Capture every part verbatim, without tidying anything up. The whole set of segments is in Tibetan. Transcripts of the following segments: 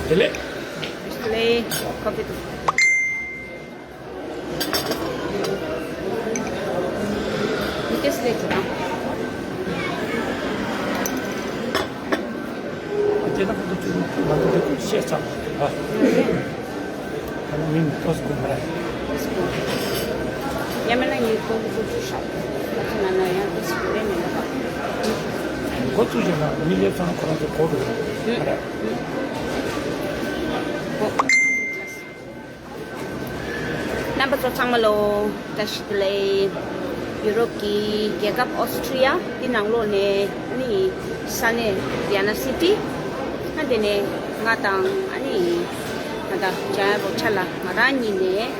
བདེ་ལེགས། བདེ་ལེགས། ཁོ་ཕི་ཏུ། མི་ཏེ་སི་ལེ་ཅུ་དང་། ཨ་ཅེ་ན་ཁོ་ཏུ་ཅུ་ང་ཏུ་ཏུ་ཤེས་ཚང་། ཨ། ཁ་ན་མིང་ཏོ་སི་ཀུ་མ་ར། ཡ་མེ་ན་ཡི་ཏོ་ཀུ་ཅུ་ཤ། ཁ་ཅི་ན་ན་ཡ་ཏོ་སི་ཀུ་རེ་མེ་ན་པ། འགོ་བཙུགས་བྱས་ན་མི་ལེབ་ཚང་ཁོ་རང་ཚོ་གོ་དགོས། ཨ་ར། རྣམ་པ་ཚོ་ཚང་མ་ལོ་བཀྲ་ཤིས་བདེ་ལེགས། ཡུ་རོབ་ཀྱི་རྒྱལ་ཁབ་ཨོ་སི་ཊི་རི་ཡ་འདི་ནང་ལོགས་ནས་ཨ་ནི་ས་གནས་ཝི་ཡ་ན་སི་ཊི། ཨ་འདི་ནས་ང་དང་ཨ་ནི་ང་དང་ཇ་ཡ་རོ་ཆ་ལ་ང་རང་གཉིས་ནས་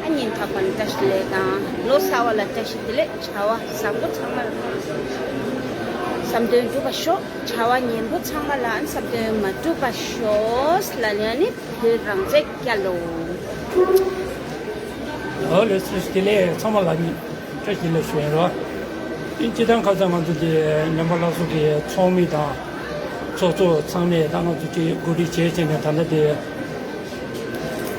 ཨ་ཉིན་ཐག་པ་ནས་བཀྲ་ཤིས་བདེ་ལེགས་དང་ལོ་གསར་བ་ལ་བཀྲ་ཤིས་བདེ་ལེགས། བྱ་བ་བཟང་པོ་ཚང་མ་ལ་བསམ་དོན་འགྲུབ་པ་ཤོག་བྱ་བ་ངན་པོ་ཚང་མ་ལ་བསམ་དོན་མ་འགྲུབ་པ་ཤོག་ལ་ལན་ནི་བོད་རང་བཙན་རྒྱལ་ལོ། ཨོ་ལེ་སི་སི་ལེ་ཚང་མ་ལ་ནི་བཀྲ་ཤིས་བདེ་ལེགས་ཞུ་ཡིན་རོ། ཨིན་སྤྱི་བཏང་ཁ་སང་ང་ཚོ་གི་ཉམས་པ་སླར་གསོ་གི་ཚོགས་མི་དང་ཚོགས་གཙོ་ཚང་མས་ད་ང་ཚོ་གི་གོ་སྒྲིག་བྱས་བྱས་ནས་ད་ལྟ་དེ་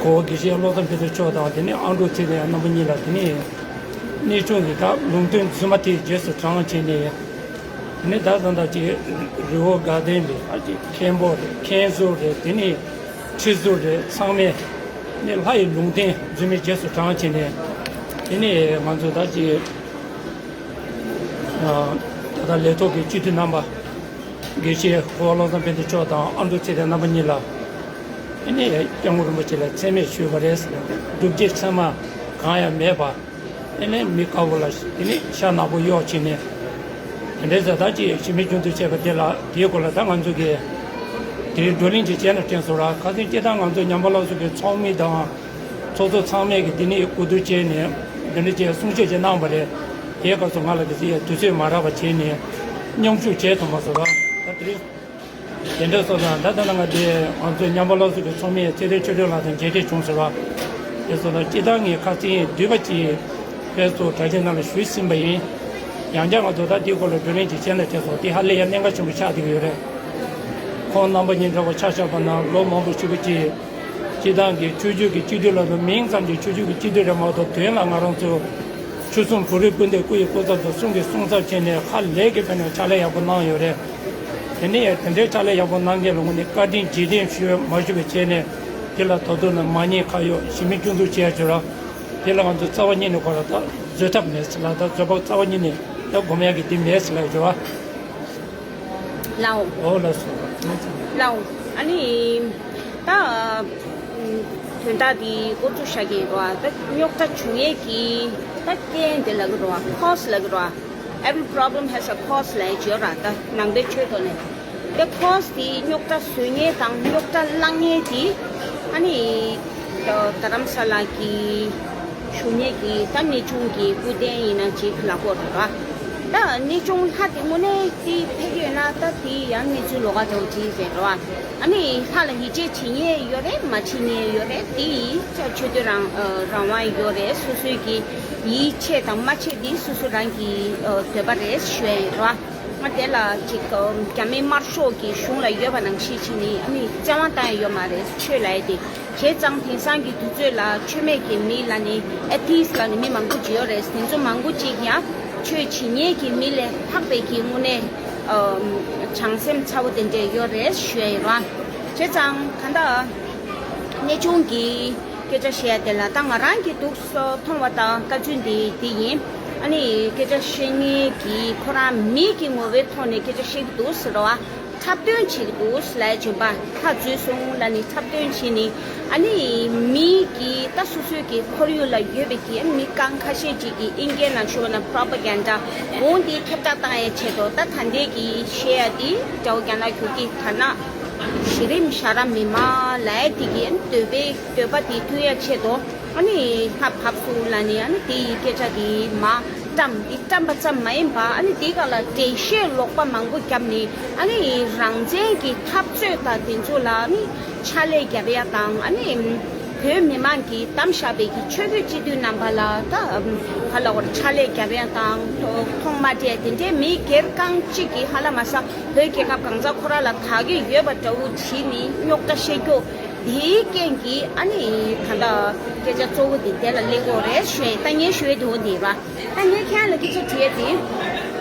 གོ་བ་དགེ་བཤེས་བློ་བཟང་ཕུན་ཚོགས་མཆོག་དང་དེ་ནས་ཨང་ཀྲུག་ཚེ་རིང་རྣམ་པ་གཉིས་ལ་དེ་ནས་གནས་ཆུང་གི་ད་ལུང་སྟོན་རྫུན་མ་དེ་རྗེས་སུ་འབྲངས་བྱས་ནས། དེ་ནས་ད་ད་ད་ཅིག་རི་བོ་དགའ་ལྡན་རེད། ཨ་ཅིག་མཁན་པོ་རེད། མཁན་ཟུར་རེད། དེ་ནས་ཁྲི་ཟུར་རེད། ཚང་མས་ནས་ལྷ་ཡི་ལུང་བསྟན་རྫུན་མའི་རྗེས་སུ་འབྲངས་བྱས་ནས། དེ་ནས་ང་ཚོ་ད་ཅིག་ད་ལས་ཐོག་གི་སྤྱི་འཐུས་རྣམ་པ་དགེ་བཤེས་གོ་བ་བློ་བཟང་ཕན་བདེ་མཆོག་དང་ཨ་འབྲུག་ཚེ་བརྟན་རྣམ་པ་གཉིས་ལ། དེ་ནས་སྐྱབས་མགོན་རིན་པོ་ཆེ་ལ་མཚན་སྨད་ཞུས་པ་རེད། སྒྲུབ་བྱེད་ཚད་མ་གང་ཡང་མེད་པ། དེ་ནས་མི་དཀར་པོ་ལ་དེ་ནས་ཤ་ནག་པོ་གཡོག་བྱས་ནས། དེ་འདྲའི་བཟའ་ཟླ་ཅིག་ཞི་མི་སྐྱོང་ཚུལ་བྱས་པ་དེ་ལ་དེའི་སྐོར་ལ་ད་ང་ཚོ་གིས་དེ་རིང་བགྲོ་གླེང་ཅིག་བྱས་ན་དྲན་སོང་ར། ཁ་སང་སྤྱིར་བཏང་ང་ཚོ་ཉམས་པ་སླར་གསོ་གི་ཚོགས་མི་དང་ཚོགས་གཙོ་ཚང་མས་ཀྱི་དེ་ནས་གོ་བསྡུར་བྱས་ནས་དེ་འདྲ་ཅིག་གསུང་བཤད་ཅིག་གནང་བ་རེད། དེའི་སྐབས་སུ་ང་ལ་གི་ཚེ་ཡ་དུས་ཚོད་མ་རག་པ་བྱས་ནས་མཉམ་ཞུགས་བྱས་ཐུབ་མ་སོང་ར། ད་དེ་རིང་། དེ་འདྲ་སོང་ཙང་ད་ལྟ་ང་དེ་ང་ཚོའི་ཉམས་པ་སླར་གསོ་གི་ཚོགས་མི་ཚེ་བརྟན་ཆོས་སྒྲོན་ལགས་དང་མཇལ་འཕྲད་བྱུང་ཟེར་བ། དེ་སོང་ཙང་སྤྱིར་བཏང་ངས་ཁ་སང་འདུས་པ་ཅིག་ཕེབས་སུ་དྲ་རྒྱའི་ནང་ལ་ཞུས་ཟིན་པ་ཡིན། ཡང་བསྐྱར་ང་ཚོ་ད་འདིའི་སྐོར་ལ་བགྲོ་གླེང་ཅིག་བྱས་ན་དྲན་སོང་། དེ་ཧ་ལས་ཡ་གནད་འགག་ཆེན་པོ་ཆགས་བསྡད་ཀྱི་ཡོད་རེད། ཁོང་རྣམ་པ་གཉིས་འདྲ་བོ་ཆ་བཞག་པ་ན་ལོ་མང་པོ་ཞེ་པོ་ཅིག་སྤྱིར་བཏང་གི་ཆོས་བརྒྱུད་ཀྱི་སྤྱི་འཐུས་ལ་སོགས་མིང་ཙམ་གྱི་ཆོས་བརྒྱུད་ཀྱི་སྤྱི་འཐུས་རེད་མ་གཏོགས་དོན་ལ་ང་རང་ཚོ་ཆོལ་གསུམ་བོད་རིགས་སྤུན་ཟླའི་སྐུ་ཡི་སྐུ་ཚབ་དང་གསུང་གི་གསུང་ཚབ་བྱས་ནས་ཧ་ལས་ཀྱི་ཕན་ནས་ཕྱག་ལས་ཡག་པོ་གནང་ཡོད་རེད། དེ་ནས་ཡང་དེ་འདྲའི་ཕྱག་ལས་ཡག་པོ་གནང་མཁན་ལ་དངོས་གནས་བཀའ་དྲིན་རྗེས་དྲན་ཞུ་མ་ཞུ་བའི་ཆེད་ནས་དེ་ལ་ད་དུང་ནས་མ་ཉེས་ཁ་གཡོག་ཞི་མི་སྐྱོང་ཚུལ་བྱས་ཡོད་ར། དེ་ལ་ང་ཚོ་རྩ་བ་ཉིད་ནས་ཁོ་ལ་ད་བཟོད་ཐབས་མེད་ཟེར་ལ། ད་བཟོད་པ་རྩ་བ་ཉིད་ནས་ད་སྒོམ་ཡག་གི་དེ་མེད་ཟེར་ལ་ཡོད་ར། ལའོ། ཨོ་ལགས་སོ། ལའོ། ཨ་ནི། ད། དོན་དག་འདི་འགོ་བཙུགས་བཞག་གི་རེད་བ། ད་རྙོག་དྲ་བྱུང་ཡས་ཀྱི་ད་རྐྱེན་དེ་ལབ་ཀྱི་རེད་བ། ཁོ་སི་ལབ་ཀྱི་རེད་བ། Every problem has a cause ལབ་ཡས་ཡོད་ར། ད་ནང་པའི་ཆོས་ཐོག་ནས། དེ་ཁོ་སི་དེ་རྙོག་དྲ་བཟོ་མཁན་དང་རྙོག་དྲ་བསླང་མཁན་དེ་ཨ་ནི། རྡ་རམ་ས་ལ་གི་ཞུ་ཉེ་གི་ད་གནས་ཆུང་གི་སྐུ་རྟེན་ཡིན་ན་ཅིག་ལ་གོ་རེད་བ། ད་གནས་ཆུང་ལྷ་དེ་དངོས་གནས་དེ་ཕེབས་ཀྱི་ཡོད་ན་ད་དེ་ཡང་གནས་ཚུལ་ལོགས་ཀ་འདྲ་བོ་ཅིག་རེད་བ། ཨ་ནི་ལྷ་ལ་ཡིད་ཆེས་བྱེད་མཁན་ཡོད་རེད། མ་བྱེད་མཁན་ཡོད་རེད། དེ་ཡིས་ཆོས་དོན་རང་རང་དབང་ཡོད་རེད། སོ་སོའི་གི་ཡིད་ཆེས་དང་མ་ཆེས་དེ་སོ་སོ་རང་གི་འདོད་པ་རེད་ཞུ་ཡ་ཡིན་རེད་བ། ང་དེ་ལ་ཅིག་རྒྱ་མི་དམར་ཤོག་གི་གཞུང་ལ་ཡོད་པ་ནང་བཞིན་བྱས་ནས་ཨ་ནི་བཙན་དབང་བཏང་ཡ་ཡོད་མ་རེད། ཆོས་ལབ་ཡ་དེ། བྱས་ཙང་དེང་སང་གི་དུས་ཚོད་ལ་ཆོས་མེད་ཀྱི་མི་ལ་ནི་ཨེ་ཐི་སི་ལ་ནི་མི་མང་པོ་ཅིག་ཡོད་རེད། དེ་ཚོ་མང་པོ་ཅིག་ཡང་ཆོས་བྱེད་མཁན་གྱི་མི་ལས་ལྷག་པའི་གི་དངོས་གནས་བྱང་སེམས་ཚ་བོ་དེ་འདྲས་ཡོད་རེད་ཞུ་ཡ་ཡིན་ར། བྱས་ཙང་ག་འདྲ་གནས་ཆུང་གི་སྐད་ཆ་བཤད་ཡ་དེ་ལ་ད་ང་རང་གི་འདུག་སོ་མཐོང་བ་དང་བཀའ་བཙུན་དེ་དེ་ཡིན། ཨ་ནི་སྐད་ཆ་བཤད་མཁན་གྱི་ཁོ་རང་མི་གི་ངོ་བོའི་ཐོག་ནས་སྐད་ཆ་བཤད་ཀྱི་འདུག་ཟེར་བ། འཁྲབ་སྟོན་བྱེད་ཀྱི་འདུག་ལབ་བྱོན་པ་ལྷ་འཛུལ་སོང་ལབ་ནས་འཁྲབ་སྟོན་བྱས་ནས་ཨ་ནི་མི་གི་ད་སོ་སོའི་གི་ཁོར་ཡུག་ལ་ཡོད་པའི་གི་མི་རྐང་ཁ་ཤས་ཅིག་གིས་ཨིན་སྐད་ནང་ཞུ་བ་ན་པྲོ་པ་གན་ཌ་འོང་དེ་ཁྱབ་བསྒྲགས་བཏང་ཡའི་ཆེད་དུ་ད་ད་ལྟའི་གི་བཤད་ཡ་དེ་དགྲ་བོ་རྒྱ་ནག་གྱུར་གི་ཐ་ན་གཞི་རིམ་ཞྭ་ར་མི་མང་ལབ་ཡ་དེ་གི་འདོད་པའི་འདོད་པ་དེ་མཐུན་ཡ་ཆེད་དུ། ཨ་ནི་ལྷ་བབས་སོང་ལབ་ནས་ཨ་ནི་དེ་ཡི་སྐད་ཆ་དེ་མ་བཀྲམ། དེ་བཀྲམ་པ་ཙམ་མ་ཡིན་པ་ཨ་ནི་དེའི་སྒང་ལ་འགྲེལ་བཤད་ལོག་པ་མང་པོ་བརྒྱབ་ནས་ཨ་ནི་རང་བཙན་གྱི་འཐབ་རྩོད་དང་དེ་ཚོ་ལ་ཨ་ནི་ཕྱག་ལས་བརྒྱབ་ཡ་དང་ཨ་ནི་ བོད་མི་མང་གིས་བདམས་བཞག་པའི་གི་ཆོས་བརྒྱུད་སྤྱི་འཐུས་རྣམ་པ་ལ་ད་ག་ལ་བར་ཕྱག་ལས་རྒྱབ་ཡ་དང་ཐོག་མ་སྤྲད་དེ་འདྲའི་མི་སྒེར་རྐང་གཅིག་གིས་ཧ་ལམ་ས་བོད་རྒྱལ་ཁབ་གང་ཟག་ཁོ་རང་ལ་དག་གི་ཡོད་པ་འདྲ་བོ་བྱིས་ནི་རྙོག་དྲ་བཤད་རྒྱུ་དེའི་རྐྱེན་གྱིས་ཨ་ནི་ད་ལྟ་སྐད་ཆ་གཙོ་བོ་དེ་དེ་ལ་སླེབས་ཀྱི་ཡོད་རེད་ཞུ་ཡ་ད་ངས་ཞུ་ཡ་དེ་འོ་དེ་ར། ད་ངས་ཁྱེད་ལ་སྐད་ཆ་དྲིས་ཡ་དེ།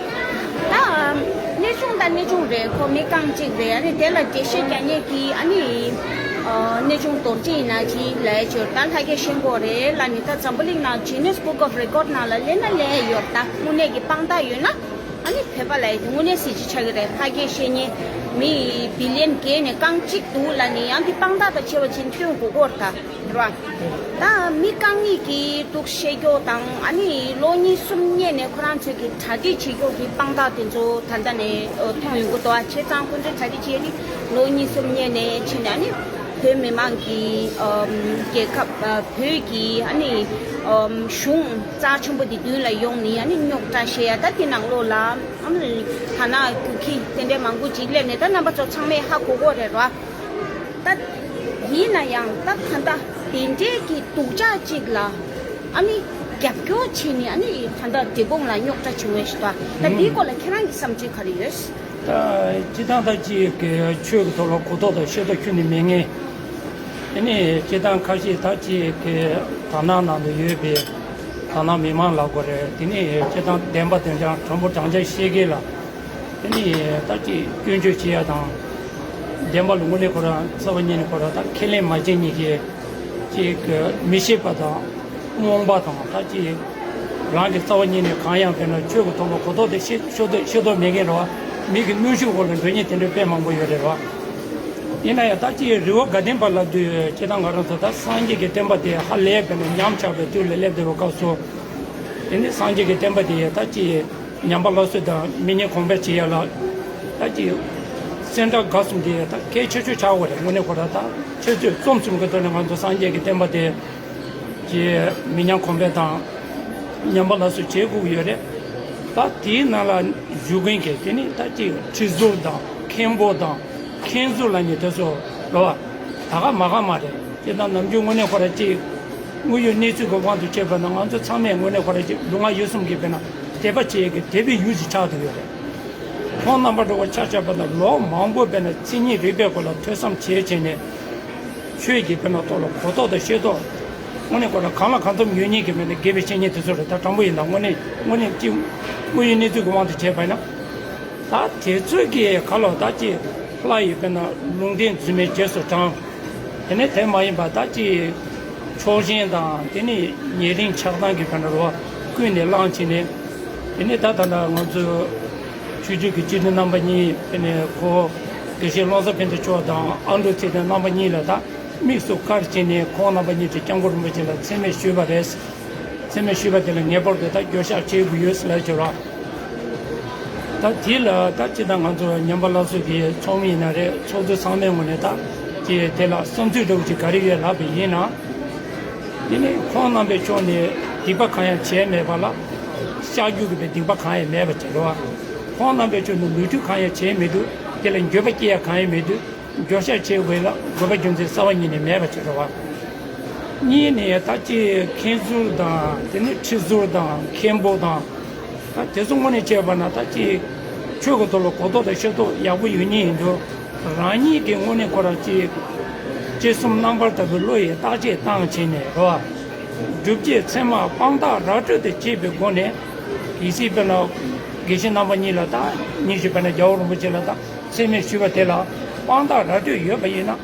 ད་གནས་ཆུང་དང་གནས་ཆུང་རེད། ཁོ་མི་རྐང་གཅིག་རེད། ཨ་ནི་དེ་ལ་འགྲེལ་བཤད་རྒྱག་མཁན་གྱི་ཨ་ནི་གནས་ཆུང་རྡོ་རྗེ་ཡིན་ན་ཅི་ལབ་ཡ་ཅིག་ཡོད། ད་ལྷ་རྒྱལ་ཤེས་དགོས་རེད་ལབ་ནི་ད་འཛམ་བུ་གླིང་ནང་Guinness Book of Record ནང་ལ་སླེབས་ན་སླེབས་ཡ་ཡོད། ད་དངོས་གནས་ཀྱི་དཔང་རྟགས་ཡོད་ན་ཨ་ནི་བོད་པ་ལབ་ཡ་དེ་དངོས་གནས་གཟི་བརྗིད་ཆགས་ཀྱི་རེད། ལྷ་རྒྱལ་ཤེས་མཁན་མི་བི་ལི་ཡན་བརྒལ་ནས་རྐང་གཅིག་འདུག་ལབ་ནི་ཡང་དེ་དཔང་རྟགས་དང་ཕྱེ་བ་ཅིག་སྟོན་དགོས་ཀྱི་ཡོད་རེད་ད། རེད་བ། ད་མི་རྐང་གཉིས་ཀྱིས་འདུག་བཤད་རྒྱུ་དང་ཨ་ནི་ལོ་གཉིས་གསུམ་སྔོན་ནས་ཁོ་རང་ཚོས་ཀྱི་གྲ་སྒྲིག་བྱེད་རྒྱུ་གི་དཔང་རྟགས་དེ་ཚོ་ད་ལྟ་ནས་ཨ་མཐོང་ཡོང་གི་འདུག་ཨ། བྱས་ཙང་ཁོ་ཚོས་གྲ་སྒྲིག་བྱས་ཏེ་ལོ་གཉིས་གསུམ་སྔོན་ནས་ཕྱིན་ནས་ཨ་ནི་བོད་མི་མང་གི་ཨམ་རྒྱལ་ཁབ་ཨ་བོད་ཀྱི་ཨ་ནི་ཨམ་གཞུང་རྩ་ཆེན་པོ་དེ་མདུན་ལ་ཡོང་ནས་ཨ་ནི་རྙོག་དྲ་བཤད་ཡ་ད་དེ་ནང་ལོགས་ལ་ཨ་ནི་ཐ་ན་རྒྱུག་ཁྱི་དེ་འདྲའི་མང་པོ་ཅིག་སླེབས་ནས་ད་རྣམ་པ་ཚོ་ཚང་མས་ཧ་གོ་གོ་རེད་ར། ད་ཡིན་ན་ཡང་ད་ད་ལྟ་དེ་འདྲའི་གི་སྡུག་ཅག་ཅིག་ལ་ཨ་ནི་རྒྱབ་སྐྱོར་བྱས་ནས་ཨ་ནི་ད་ལྟ་འབྲས་སྤུངས་ལ་རྙོག་དྲ་བྱུང་བའི་ཞིག་ད་ད་འདིའི་སྐོར་ལ་ཁྱེད་རང་གི་བསམ་ཚུལ་ག་རེ་ཡོད། ད་སྤྱི་བཏང་ད་ཅིག་གི་ཆོས་ཀྱི་ཐོག་ལ་གོ་རྟོགས་དང་ཤེས་རྟོགས་ཁྱོན་ནས་མེད་མཁན། དེ་ནས་སྤྱི་བཏང་ཁ་ཤས་ད་ཅིག་གི་དར་ནག་ནང་དུ་ཡོད་པའི་དར་ནག་མི་མང་ལ་གོ་རེད། དེ་ནས་སྤྱི་བཏང་བདེན་པ་དོན་རྐྱང་དྲང་པོ་དྲང་བཞག་བཤད་མཁན་ལ། དེ་ནི་ད་ཅིག་སྐྱོན་བརྗོད་བྱེད་ཡ་དང་། བདེན་པ་ལ་དངོས་གནས་ཁོ་རང་རྩ་བ་ཉིད་ནས་ཁོ་རང་ད་ཁས་ལེན་མ་བྱེད་མཁན་གྱི་ཅིག་མི་ཤེས་པ་དང་རྨོངས་པ་དང་ད་ཅིག་རང་གི་རྩ་བ་ཉིད་ནས་གང་ཡང་དཔེར་ན་ཆོས་ཀྱི་ཐོག་ལ་གོ་རྟོགས་དེ་ཤེས་ཤེས་རྟོགས་ཤེས་རྟོགས་མེད་མཁན་རེད་བ། མི་གི་གནོན་ཤུགས་འོག་ལ་འགྲོ་མཁན་དེ་འདྲ་དཔེ་མང་པོ་ཡོད་རེད་བ། ཡིན་ན་ཡང་ད་ཅིག་རི་བོ་དགའ་ལྡན་པ་ལབ་དུས་སྤྱིར་བཏང་ང་རང་ཚོ་ད་སངས་རྒྱས་ཀྱི་བསྟན་པ་དེ་ཧ་ལས་པའི་ཉམས་ཆག་པའི་དུས་ལ་སླེབས་བསྡད་པའི་སྐབས་སུ། དེ་ནི་སངས་རྒྱས་ཀྱི་བསྟན་པ་དེ་ད་ཅིག་ཉམས་པ་སླར་གསོ་དང་མི་ཉམས་གོང་འཕེལ་བྱེད་ཡ་ལ་ད་ཅིག་སེམས་ཁྲལ་དགའ་གསུམ་དེ་ད་གལ་ཆེ་ཤོས་ཆགས་པ་རེད། དངོས་གནས་ཁོ་རང་ད་ཁྱེད་ཚོས་རྩོམ་གསུམ་གྱི་ཐོག་ནས་ང་ཚོ་སངས་རྒྱས་ཀྱི་བསྟན་པ་དེ་ཀྱི་མི་ཉམས་གོང་འཕེལ་དང་ཉམས་པ་སླར་གསོ་བྱེད་དགོས་ཀྱི་ཡོད་རེད། ད་དེའི་ནང་ལ་བཞུགས་མཁན་གྱི་དེ་ནི་ད་ཅིག་ཁྲི་ཟུར་དང་མཁན་པོ་དང་མཁན་ཟུར་ལ་ནི་དེ་ཚོ་རེད་བ། ད་ག་མ་ག་མ་རེད། དེ་དང་ནམ་རྒྱུན་དངོས་གནས་ཁོ་རང་ཅིག་དངོས་ཡོད་གནས་ཚུལ་གྱི་དབང་དུ་བྱས་པ་ན་ང་ཚོ་ཚང་མས་དངོས་གནས་ཁོ་རང་ཅིག་ལུས་ངག་ཡིད་གསུམ་གྱི་དཔེར་ན་དད་པ་བྱེད་ཡས་ཀྱི་དད་པའི་ཡུལ་ཞིག་ཆགས་ཐུབ་ཡོད་རེད། ཁོང་རྣམ་པ་འགྲོ་བ་ཆ་བཞག་པ་ན་ལོ་མང་པོ་དཔེར་ན་མཚན་ཉིད་རིག་པའི་སྐོར་ལ་ཐོས་བསམ་བྱས་བྱས་ནས་ཆོས་ཀྱི་དཔེར་ན་ཐོག་ལ་གོ་རྟོགས་དང་ཤེས་རྟོགས་དངོས་གནས་ཁོ་རང་གང་ལ་གང་འཚམ་ཡོད་མཁན་གྱི་དཔེར་ན་དགེ་བའི་བཤེས་གཉེན་དེ་ཚོ་རེད། ད་དྲང་པོ་ཡིན་ད་དངོས་གནས་དངོས་གནས་ཅིག་དངོས་ཡོད་གནས་ཚུལ་གྱི་དབང་དུ་བྱས་པ་ཡིན་ན། ད་དེ་ཚོས་ཀྱི་ག་ལོ་ད་ཅི་ལྷ་ཡི་དཔེར་ན་ལུང་བསྟན་རྫུན་མའི་རྗེས་སུ་འབྲང་། དེ་ནས་དེ་མ་ཡིན་པ་ད་ཅི་ཕྱོགས་ཞེན་དང་དེ་ནས་ཉེ་རིང་ཆགས་སྡང་གི་དཔེར་ན་རོ་ཀུན་ནས་བསླངས་བྱས་ནས། དེ་ནས་ད་ད་ལྟ་ང་ཚོ་ཆོས་བརྒྱུད་ཀྱི་སྤྱི་འཐུས་རྣམ་པ་གཉིས་དེ་ནས་ཁོ་དགེ་བཤེས་ཀློང་གསལ་ཕན་བདེ་མཆོག་དང་ཨ་འབྲུག་ཚེ་བརྟན་རྣམ་པ་གཉིས་ལ་ད་དམིགས་སུ་བཀར་བྱས་ནས་ཁོང་རྣམ་པ་གཉིས་ཀྱིས་སྐྱབས་མགོན་རིན་པོ་ཆེ་ལ་མཚན་སྨད་ཞུས་པ་རེད། མཚན་སྨད་ཞུས་པ་དེ་ལ་ངེས་པར་དུ་ད་འགྱོད་བཤགས་བྱེད་དགོས་ཡོད་ཟེར་ལབ་བྱས་རོགས། ད་དེ་ལ་ད་ཅི་ད་ང་ཚོ་ཉམས་པ་སླར་གསོ་གི་ཚོགས་མི་ཡིན་ན་རེད། ཚོགས་གཙོ་ཚང་མའི་ངོས་ནས་ད་ཅི་དེ་ལ་བསམ་ཚུལ་འདྲ་བོ་ཅིག་ག་རེ་ཡོད་ལབ་པ་ཡིན་ན། དེ་ནི་ཁོང་རྣམ་པའི་ཕྱོགས་ནས་སྡིག་པ་གང་ཡང་བྱས་མེད་པ་ལ་བཤགས་རྒྱུ་གི་སྡིག་པ་གང་ཡང་མེད་པ་ཅིག་རེད་བ། ཁོང་རྣམ་པའི་ཕྱོགས་ནས་ནོར་འཁྲུལ་གང་ཡང་བྱས་མི་འདུག་དེ་ལ་འགྱོད་པ་སྐྱེ་ཡ་གང་ཡང་མི་འདུག་འགྱོད་བཤགས་བྱེད་དགོས་ལ་དགོས་པ་རྒྱུ་མཚན་རྩ་བ་ཉིད་ནས་མེད་པ་ཅིག་རེད་བ། གཉིས་ནས་ད་ཅི་མཁན་ཟུར་དང་དེ་ནི་ཁྲི་ཟུར་དང་མཁན་པོ་དང་། ད་དེ་ཚོ་དངོས་གནས་བྱས་པ་ན་ད་ཅི་ཆོས་ཀྱི་ཐོག་ལ་གོ་རྟོགས་དང་ཤེས་རྟོགས་ཡག་པོ་ཡོད་ཉིད་ཡིན་དུས་རང་ཉིད་ཀྱི་དངོས་གནས་ཁོ་རང་ཅི་ཅི་གསུམ་རྣམ་པར་དག་པའི་བློ་ཡིས་བརྟག་དཔྱད་བཏང་བྱས་ནས་རེད་བ། སྒྲུབ་བྱེད་ཚད་མ་དཔང་རྟགས་ར་སྤྲོད་དུ་བྱས་པའི་སྒོ་ནས་གལ་སྲིད་དཔེར་ན་དགེ་བཤེས་རྣམ་པ་གཉིས་ལ་ད་ཉིན་ཞིག་དཔེར་ན་རྒྱལ་བ་རིན་པོ་ཆེ་ལ་ད་མཚན་སྨད་ཞུས་པ་དེ་ལ་དཔང་རྟགས་ར་སྤྲོད་ཡོད་པ་ཡིན་ན།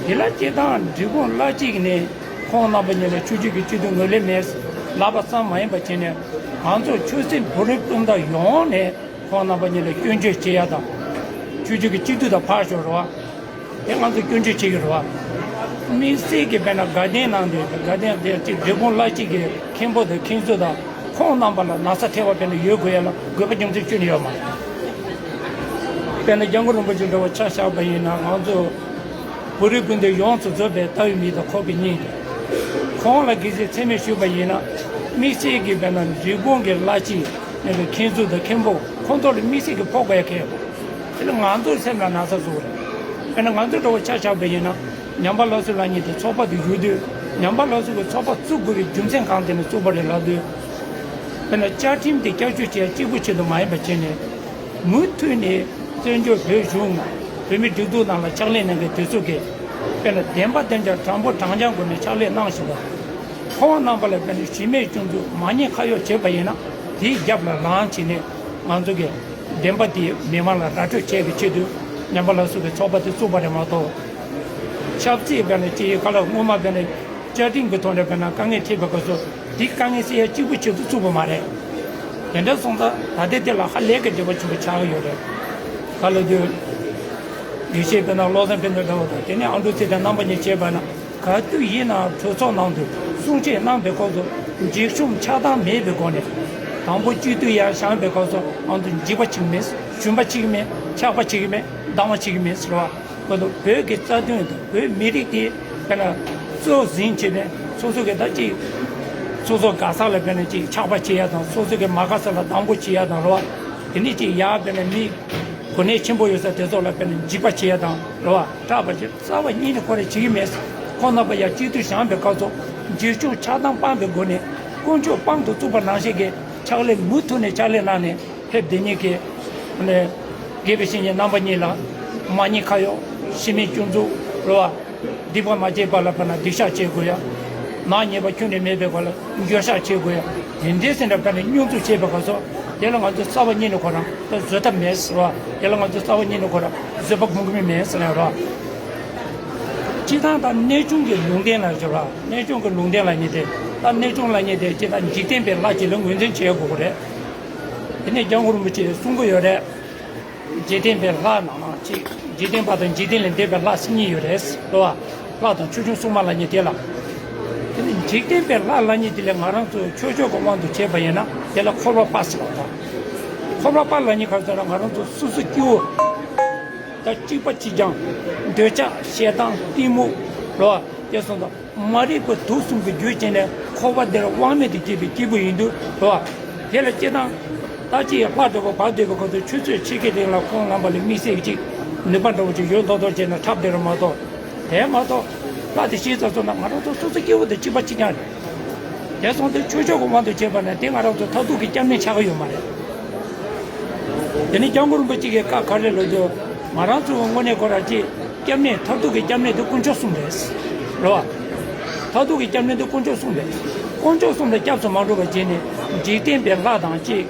དེ་ལ་སྤྱིར་བཏང་འབྲས་སྤུངས་བླ་གཅིག་ནས་ཁོང་རྣམ་པ་གཉིས་ལ་ཆོས་བརྒྱུད་ཀྱི་སྤྱི་འཐུས་ངོས་ལེན་མེད་ལབ་པ་ཙམ་མ་ཡིན་པ་བྱས་ནས་ང་ཚོ་ཆོས་སྲིད་བོད་རིགས་སྤུན་ཟླ་ཡོངས་ནས་ཁོང་རྣམ་པ་གཉིས་ལ་སྐྱོན་བརྗོད་བྱེད་ཡ་དང་། ཆོས་བརྒྱུད་ཀྱི་སྤྱི་འཐུས་དང་ཕར་ཞོག་རེད་བ། དེ་ང་ཚོ་སྐྱོན་བརྗོད་བྱེད་ཀྱི་རེད་བ། དམིགས་བསལ་གྱི་དཔེར་ན་དགའ་ལྡན་ནང་དུ་དགའ་ལྡན་དེ་གཅིག་འབྲས་སྤུངས་བླ་གཅིག་གི་མཁན་པོ་དང་མཁན་ཟུར་དང་ཁོང་རྣམ་པ་ལ་ན་ཚ་ཐེ་བ་དཔེར་ན་ཡོད་དགོས་ཡ་ལ་དགོས་པ་རྒྱུ་མཚན་ཁྱོན་ནས་ཡོད་མ་རེད། དཔེར་ན་སྐྱབས་མགོན་རིན་པོ་ཆེ་འདྲ་བོ་ཆ་བཞག་པ་ཡིན་ན་ང་ཚོ་བོད་རིགས་སྤུན་ཟླ་ཡོངས་སུ་རྫོགས་པའི་ལྟ་བའི་མི་དང་ཁོག་གི་སྙིང་རེད། ཁོང་ལ་གལ་སྲིད་མཚན་སྨད་ཞུས་པ་ཡིན་ན་དམིགས་བསལ་གྱི་དཔེར་ན་འབྲས་སྤུངས་ཀྱི་བླ་སྤྱི་ནས་པའི་མཁན་ཟུར་དང་མཁན་པོ་ཁོང་ཚོ་ལ་དམིགས་བསལ་གྱི་ཕོག་པའི་ཁེ་དེ་ལ་ང་ཚོའི་སེམས་ལ་ན་ཚ་བཟོ་གི་རེད། དཔེར་ན་ང་ཚོ་འདྲ་བོ་ཆ་བཞག་པ་ཡིན་ན། ཉམས་པ་སླར་གསོ་ལབ་མཁན་དེ་ཚོགས་པ་དེ་ཡོད་དུས། ཉམས་པ་སླར་གསོ་གི་ཚོགས་པ་བཙུགས་དགོས་པའི་རྒྱུ་མཚན་གང་དེ་ནས་བཙུགས་པ་རེད་ལབ་དུས། དཔེར་ན་བཅའ་ཁྲིམས་དེ་བསྐྱར་བཅོས་བྱེད་ཡ་གཅིག་པུ་ཆེད་དུ་མ་ཡིན་པ་བྱས་ནས། མུ་མཐུད་ནས་བཙན་བྱོལ་བོད་གཞུང་བོད་མིའི་སྒྲིག་འཛུགས་ནང་ལ་ཕྱག་ལས་གནང་མཁན་དེ་ཚོ་གིས། དཔེར་ན་བདེན་པ་བདེན་རྐྱང་དྲང་པོ་དྲང་རྐྱང་སྒོ་ནས་ཕྱག་ལས་གནང་བཞིན་པ། ཁོང་རྣམ་པ་ལ་དཔེར་ན་གཞི་མེད་སྐྱོན་འཛུགས་མ་ཉེས་ཁ་གཡོགས་བྱས་པ་ཡིན་ན། དེའི་རྒྱབ་ལ་ལངས་བྱས་ནས་ང་ཚོ་གིས་བདེན་པ་དེ་མི་མང་ལ་ར་སྤྲོད་བྱེད་པའི་ཆེད་དུ་ཉམས་པ་སླར་གསོ་གི་ཚོགས་པ་དེ་བཙུགས་པ་རེད་མ་གཏོགས། ཆབ་སྲིད་དཔེར་ན་ཅིག་ག་ལ་སྔོན་མ་དཔེར་ན་བཅའ་ཁྲིམས་ཀྱི་ཐོག་ནས་དཔེར་ན་དཀའ་ངལ་འཕྲད་པའི་སྐབས་སུ་དེ་དཀའ་ངལ་སེལ་ཡ་གཅིག་པུ་ཆེད་དུ་བཙུགས་པ་མ་རེད། དེ་འདྲ་སོང་ཙང་ད་ལྟའི་དེ་ལ་ཧ་ལས་ཀྱི་འབྲེལ་བ་ཆེན་པོ་ཆགས་ཀྱི་ཡོད་རེད། ག་ལ་དུས། དགེ་བཤེས་དཔེར་ན་བློ་བཟང་ཕུན་ཚོགས་འདྲ་བོ་དང་དེ་ནས་ཨ་འབྲུག་ཚེ་བརྟན་རྣམ་པ་གཉིས་བྱས་པ་ན། ག་དུས་ཡིན་ནའང་གྲོས་ཚོགས་ནང་དུ་གསུང་བཤད་གནང་པའི་སྐབས་སུ་འཇིགས་ཞུམ་ཆགས་སྡང་མེད་པའི་སྒོ་ནས། དང་པོ་སྤྱི་འཐུས་ཡར་བཞེངས་པའི་སྐབས་སུ་ཨང་དུ་འཇིགས་པ་བྱེད་ཀྱི་མེད། ཞུམ་པ་བྱེད་ཀྱི་མེད། ཆགས་པ་བྱེད་ཀྱི་མེད། སྡང་བ་བྱེད་ཀྱི་མེད་ཟེར་བ། སྐབས་སུ་བོད་ཀྱི་རྩ་དོན་དང་བོད་མི་རིགས་དེ་དཔེར་ན་གཙོ་འཛིན་བྱས་ནས་སོ་སོ་གི་ད་ཅིག་སོ་སོ་དགའ་ས་ལ་དཔེར་ན་ཅིག་ཆགས་པ་བྱེད་ཡ་དང་སོ་སོ་གི་མ་དགའ་ས་ལ་སྡང་པོ་བྱེད་ཡ་དང་རེད་བ། དེ་ནས་ཅིག་ཡར་དཔེར་ན་མི་གོ་གནས་ཆེན་པོ་ཡོད་ས་དེ་ཚོ་ལ་དཔེར་ན་འཇིགས་པ་བྱེད་ཡ་དང་རེད་བ། སྐྲག་པ་བྱེད། རྩ་བ་ཉིད་ནས་ཁོ་རང་བྱེད་ཀྱི་མེད། ཁོང་རྣམ་པ་ཡར་སྤྱི་འཐུས་བཞེངས་པའི་སྐབས་སུ་འཇིགས་སྐྱོང་ཆགས་སྡང་སྤངས་པའི་སྒོ་ནས་དཀོན་མཆོག་དཔང་དུ་བཙུགས་པ་ནང་བཞིན་གྱི་ཕྱག་ལས་མུ་མཐུད་ནས་ཕྱག་ལས་གནང་ནས་ཕེབས་བསྡད་མཁན་གྱི་ནས་དགེ་བའི་བཤེས་གཉེན་རྣམ་པ་གཉིས་ལ་མ་ཉེས་ཁ་གཡོགས་གཞི་མེད་སྐྱོན་འཛུགས་རེད་བ། སྡིག་པ་མ་བྱས་པ་ལ་དཔེར་ན་སྡིག་བཤགས་བྱེད་དགོས་ཡ། ནག་ཉེས་པ་ཁྱོན་ནས་མེད་པའི་སྐོར་ལ་འགྱོད་བཤགས་བྱེད་དགོས་ཡ། དེ་འདྲའི་སེམས་ཁྲལ་དཔེར་ན་སྙོན་འཛུགས་བྱས་པའི་སྐབས་སུ་དེ་ལ་ང་ཚོ་རྩ་བ་ཉིད་ནས་ཁོ་རང་ད་བཟོད་ཐབས་མེད་ཟེར་བ། དེ་ལ་ང་ཚོ་རྩ་བ་ཉིད་ནས་ཁོ་རང་བཟོད་པ་སྒོམ་གྱི་མེད་ཟེར་ཡ་རེད་བ། སྤྱིར་བཏང་ད་གནས་ཆུང་གི་ལུང་བསྟན་ལ་ཟེར་བ། གནས་ཆུང་གི་ལུང་བསྟན་ལབ་མཁན་དེ་ད་གནས་ཆུང་ལབ་མཁན་དེ་སྤྱིར་བཏང་འཇིག་རྟེན་པའི་ལྷ་ཅིག་ལ་ངོས་འཛིན་བྱེད་དགོས་ཀྱི་རེད། དེ་ནས་སྐྱབས་མགོན་རིན་པོ་ཆེས་གསུང་གི་ཡོད་རེད། འཇིག་རྟེན་པའི་ལྷ་ནང་ན་གཅིག་འཇིག་རྟེན་པ་དང་འཇིག་རྟེན་ལས་འདས་པའི་ལྷ་ཟེར་གཉིས་ཡོད་རེད། རེད་བ། ལྷ་དང་ཆོས་སྐྱོང་སྲུང་མ་ལབ་མཁན་དེ་ལ། དེ་ནི་འཇིག་རྟེན་པའི་ལྷ་ལབ་མཁན་དེ་ལས་ང་རང་ཚོས་ཆོས་ཕྱོགས་ཀྱི་དབང་དུ་བྱས་པ་ཡིན་ན་དེ་ལ་འཁོར་བ་པ་ཟེར་བ་དང་། འཁོར་བ་པ་ལབ་མཁན་ག་རེ་ཟེར་ན་ང་རང་ཚོ་སོ་སོ་སྐྱེ་བོ་ད་གཅིག་པ་གཅིག་རྐྱང་། འདོད་ཆགས་ཞེ་སྡང་གཏི་མུག་རེད་བ། དེ་སོང་ཙང་མ་རིག་པ་དུག་གསུམ་གྱི་རྒྱུ་བྱས་ནས་འཁོར་བ་འདིར་དབང་མེད་དུ་སྐྱེས་པའི་སྐྱེས་བུ་ཡིན་དུས་རེད་བ། དེ་ལ་སྤྱིར་བཏང་ད་ཅི་ཡང་ལྷ་འདྲ་བོ་བག་འདོད་པའི་ཁོ་ཚོས་ཆུ་ཚོད་ཕྱེད་ཀའི་རིང་ལ་ཁོང་རྣམ་པ་ལ་དམིགས་བསལ་གྱི་ཅིག་ནུས་པ་འདྲ་བོ་ཅིག་ཡོད་མདོག་མདོག་བྱས་ནས་འཁྲབ་བསྡད་རེད་མ་གཏོགས། དེ་མ་གཏོགས་ལྷ་དེ་ཤེས་ཚར་སོང་ན་ང་རང་ཚོ་སོ་སོ་སྐྱེ་བོ་དང་གཅིག་པ་གཅིག་རྐྱང་རེད། དེ་སོང་སྟེ་ཆོས་ཕྱོགས་ཀྱི་དབང་དུ་བྱས་པ་ན་དེ་ང་རང་ཚོ་མཐར་ཐུག་གི་སྐྱབས་གནས་ཆགས་ཀྱི་ཡོད་མ་རེད། དེ་ནི་སྐྱབས་མགོན་རིན་པོ་ཆེ་གིས་བཀའ་ག་རེ་ལབ་འདུག་ང་རང་ཚོ་དངོས་གནས་ཁོ་རང་ཅིག་སྐྱབས་གནས་མཐར་ཐུག་གི་སྐྱབས་གནས་དེ་དཀོན་མཆོག་གསུམ་རེད། རེད་བ། མཐར་ཐུག་གི་སྐྱབས་གནས་དེ་དཀོན་མཆོག་གསུམ་རེད། དཀོན་མཆོག་གསུམ་ལ་སྐྱབས་སུ་མ་འགྲོ་བ་བྱས་ནས་འཇིག་རྟེན་པའི་ལྷ་དང་ཅིག་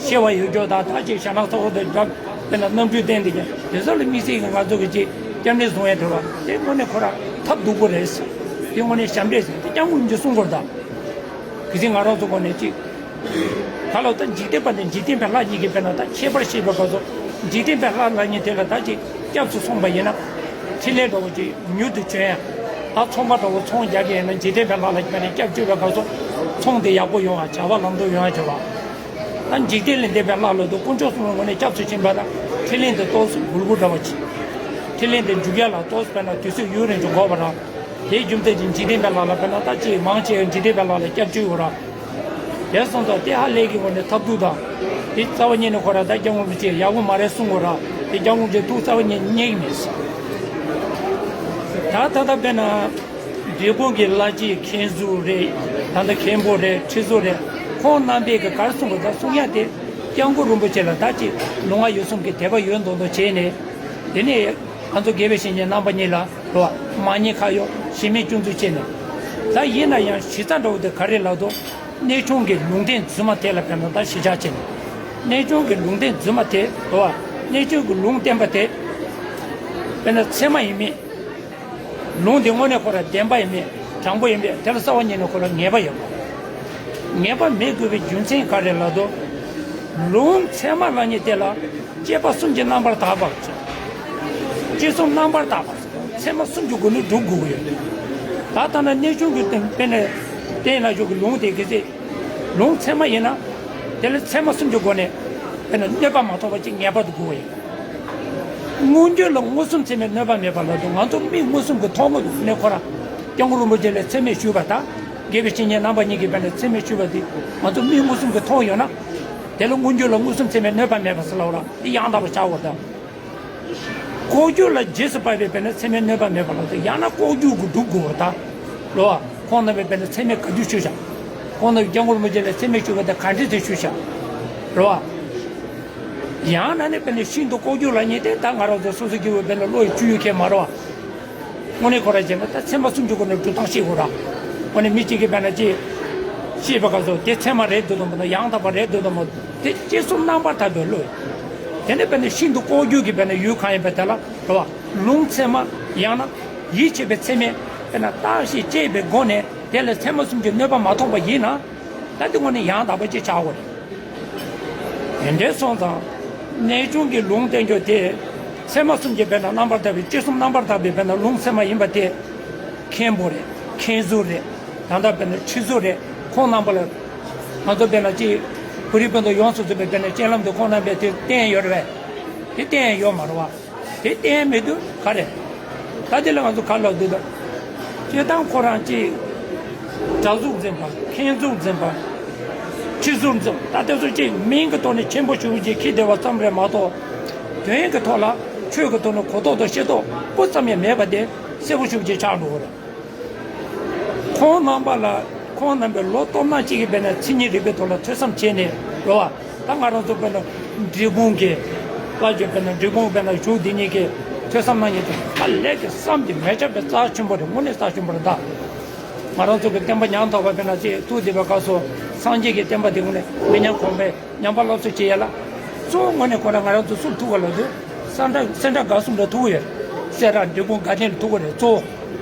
ཤེས་པ་ཡོད་རྒྱུ་དང་ད་ཅིག་ཞྭ་ནག་ཚ་བོ་དང་འདྲ་དཔེར་ན་རྣམ་འཕྲུལ་ལྡན་དེ་ཀྱང་དེ་ཚོ་ལ་དམིགས་བསལ་གྱི་ང་ཚོ་གི་ཅིག་སྐྱབས་གནས་བཟུང་ཡས་དེ་བ་དེ་དངོས་གནས་ཁོ་རང་ཐབས་སྡུག་པོ་རེད། དེ་དངོས་གནས་ཞབས་འདྲེན་ཟེར་དེ་སྐྱབས་མགོན་རིན་པོ་ཆེས་གསུང་དགོས་རེད་ད། གལ་སྲིད་ང་རང་ཚོ་ངོས་ནས་ཅིག་ད་ལོ་ད་འཇིག་རྟེན་པ་ནས་འཇིག་རྟེན་པའི་ལྷ་གཉིས་ཀྱི་དཔེར་ན་ད་ཁྱད་པར་ཤེས་པའི་སྐབས་སུ་འཇིག་རྟེན་པའི་ལྷ་ལབ་མཁན་དེ་ལ་ད་ཅིག་སྐྱབས་སུ་སོང་བ་ཡིན་ན། འཕྲིན་ལས་འདྲ་བོ་ཅིག་མྱུར་དུ་བྱོན་ཡ། ད་ཚོང་པ་འདྲ་བོ་ཚོང་རྒྱག་གི་ཡིན་ན་འཇིག་རྟེན་པའི་ལྷ་ལ་དཔེར་ན་སྐྱབས་བཅོལ་བའི་སྐབས་སུ་ཚོང་དེ་ཡག་པོ་ཡོང་ཡ་བྱ་བ་ལམ་འགྲོ་ཡོང་ཡ་བྱ་བ། ད་འཇིག་རྟེན་ལས་འདས་པའི་ལྷ་ལ་དུ་དཀོན་མཆོག་གསུམ་ལ་ངོས་ནས་སྐྱབས་སུ་ཕྱིན་པ་ན་འཕྲིན་ལས་འདི་ཏོག་ཙམ་འབུར་འབུར་འདྲ་བོ་ཅིག་འཕྲིན་ལས་འདི་འཇུག་ཡ་ལ་ཏོག་ཙམ་དཔེར་ན་དུས་ཚོད་ཡུན་རིང་ཅིག་འགོར་བ་ར། དེའི་རྒྱུ་མཚན་གྱིས་འཇིག་རྟེན་པའི་ལྷ་ལ་དཔེར་ན་ད་ཅིག་མང་ཆེ་བ་འཇིག་རྟེན་པའི་ལྷ་ལ་སྐྱབས་བཅོལ་ཡོད་ར། དེ་སོང་ཙང་དེ་ཧ་ལས་ཀྱི་སྒོ་ནས་ཐབས་སྡུག་དང་། དེ་རྩ་བ་ཉིད་ནས་ཁོ་ར་ད་སྐྱབས་མགོན་རིན་པོ་ཆེ་ཡག་པོ་མ་རེད་གསུང་དགོས་ར། དེ་སྐྱབས་མགོན་རིན་པོ་ཆེ་ཐུགས་རྩ་བ་ཉིད་ནས་མཉེས་ཀྱི་མེད། ད་ད་ལྟ་དཔེར་ན། འབྲས་སྤུངས་ཀྱི་བླ་སྤྱི་མཁན་ཟུར་རེད། ད་ལྟ་མཁན་པོ་རེད། ཁྲི་ཟུར་རེད། ཁོང་རྣམ་པས་ཀྱི་ག་རེ་གསུང་དགོས་ད་གསུང་ཡ་དེ། སྐྱབས་མགོན་རིན་པོ་ཆེ་ལ་ད་ཅིག་ལུང་བ་ཡོད་གསུམ་གྱི་དད་པ་ཡོད་མདོག་མདོག་བྱས་ནས། དེ་ནས་ང་ཚོ་དགེ་བའི་བཤེས་གཉེན་རྣམ་པ་གཉིས་ལ། རེད་བ། མ་ཉེས་ཁ་གཡོགས་གཞི་མེད་སྐྱོན་འཛུགས་བྱས་ནས། ད་ཡིན་ན་ཡང་གཞི་རྩ་འདྲ་བོ་དེ་ག་རེ་ལབ་དུས། གནས་ཆུང་གི་ལུང་བསྟན་རྫུན་མ་དེ་ལ་དཔེར་ན་ད་གཞི་བཞག་བྱས་ནས། གནས་ཆུང་གི་ལུང་བསྟན་རྫུན་མ་དེ་རེད་བ། གནས་ཆུང་གི་ལུང་བསྟན་པ་དེ། དཔེར་ན་ཚད་མ་ཡིན་མིན། ལུང་དེ་དངོས་གནས་ཁོ་ར་བདེན་པ་ཡིན་མིན་དྲང་པོ་ཡིན་མིན་དེ་ལ་རྩ་བ་ཉིད་ནས་ཁོ་ར་ངེས་པ་ཡོད་པ། ངེས་པ་མེད་དགོས་པའི་རྒྱུ་མཚན་ག་རེ་ལབ་དུས། ལུང་ཚད་མ་ལབ་མཁན་དེ་ལ། དཔྱད་པ་གསུམ་གྱིས་རྣམ་པར་དག་པ། དཔྱད་གསུམ་རྣམ་པར་དག་པ། ཚད་མ་གསུམ་གྱི་སྒོ་ནས་སྒྲུབ་དགོས་ཀྱི་ཡོད། ད་ལྟ་ན་གནས་ཆུང་གི་སྟེང་དཔེར་ན་བསྟན་ལ་འཇོག་གི་ལུང་དེ་གལ་སྲིད། ལུང་ཚད་མ་ཡིན་ན། དེ་ལ་ཚད་མ་གསུམ་གྱི་སྒོ་ནས། དཔེར་ན་གནོད་པ་མ་ཐོབ་པ་ཅིག་ངེས་པར་དུ་དགོས་ཀྱི་ཡོད། མངོན་བརྗོད་ལ་མངོན་སུམ་ཚད་མས་གནོད་པ་མེད་པ་ལ་དུ་ང་ཚོ་མིག་མངོན་སུམ་གྱིས་མཐོང་གི་འདུག་ནས་ཁོ་ར། སྐྱབས་མགོན་རིན་པོ་ཆེ་ལ་ཚད་མས་ཞུས་པ་དང་། དགེ་བའི་བཤེས་གཉེན་རྣམ་པ་གཉིས་ཀྱིས་དཔེར་ན་ཚད་མས་ཞུས་པ་དེ་ང་ཚོ་མིག་མངོན་སུམ་གྱིས་མཐོང་ཡོད་ན། དེ་ལ་མངོན་བརྗོད་ལ་མངོན་སུམ་ཚད་མས་གནོད་པ་མེད་པ་ཟེར་ལབ་པ་ར་དེ་ཡང་དག་པར་བྱ་དགོས་དང་། ལྐོག་གྱུར་ལ་རྗེས་སུ་དཔག་པའི་དཔེར་ན་མཚན་མའི་གནོད་པ་མེད་པ་ལ་སོགས། ཡང་ན་ལྐོག་གྱུར་གྱིས་སྒྲུབ་དགོས་པར་ཐལ། རེད་བ། ཁོང་རྣམ་པས་དཔེར་ན་མཚན་སྨད་ག་དུས་ཞུས་བཞག་ཁོང་རྣམ་པས་སྐྱབས་མགོན་རིན་པོ་ཆེ་ལ་མཚན་སྨད་ཞུས་པ་དེ་ག་འདྲས་ཞིག་ཞུས་བཞག་རེད་བ། ཡང་ན་ནི་དཔེར་ན་ཤིན་ཏུ་ལྐོག་གྱུར་ལབ་མཁན་དེ་ད་ང་རང་ཚོ་སོ་སོ་སྐྱེ་བོ་དཔེར་ན་བློ་ཡི་སྤྱོད་ཡུལ་མཁན་མ་རེད་བ། དངོས་གནས་ཁོ་རང་བྱས་ན་ད་ཚད་མ་སུམ་ཅུ་སྒོ་ནས་སྒྲུབ་སྟངས་ཤེས་དགོས་ར། དངོས་གནས་མི་གཅིག་གིས་དཔེར་ན་ཅིག་ཤེས་པའི་སྐབས་སུ་དེ་ཚད་མ་རེད་འདུག་དང་མ་གཏོགས་ཡང་དག་པ་རེད་འདུག་དང་མ་གཏོགས། དེ་དཔྱད་གསུམ་རྣམ་པར་དག་པའི་བློ། དེ་ནས་དཔེར་ན་ཤིན་ཏུ་ལྐོག་གྱུར་གྱི་དཔེར་ན་ཡུལ་གང་ཡིན་པ་དེ་ལ་རེད་བ། ལུང་ཚད་མ། ཡང་ན་ཡིད་ཆེས་པའི་ཚད་མས་དཔེར་ན་བརྟག་ཤིང་དཔྱད་པའི་སྒོ་ནས་དེ་ལ་ཚད་མ་གསུམ་གྱི་གནོད་པ་མ་མཐོང་པ་ཡིན་ན། ད་དེ་དངོས་གནས་ཡང་དག་པ་ཅིག་ཆགས་དགོས་རེད། དེ་འདྲའི་སོང་ཙང་། གནས་ཆུང་གི་ལུང་བསྟན་རྒྱུ་དེ། ཚད་མ་གསུམ་གྱི་དཔེར་ན་རྣམ་པར་དག་པའི་དཔྱད་གསུམ་རྣམ་པར་དག་པའི་དཔེར་ན་ལུང་ཚད་མ་ཡིན་པ་དེ། མཁན་པོ་རེད། མཁན་ཟུར་རེད། ད་ལྟ་དཔེར་ན་ཁྲི་ཟུར་རེད། ཁོང་རྣམ་པ་ལ། ང་ཚོ་དཔེར་ན་ཅིག་བོད་རིགས་སྤུན་ཟླ་ཡོངས་སུ་རྫོགས་པའི་དཔེར་ན་སྤྱན་ལམ་དུ་ཁོང་རྣམ་པས་དེ་བསྟན་ཡོད་རེད་པས། དེ་བསྟན་ཡོད་མ་རེད་བ། དེ་བསྟན་མི་འདུག་ག་རེ། ད་དེ་ལ་ང་ཚོ་ག་ལབ་འདུག་ད། སྤྱིར་བཏང་ཁོ་རང་གཅིག་གྲྭ་ཟུར་འཛིན་པ། མཁན་ཟུར་འཛིན་པ། ཁྲི་ཟུར་འཛིན་པ། ད་དེ་ཚོ་གཅིག་མིང་གི་ཐོག་ནས་ཆེན་པོ་ཞེ་པོ་ཅིག་འཁྱེར་བསྡད་པ་ཙམ་རེད་མ་གཏོགས། དོན་གྱི་ཐོག་ལ་ཆོས་ཀྱི་ཐོག་ནས་གོ་རྟོགས་དང་ཤེས་རྟོགས་སྤུ་ཙམ་ཡང་མེད་པ་དེ་གསལ་པོ་ཞེ་པོ་ཅིག་ཆགས་འགྲོ་གི་རེད། ཁོང་རྣམ་པ་ལ། ཁོང་རྣམ་པས་ལོ་སྟོང་ཕྲག་གཅིག་གི་དཔེར་ན་མཚན་ཉིད་རིག་པའི་ཐོག་ལ་ཐོས་བསམ་བྱས་ནས་རེད་བ། ད་ང་རང་ཚོ་དཔེར་ན་འབྲས་སྤུངས་ཀྱི། བླ་བརྒྱུད་དཔེར་ན་འབྲས་སྤུངས་དཔེར་ན་བཞུགས་འདི་གཉིས་ཀྱིས་ཐོས་བསམ་གནང་མཁན་དེ་ཧ་ལས་ཀྱི་བསམ་གྱིས་མི་ཁྱབ་པའི་རྩ་ཆེན་པོ་རེད། དངོས་གནས་རྩ་ཆེན་པོ་རེད་ད། ང་རང་ཚོ་གི་བསྟན་པ་ཉམས་ཐག་པ་དཔེར་ན་ཅིག་ཐུག་བསྡད་པའི་སྐབས་སུ་སངས་རྒྱས་ཀྱི་བསྟན་པ་དེ་དངོས་གནས་མི་ཉམས་གོང་འཕེལ་ཉམས་པ་སླར་གསོ་བྱེད་ཡ་ལ། གཙོ་བོ་དངོས་གནས་ཁོ་ན་ང་རང་ཚོ་སུར་ཐུག་ག་ལ་དུས། སེ་འབྲས་སེ་འབྲས་དགའ་གསུམ་ལ་ཐུག་གི་ཡོད། སེ་ར་འབྲས་སྤུངས་དགའ་ལྡན་ལ་ཐུག་གི་རེད་གཙོ་བོ།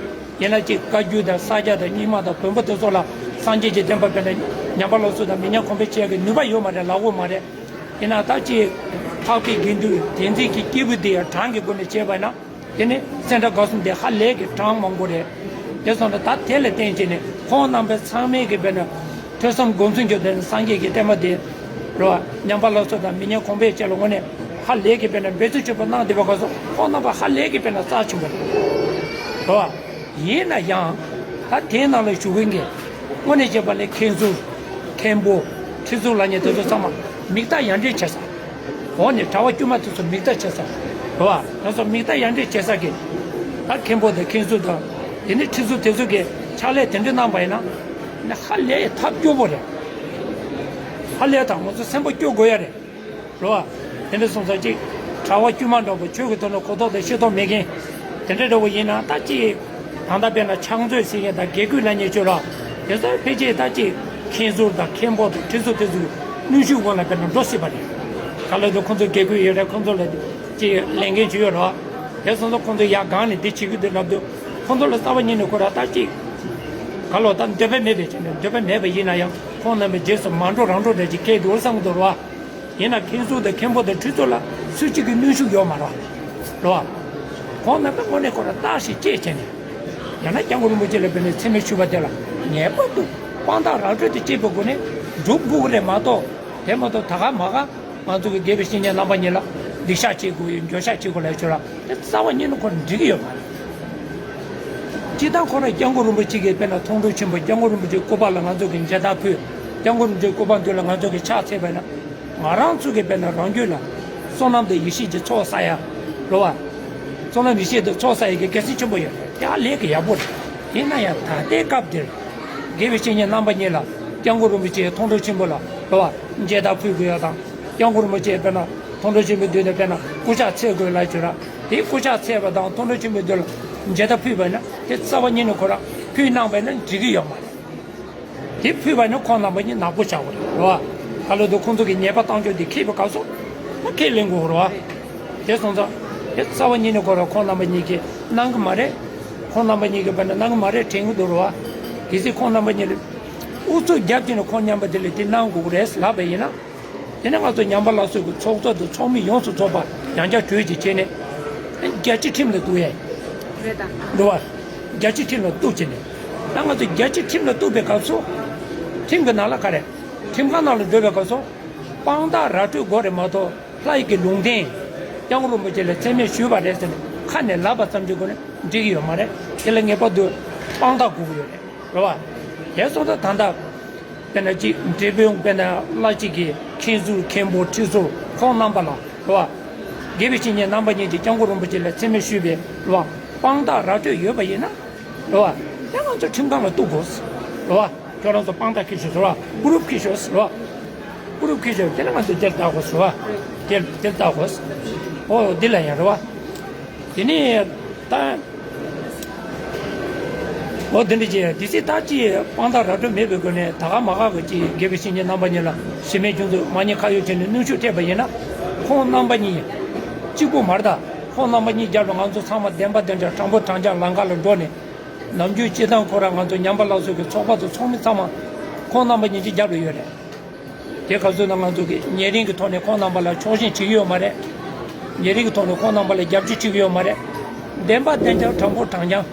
ཡིན་ན་ཅིག་བཀའ་བརྒྱུད་དང་ས་སྐྱ་དང་རྙིང་མ་དང་བོན་པོ་དེ་ཚོ་ལ་སངས་རྒྱས་ཀྱི་བསྟན་པ་དཔེར་ན་ཉམས་པ་སླར་གསོ་དང་མི་ཉམས་གོང་འཕེལ་བྱེད་ཡག་གི་ནུས་པ་ཡོད་མ་རེད། ལག་འོང་མ་རེད། ཡིན་ན་ད་ཅིག་འཕགས་པའི་དགེ་འདུན་བསྟན་འཛིན་གྱི་སྐྱེས་བུ་དེ་ཡང་གྲངས་ཀྱི་སྒོ་ནས་བྱས་པ་ཡིན་ན། དེ་ནི་སེ་འབྲས་དགའ་གསུམ་དེ་ཧ་ལས་ཀྱི་གྲངས་མང་པོ་རེད། དེ་སོང་ཙང་ད་དེ་ལ་བརྟེན་བྱས་ནས་ཁོང་རྣམ་པའི་ཚང་མས་ཀྱི་དཔེར་ན་ཐོས་བསམ་སྒོམ་གསུམ་གྱི་དེ་ནི་སངས་རྒྱས་ཀྱི་བསྟན་པ་དེ་རེད་བ། ཉམས་པ་སླར་གསོ་དང་མི་ཉམས་གོང་འཕེལ་བཅས་ལ་དངོས་གནས་ཧ་ལས་ཀྱི་དཔེར་ན་འབད་བརྩོན་ཆེན་པོ་གནང་བསྡད་པའི་སྐབས་སུ་ཁོང་རྣམ་པ་ཧ་ལས་ཀྱི་དཔེར་ན་རྩ་ཆེན་པོ་རེད་བ། ཡིན་ན་ཡང་། ད་དེའི་ནང་ལ་བཞུགས་མཁན་གྱི། དངོས་གནས་བྱས་པ་ལས་མཁན་ཟུར། མཁན་པོ། ཁྲི་ཟུར་ལབ་མཁན་དེ་ཚོ་ཚང་མ་མིག་ལྟ་ཡར་འདྲེན་བྱེད་ས། འོག་ནས་གྲྭ་པ་དཀྱུས་མ་དེ་ཚོ་མིག་ལྟ་བྱེད་ས། རེད་བ། ང་ཚོ་མིག་ལྟ་ཡར་འདྲེན་བྱེད་ས་གི། ད་མཁན་པོ་དང་མཁན་ཟུར་དང་། དེ་ནས་ཁྲི་ཟུར་དེ་ཚོ་གི་ཕྱག་ལས་དེ་འདྲ་གནང་པ་ཡིན་ན། ཧ་ལས་ཐབས་སྐྱོ་པོ་རེད། ཧ་ལས་ད་ང་ཚོ་སེམས་པ་སྐྱོ་དགོས་ཡ་རེད། རེད་བ། དེ་འདྲ་སོང་ཙང་ཅིག་གྲྭ་པ་དཀྱུས་མ་འདྲ་པོ་ཆོས་ཀྱི་ཐོག་ནས་གོ་རྟོགས་དང་ཤེས་རྟོགས་མེད་མཁན། དེ་འདྲ་འདྲ་པོ་ཡིན་ན་ད་ཅིག་ད་ལྟ་དཔེར་ན་ཕྱག་མཛོད་ཟེར་མཁན་དང་དགེ་བསྐོས་ལབ་མཁན་ཆོས་ར། དེ་ཚོ་ཕལ་ཆེར་ད་ཅིག་མཁན་ཟུར་དང་མཁན་པོ་དང་ཁྲི་ཟུར་དེ་ཚོའི་གནོན་ཤུགས་འོག་ལ་དཔེར་ན་འགྲོ་སྲིད་པ་རེད། ག་ལ་དུ་ཁོང་ཚོ་དགེ་བསྐོས་ཡོད་རེད། ཁོང་ཚོ་ལ་ཅིག་ལས་འགན་ཅིག་ཡོད་ར། དེ་སོང་ཙང་ཁོང་ཚོ་ཡར་སྒང་ནས་འདི་བྱེད་ཀྱི་འདུག་ལབ་དུས། ཁོང་ཚོ་ལ་རྩ་བ་ཉིད་ནས་ཁོ་ར་ད་ཅིག་ག་ལོ་ད་འདོད་པ་མེད་པའི་ཆ་ནས་འདོད་པ་མེད་པ་ཡིན་ན་ཡང་ཁོང་རྣམ་པའི་རྗེས་སུ་མ་འགྲོ་རང་འགྲོ་འདྲ་ཅིག་སྐྱེས་འདུག་བསམ་གྱི་འདུག་ར། ཡིན་ན་མཁན་ཟུར་དང་མཁན་པོ་དང་ཁྲི་ཟུར་ལ་སུ་གཅིག་གི་གནོན་ཤུགས་ཡོད་མ་རེད། རེད་བ། ཁོང་རྣམ་པས་དངོས་གནས་ཁོ་རང་བརྟག་ཞིབ་དཔྱད་བྱས་ནས། ཡང་ན་སྐྱབས་མགོན་རིན་པོ་ཆེ་ལ་དཔེར་ན་མཚན་སྨད་ཞུས་པ་དེ་ལ་ངེས་པར་དུ་དཔང་རྟགས་ར་སྤྲོད་དེ་བྱེད་པའི་སྒོ་ནས་སྒྲུབ་དགོས་ཀྱི་རེད་མ་གཏོགས། དེ་མ་གཏོགས་ད་ག་མ་ག་ང་ཚོ་གི་དགེ་བའི་བཤེས་གཉེན་རྣམ་པ་གཉིས་ལ་སྡིག་བཤགས་བྱེད་དགོས་ཡོད། འགྱོད་བཤགས་བྱེད་དགོས་ལབ་ཆོག་ལ་དེ་རྩ་བ་ཉིད་ནས་ཁོ་རང་འགྲིག་གི་ཡོད་མ་རེད། སྤྱིར་བཏང་ཁོ་རང་སྐྱབས་མགོན་རིན་པོ་ཆེ་གིས་དཔེར་ན་མཐོང་གྲོལ་ཆེན་པོ་སྐྱབས་མགོན་རིན་པོ་ཆེའི་སྐུ་པར་ལ་ང་ཚོ་གི་མཇལ་དར་ཕུལ། སྐྱབས་མགོན་རིན་པོ་ཆེའི་སྐུ་པར་མདུན་ལ་ང་ཚོ་གི་ཕྱག་འཚལ་བས་ན། ང་རང་ཚོ་གི་དཔེར་ན་རང་རྒྱུད་ལ་བསོད་ནམས་དང་ཡེ་ཤེས་ཀྱི་ཚོགས་བསགས་ཡ། རེད་བ། བསོད་ནམས་ཡེ་ཤེས་དང་ཚོགས་བསགས་ཡ་གི་དགེ་མཚན་ཆེན་པོ་ཡོད་རེད། དེ་ཧ་ལས་ཀྱི་ཡག་པོ་རེད། ཡིན་ན་ཡང་ད་ལྟའི་སྐབས་འདིར་དགེ་བའི་བཤེས་གཉེན་རྣམ་པ་གཉིས་ལ་སྐྱབས་མགོན་རིན་པོ་ཆེའི་མཐོང་གྲོལ་ཆེན་པོ་ལ་རེད་བ། མཇལ་དར་ཕུལ་དགོས་ཡ་དང་། སྐྱབས་མགོན་རིན་པོ་ཆེ་དཔེར་ན་མཐོང་གྲོལ་ཆེན་པོའི་མདུན་དུ་དཔེར་ན་སྐུ་ཕྱག་འཚལ་དགོས་ལབ་བྱས་ར། དེ་སྐུ་ཕྱག་འཚལ་བ་དང་མཐོང་གྲོལ་ཆེན་པོའི་མདུན་ལ་མཇལ་དར་ཕུལ་བ་ན་དེ་རྩ་བ་ཉིད་ནས་ཁོ་རང་ཕུལ་གནང་བ་ན་འགྲིག་གི་ཡོད་མ་རེད། དེ་ཕུལ་བ་ནི་ཁོང་རྣམ་པ་གཉིས་ནག་པོ་བྱ་དགོས་རེད་བ། ག་ལོ་དུ་ཁོང་ཚོ་གི་ཉེས་པ་བཏང་ཕྱོགས་དེ་ཁེལ་བའི་སྐབས་སུ་ཁས་ལེན་དགོས་རེད་བ། དེ་སོང་ཙང་དེ་རྩ་བ་ཉིད་ནས་ཁོ་ར་ཁོང་རྣམ་པ་གཉིས་ཀྱིས་གནང་གི་མ་རེད། ཁོང་རྣམ་པ་གཉིས་ཀྱིས་བར་ན་གནང་གི་མ་རེད་དྲན་གྱི་འདུག་རེད་བ། གལ་སྲིད་ཁོང་རྣམ་པ་གཉིས་ལ་ཨུ་ཚུགས་རྒྱབ་ཀྱི་ནས་ཁོང་མཉམ་པ་དེ་ལ་དེ་གནང་དགོས་ཀྱི་རེད་ལབ་པ་ཡིན་ན། དེ་ནས་ང་ཚོ་ཉམས་པ་སླར་གསོ་གི་ཚོགས་གཙོ་དང་ཚོགས་མི་ཡོངས་སུ་རྫོགས་པ་ཡང་བསྐྱར་གྲོས་ཀྱིས་བྱས་ནས་རྒྱལ་སྤྱིའི་ཁྲིམས་ལ་གཏུགས་ཡས། རེད་ད། འགྲོ་བ། རྒྱལ་སྤྱིའི་ཁྲིམས་ལ་གཏུགས་བྱས་ནས། ད་ང་ཚོ་རྒྱལ་སྤྱིའི་ཁྲིམས་ལ་གཏུགས་པའི་སྐབས་སུ། ཁྲིམས་ཀྱི་ནང་ལ་ག་རེ། ཁྲིམས་ཁང་ནང་ལ་འགྲོ་བའི་སྐབས་སུ། དཔང་རྟགས་ར་སྤྲོད་དགོས་རེད་མ་གཏོགས་ལྷ་ཡི་གི་ལུང་བསྟན། སྐྱབས་མགོན་རིན་པོ་ཆེ་ལ་མཚན་སྨད་ཞུས་པ་རེད་ཟེར་ནས་ཁ་ནས་ལབ་པ་ཙམ་གྱི་སྒོ་ནས་འགྲིག་གི་ཡོད་མ་རེད། དེ་ལ་ངེས་པར་དུ་དཔང་རྟགས་དགོས་ཀྱི་ཡོད་རེད། རེད་བ། དེ་སོང་ཙང་ད་ལྟ། དཔེར་ན་གཅིག་འབྲས་སྤུངས་དཔེར་ན་བླ་གཅིག་གིས་མཁན་ཟུར་མཁན་པོ་ཁྲི་ཟུར་ཁོང་རྣམ་པ་ལ་རེད་བ། དགེ་བའི་བཤེས་གཉེན་རྣམ་པ་གཉིས་ཀྱིས་སྐྱབས་མགོན་རིན་པོ་ཆེ་ལ་མཚན་སྨད་ཞུས་པའི་རེད་བ། དཔང་རྟགས་ར་སྤྲོད་ཡོད་པ་ཡིན་ན་རེད་བ། དེ་ང་ཚོ་ཁྲིམས་ཁང་ལ་གཏུག་དགོས་རེད་བ། ཁྱོད་རང་ཚོ་དཔང་རྟགས་འཁྱེར་ཤོག་ཟེར་བ། པུ་རུབ་འཁྱེར་ཤོག་ཟེར་བ། པུ་རུབ་འཁྱེར་ཤོག་དེ་ལ་ང་ཚོ་དེར་བལྟ་དགོས་ཟེར་བ། དེར་དེར་བལྟ་དགོས། ཨོ་འདི་ལ་ཡང་རེད་བ། དེ་ནས་ད། འོ་དེ་འདྲ་བྱས་དེ་སྲིད་ད་ཅི་དཔང་རྟགས་ར་སྤྲོད་མེད་པའི་སྒོ་ནས་ད་ག་མ་ག་གི་ཅི་དགེ་བའི་བཤེས་གཉེན་རྣམ་པ་གཉིས་ལ་གཞི་མེད་སྐྱོན་འཛུགས་མ་ཉེས་ཁ་གཡོགས་བྱས་ནས་གནོན་ཤུགས་སྤྲད་པ་ཡིན་ན། ཁོང་རྣམ་པ་གཉིས་གཅིག་པུ་མ་རེད་ད། ཁོང་རྣམ་པ་གཉིས་རྒྱབ་ལ་ང་ཚོ་ཚང་མ་བདེན་པ་བདེན་འཇགས་དྲང་པོ་དྲང་འཇགས་ལམ་ཁ་ལ་འགྲོ་ནས། ནམ་རྒྱུན་སྤྱི་བཏང་ཁོ་རང་ང་ཚོ་ཉམས་པ་སླར་གསོ་གི་ཚོགས་པ་དང་ཚོགས་མི་ཚང་མ་ཁོང་རྣམ་པ་གཉིས་ཀྱི་རྒྱབ་ལ་ཡོད་རེད། དེ་ག་ཚོད་ན་ང་ཚོ་གི་ཉེ་རིང་གི་ཐོག་ནས་ཁོང་རྣམ་པ་ལ་ཕྱོགས་ཞེན་བྱེད་ཀྱི་ཡོད་མ་རེད། ཉེ་རིང་གི་ཐོག་ནས་ཁོང་རྣམ་པ་ལ་རྒྱབ་སྐྱོར་བྱེད་ཀྱི་ཡོད་མ་རེད། བདེན་པ་བདེན་འཇགས་དྲང་པོ་དྲང་རྐྱང་།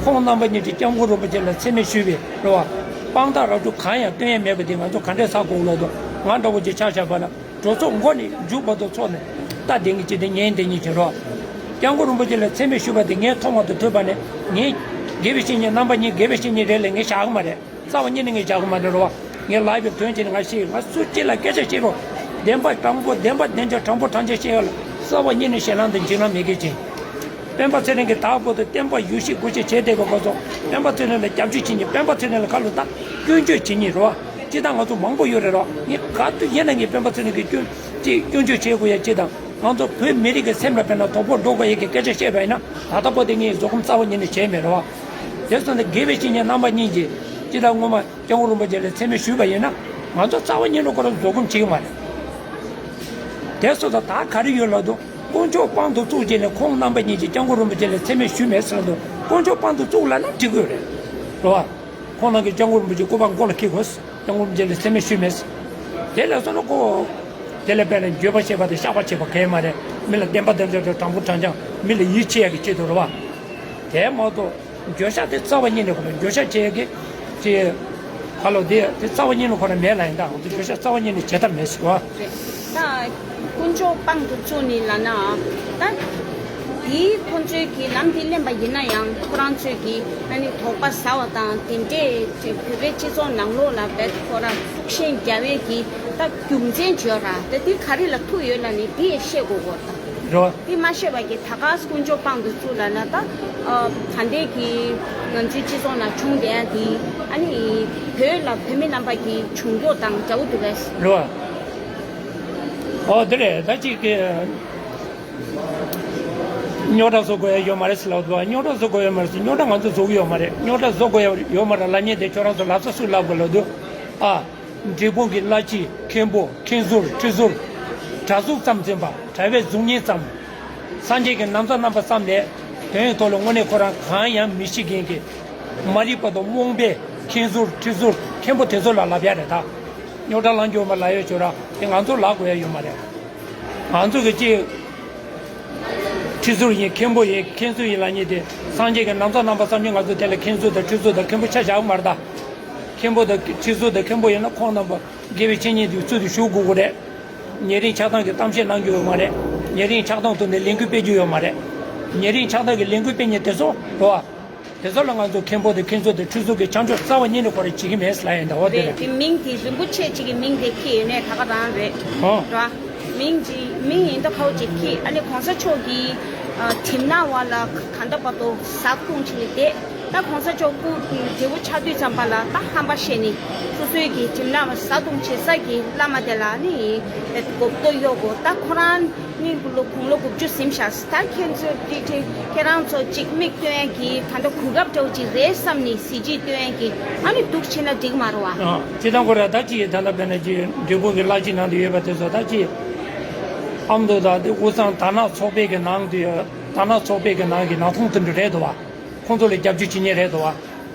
ཁོང་རྣམ་པ་གཉིས་ཀྱིས་སྐྱབས་མགོན་རིན་པོ་ཆེ་ལ་མཚན་སྨད་ཞུས་པའི་རེད་བ། དཔང་རྟགས་ར་སྤྲོད་གང་ཡང་སྟོན་ཡས་མེད་པ་དེ་ང་ཚོ་ག་འདྲས་ཟ་དགོས་ལབ་དུས་ང་འདྲ་བོ་ཅིག་ཆ་བཞག་པ་ན་གྲོས་ཚོགས་མགོ་ནས་མཇུག་བར་དུ་ཚོགས་ནས་ལྟ་བདེན་གི་ཅིག་དེ་ཉན་བདེན་གི་ཅིག་རེད་བ། སྐྱབས་མགོན་རིན་པོ་ཆེ་ལ་མཚན་སྨད་ཞུས་པ་དེ་ངས་ཐོག་མ་དུ་ཐོས་པ་ནས་ངས་དགེ་བའི་བཤེས་གཉེན་རྣམ་པ་གཉིས་དགེ་བའི་བཤེས་གཉེན་རེད་ལབ་ངས་བཞག་གི་མ་རེད། རྩ་བ་ཉིད་ནས་ངས་བཞག་གི་མ་རེད་རོ། ངས་ལབ་པའི་དོན་གྱིས་ནི་ང་ཤེས། ང་སུ་གཅིག་ལ་སྐད་ཆ་བཤད་རོགས། བདེན་པ་དྲང་པོ་བདེན་པ་བདེན་འཇགས་དྲང་པོ་དྲང་འཇགས་བཤད་ཡ་ལ་རྩ་བ་ཉིད་ནས་ཞེད་སྣང་དང་འཇིགས་སྣང་མེད་མཁན་ཅིག་སྤེན་པ་ཚེ་རིང་གིས་ད་བར་དུ་བསྟན་པ་ཡོ་བྱད་སྒོ་ཕྱེ་བྱས་བསྡད་པའི་སྐབས་སུ་སྤེན་པ་ཚེ་རིང་ལ་རྒྱབ་སྐྱོར་བྱེད་མཁན། སྤེན་པ་ཚེ་རིང་ལ་ཁ་ལོ་ད་སྐྱོན་བརྗོད་བྱེད་མཁན་རོ། སྤྱིར་བཏང་ང་ཚོ་མང་པོ་ཡོད་རེད་རོ། ངས་ག་དུས་ཡིན་ན་ངས་སྤེན་པ་ཚེ་རིང་གི་སྐྱོན་ཅིག་སྐྱོན་བརྗོད་བྱེད་དགོས་ཡ་ཅིག་དང་། ང་ཚོ་བོད་མི་རིགས་ཀྱི་སེམས་ལ་དཔེར་ན་དོ་ཕོག་འགྲོ་དགོས་ཡ་གི་སྐད་ཆ་བཤད་པ་ཡིན་ན་ད་ལྟ་བར་དུ་ངས་བཟོད་སྒོམ་རྩ་བ་ཉིད་ནས་བྱས་མེད་རོ། དེ་སོང་ནས་དགེ་བའི་བཤེས་གཉེན་རྣམ་པ་གཉིས་ཀྱིས་སྤྱིར་བཏང་སྔོན་མ་སྐྱབས་མགོན་རིན་པོ་ཆེ་ལ་མཚན་སྨད་ཞུས་པ་ཡིན་ན་ང་ཚོ་རྩ་བ་ཉིད་ནས་ཁོ་རང་བཟོད་སྒོམ་བྱེད་ཀྱི་མ་རེད། དེ་སོང་ཙང་ད་ག་རེ་ཡོད་ལབ་དུས་དཀོན་མཆོག་དཔང་དུ་བཙུགས་བྱས་ནས་ཁོང་རྣམ་པ་གཉིས་ཀྱིས་སྐྱབས་མགོན་རིན་པོ་ཆེ་ལ་མཚན་སྨད་ཞུས་མེད་ཟེར་ལབ་དུས་དཀོན་མཆོག་དཔང་དུ་བཙུགས་ལབ་ན་འགྲིག་གི་རེད། རེད་བ། ཁོང་རྣམས་ཀྱིས་སྐྱབས་མགོན་རིན་པོ་ཆེའི་སྐུ་པར་མགོ་ལ་འཁྱེར་དགོས། སྐྱབས་མགོན་རིན་པོ་ཆེ་ལ་མཚན་སྨད་ཞུས་མེད། དེ་ལ་སོང་ན་ཁོ། དེ་ལ་དཔེར་ན་འགྱོད་པ་བྱེད་པ་དང་བཤགས་པ་བྱེད་པ་གང་ཡང་མ་རེད། མི་ལ་བདེན་པ་བདེན་འཇགས་དང་དྲང་པོ་དྲང་རྐྱང་མི་ལ་ཡིད་ཆེས་ཡག་གི་ཆེད་དུ་རེད་བ། དེ་མ་གཏོགས། འགྱོད་བཤགས་དེ་རྩ་བ་ཉིད་ནས་ཁོ་ལ་འགྱོད་བཤགས་བྱེད་ཀྱི། དེ། ཧ་ལོ་དེ་དེ་རྩ་བ་ཉིད་ནས་ཁོ་ལ་མེད་ལ་ཡིན་ད་ང་ཚོ་འགྱོད་བཤགས་རྩ་བ་ཉིད་ནས་བྱེད་ཐབས་མེད་ཟེར་བ། རེད། ད། དཀོན་མཆོག་དཔང་དུ་བཙུགས་ནས་ལབ་ན། ད། དེའི་ཁོང་ཚོའི་གི་ལམ་དེ་ལེན་པ་ཡིན་ན་ཡང་ཁོ་རང་ཚོའི་གི་ཨ་ནི་དོགས་པ་ཟ་བ་དང་དེ་འདྲས་བོད་པའི་སྤྱི་ཚོགས་ནང་ལོགས་ལ་བེད་ཁོ་རང་ཤུགས་ཞེན་རྒྱག་པའི་གི་ད་རྒྱུ་མཚན་བརྗོད་ར་ད་དེ་ག་རེ་ལ་ཐུག་ཡོད་ལ་ནི་དེ་ཤེས་དགོས་གོ་ད། རོ། དེ་མ་ཤེས་པ་གི་ད་ག་དཀོན་མཆོག་དཔང་དུ་བཙུགས་ལབ་ན་ད། ཨ། ད་ལྟའི་གི་ང་ཚོའི་སྤྱི་ཚོགས་ནང་བྱུང་བསྡད་ཡ་དེ་ཨ་ནི་བོད་ལ་བོད་མི་རྣམ་པ་གི་བྱུང་རྒྱུ་དང་འདྲ་བོ་འདུག་གས། རོ། ཨོ་དེ་རེད་ད་ཅིག་གི་རྙོག་དྲ་བཟོ་དགོས་ཡ་ཡོད་མ་རེད་ཟེར་ལབ་འདུག་རྙོག་དྲ་བཟོ་དགོས་ཡོད་མ་རེད་ཟེར་རྙོག་དྲ་ང་ཚོ་བཟོ་གི་ཡོད་མ་རེད། རྙོག་དྲ་བཟོ་དགོས་ཡ་ཡོད་མ་རེད་ལབ་མཁན་དེ་ཁྱོད་རང་ཚོ་ལབ་ས་སུས་ལབ་དགོས་ལབ་འདུག་ཨ། འབྲས་སྤུངས་ཀྱི་བླ་སྤྱི་མཁན་པོ་མཁན་ཟུར་ཁྲི་ཟུར། གྲྭ་གཟུགས་ཙམ་འཛིན་པ་གྲྭ་པའི་གཟུགས་བརྙན་ཙམ། སངས་རྒྱས་ཀྱི་ན་བཟའ་རྣམ་པ་ཙམ་ལས་དོན་ཡོད་ཐོག་ལ་དངོས་གནས་ཁོ་རང་གང་ཡང་མི་ཤེས་མཁན་གྱི་མ་རིག་པ་དང་རྨོངས་པའི་མཁན་ཟུར་ཁྲི་ཟུར་མཁན་པོ་དེ་ཚོ་ལ་ལབ་ཡ་རེད་ད། རྙོག་དྲ་ལངས་རྒྱུ་མ་ལབ་ཡོད་ཆོག་ར་དེ་ང་ཚོ་ལབ་དགོས་ཡ་ཡོད་མ་རེད། ང་ཚོ་གི་ཅིག་ཁྲི་ཟུར་ཡིན་མཁན་པོ་ཡིན་མཁན་ཟུར་ཡིན་ལབ་མཁན་དེ་སངས་རྒྱས་ཀྱི་ན་བཟའ་རྣམ་པ་ཙམ་གྱིས་ང་ཚོ་དེ་ལ་མཁན་ཟུར་དང་ཁྲི་ཟུར་དང་མཁན་པོ་ཆ་བཞག་གི་མ་རེད་ད། མཁན་པོ་དང་ཁྲི་ཟུར་དང་མཁན་པོ་ཡིན་ན་ཁོང་རྣམ་པ་དགེ་བའི་བཤེས་གཉེན་དེའི་ཚུལ་དུ་བཞུགས་དགོས་ཀྱི་རེད། ཉེ་རིང་ཆགས་སྡང་གི་གཏམ་བཤད་གནང་རྒྱུ་ཡོད་མ་རེད། ཉེ་རིང་ཆགས་སྡང་ཐོག་ནས་ལས་འགུལ་སྤེལ་རྒྱུ་ཡོད་མ་རེད། ཉེ་རིང་ཆགས་སྡང་གི་ལས་འགུལ་སྤེལ་མཁན་དེ་ཚོ་རེད་བ། དེ་ཚོ་ལ་ང་ཚོ་མཁན་པོ་དང་མཁན་ཟུར་དང་ཁྲི་ཟུར་གྱི་ཆ་འཇོག་རྩ་བ་ཉིད་ནས་ཁོ་རང་བྱེད་ཀྱི་མེད་ལབ་ཡིན་ད་འོ་དེ་རེད། རེད་དེ་མིང་དེ་རིན་པོ་ཆེ་གཅིག་གི་མིང་དེ་ཁྱེར་ཡོད་ནས་ད་ག་རང་རེད། ཨོ། རེད་བ། མིང་གཅིག་མིང་ཡིན་ད་ཁའོ་གཅིག་ཁྱེར་ཨ་ནི་གོང་ས་མཆོག་གིས་ཨ། གྲིབ་ནག་བ་ལ་ག་འདྲ་བར་དུ་ཟ་བཏུང་བྱས་ནས་བསྡད། ད་གོང་ས་མཆོག་སྐུ་བགྲེས་པོ་ཆགས་དུས་ཙམ་པ་ལ་ད་ཧམ་པ་བཤད་ནས་སོ་སོའི་གི་གྲིབ་ནག་བ་ཟ་བཏུང་བྱེད་ས་གི་བླ་མ་དེ་ལ་ནི་མགོ་བཏོག་གཡོག་གོ་ད་ཁོ་རང་ནི་ལོ་དགུང་ལོ་དགུ་བཅུ་ཟིན་བཞག་ད་ཁྱེད་ཚོ་ཁྱེད་རང་ཚོ་གཅིག་མིག་སྟོན་ཡ་གི་ད་ལྟ་གོ་སྐབས་འདྲ་བོ་ཅིག་རེད་བསམ་ནས་གཟི་བརྗིད་སྟོན་ཡ་གི་ཨ་ནི་འདུག་བྱེད་ན་འགྲིག་མ་རེད་བ། ཨ་ཅི་དང་གོ་ར་ད་ཅི་ད་ལྟ་བས་ན་ཅི་འབྲས་སྤུངས་ཀྱི་བླ་སྤྱི་ནང་དུ་ཡོད་པ་དེ་ཚོ་ད་ཅི་ཨ་མདོ་དང་དེ་དབུས་གཙང་དར་ནག་ཚོགས་པའི་གི་ནང་དུ་ཡོད་དར་ནག་ཚོགས་པའི་གི་ནང་གི་ནང་ཁོངས་དེ་འདྲ་རེད་འདུག་བ། ཁོང་ཚོ་ལ་རྒྱབ་སྐྱོར་བྱེད་མཁན་རེད་འདུག་བ།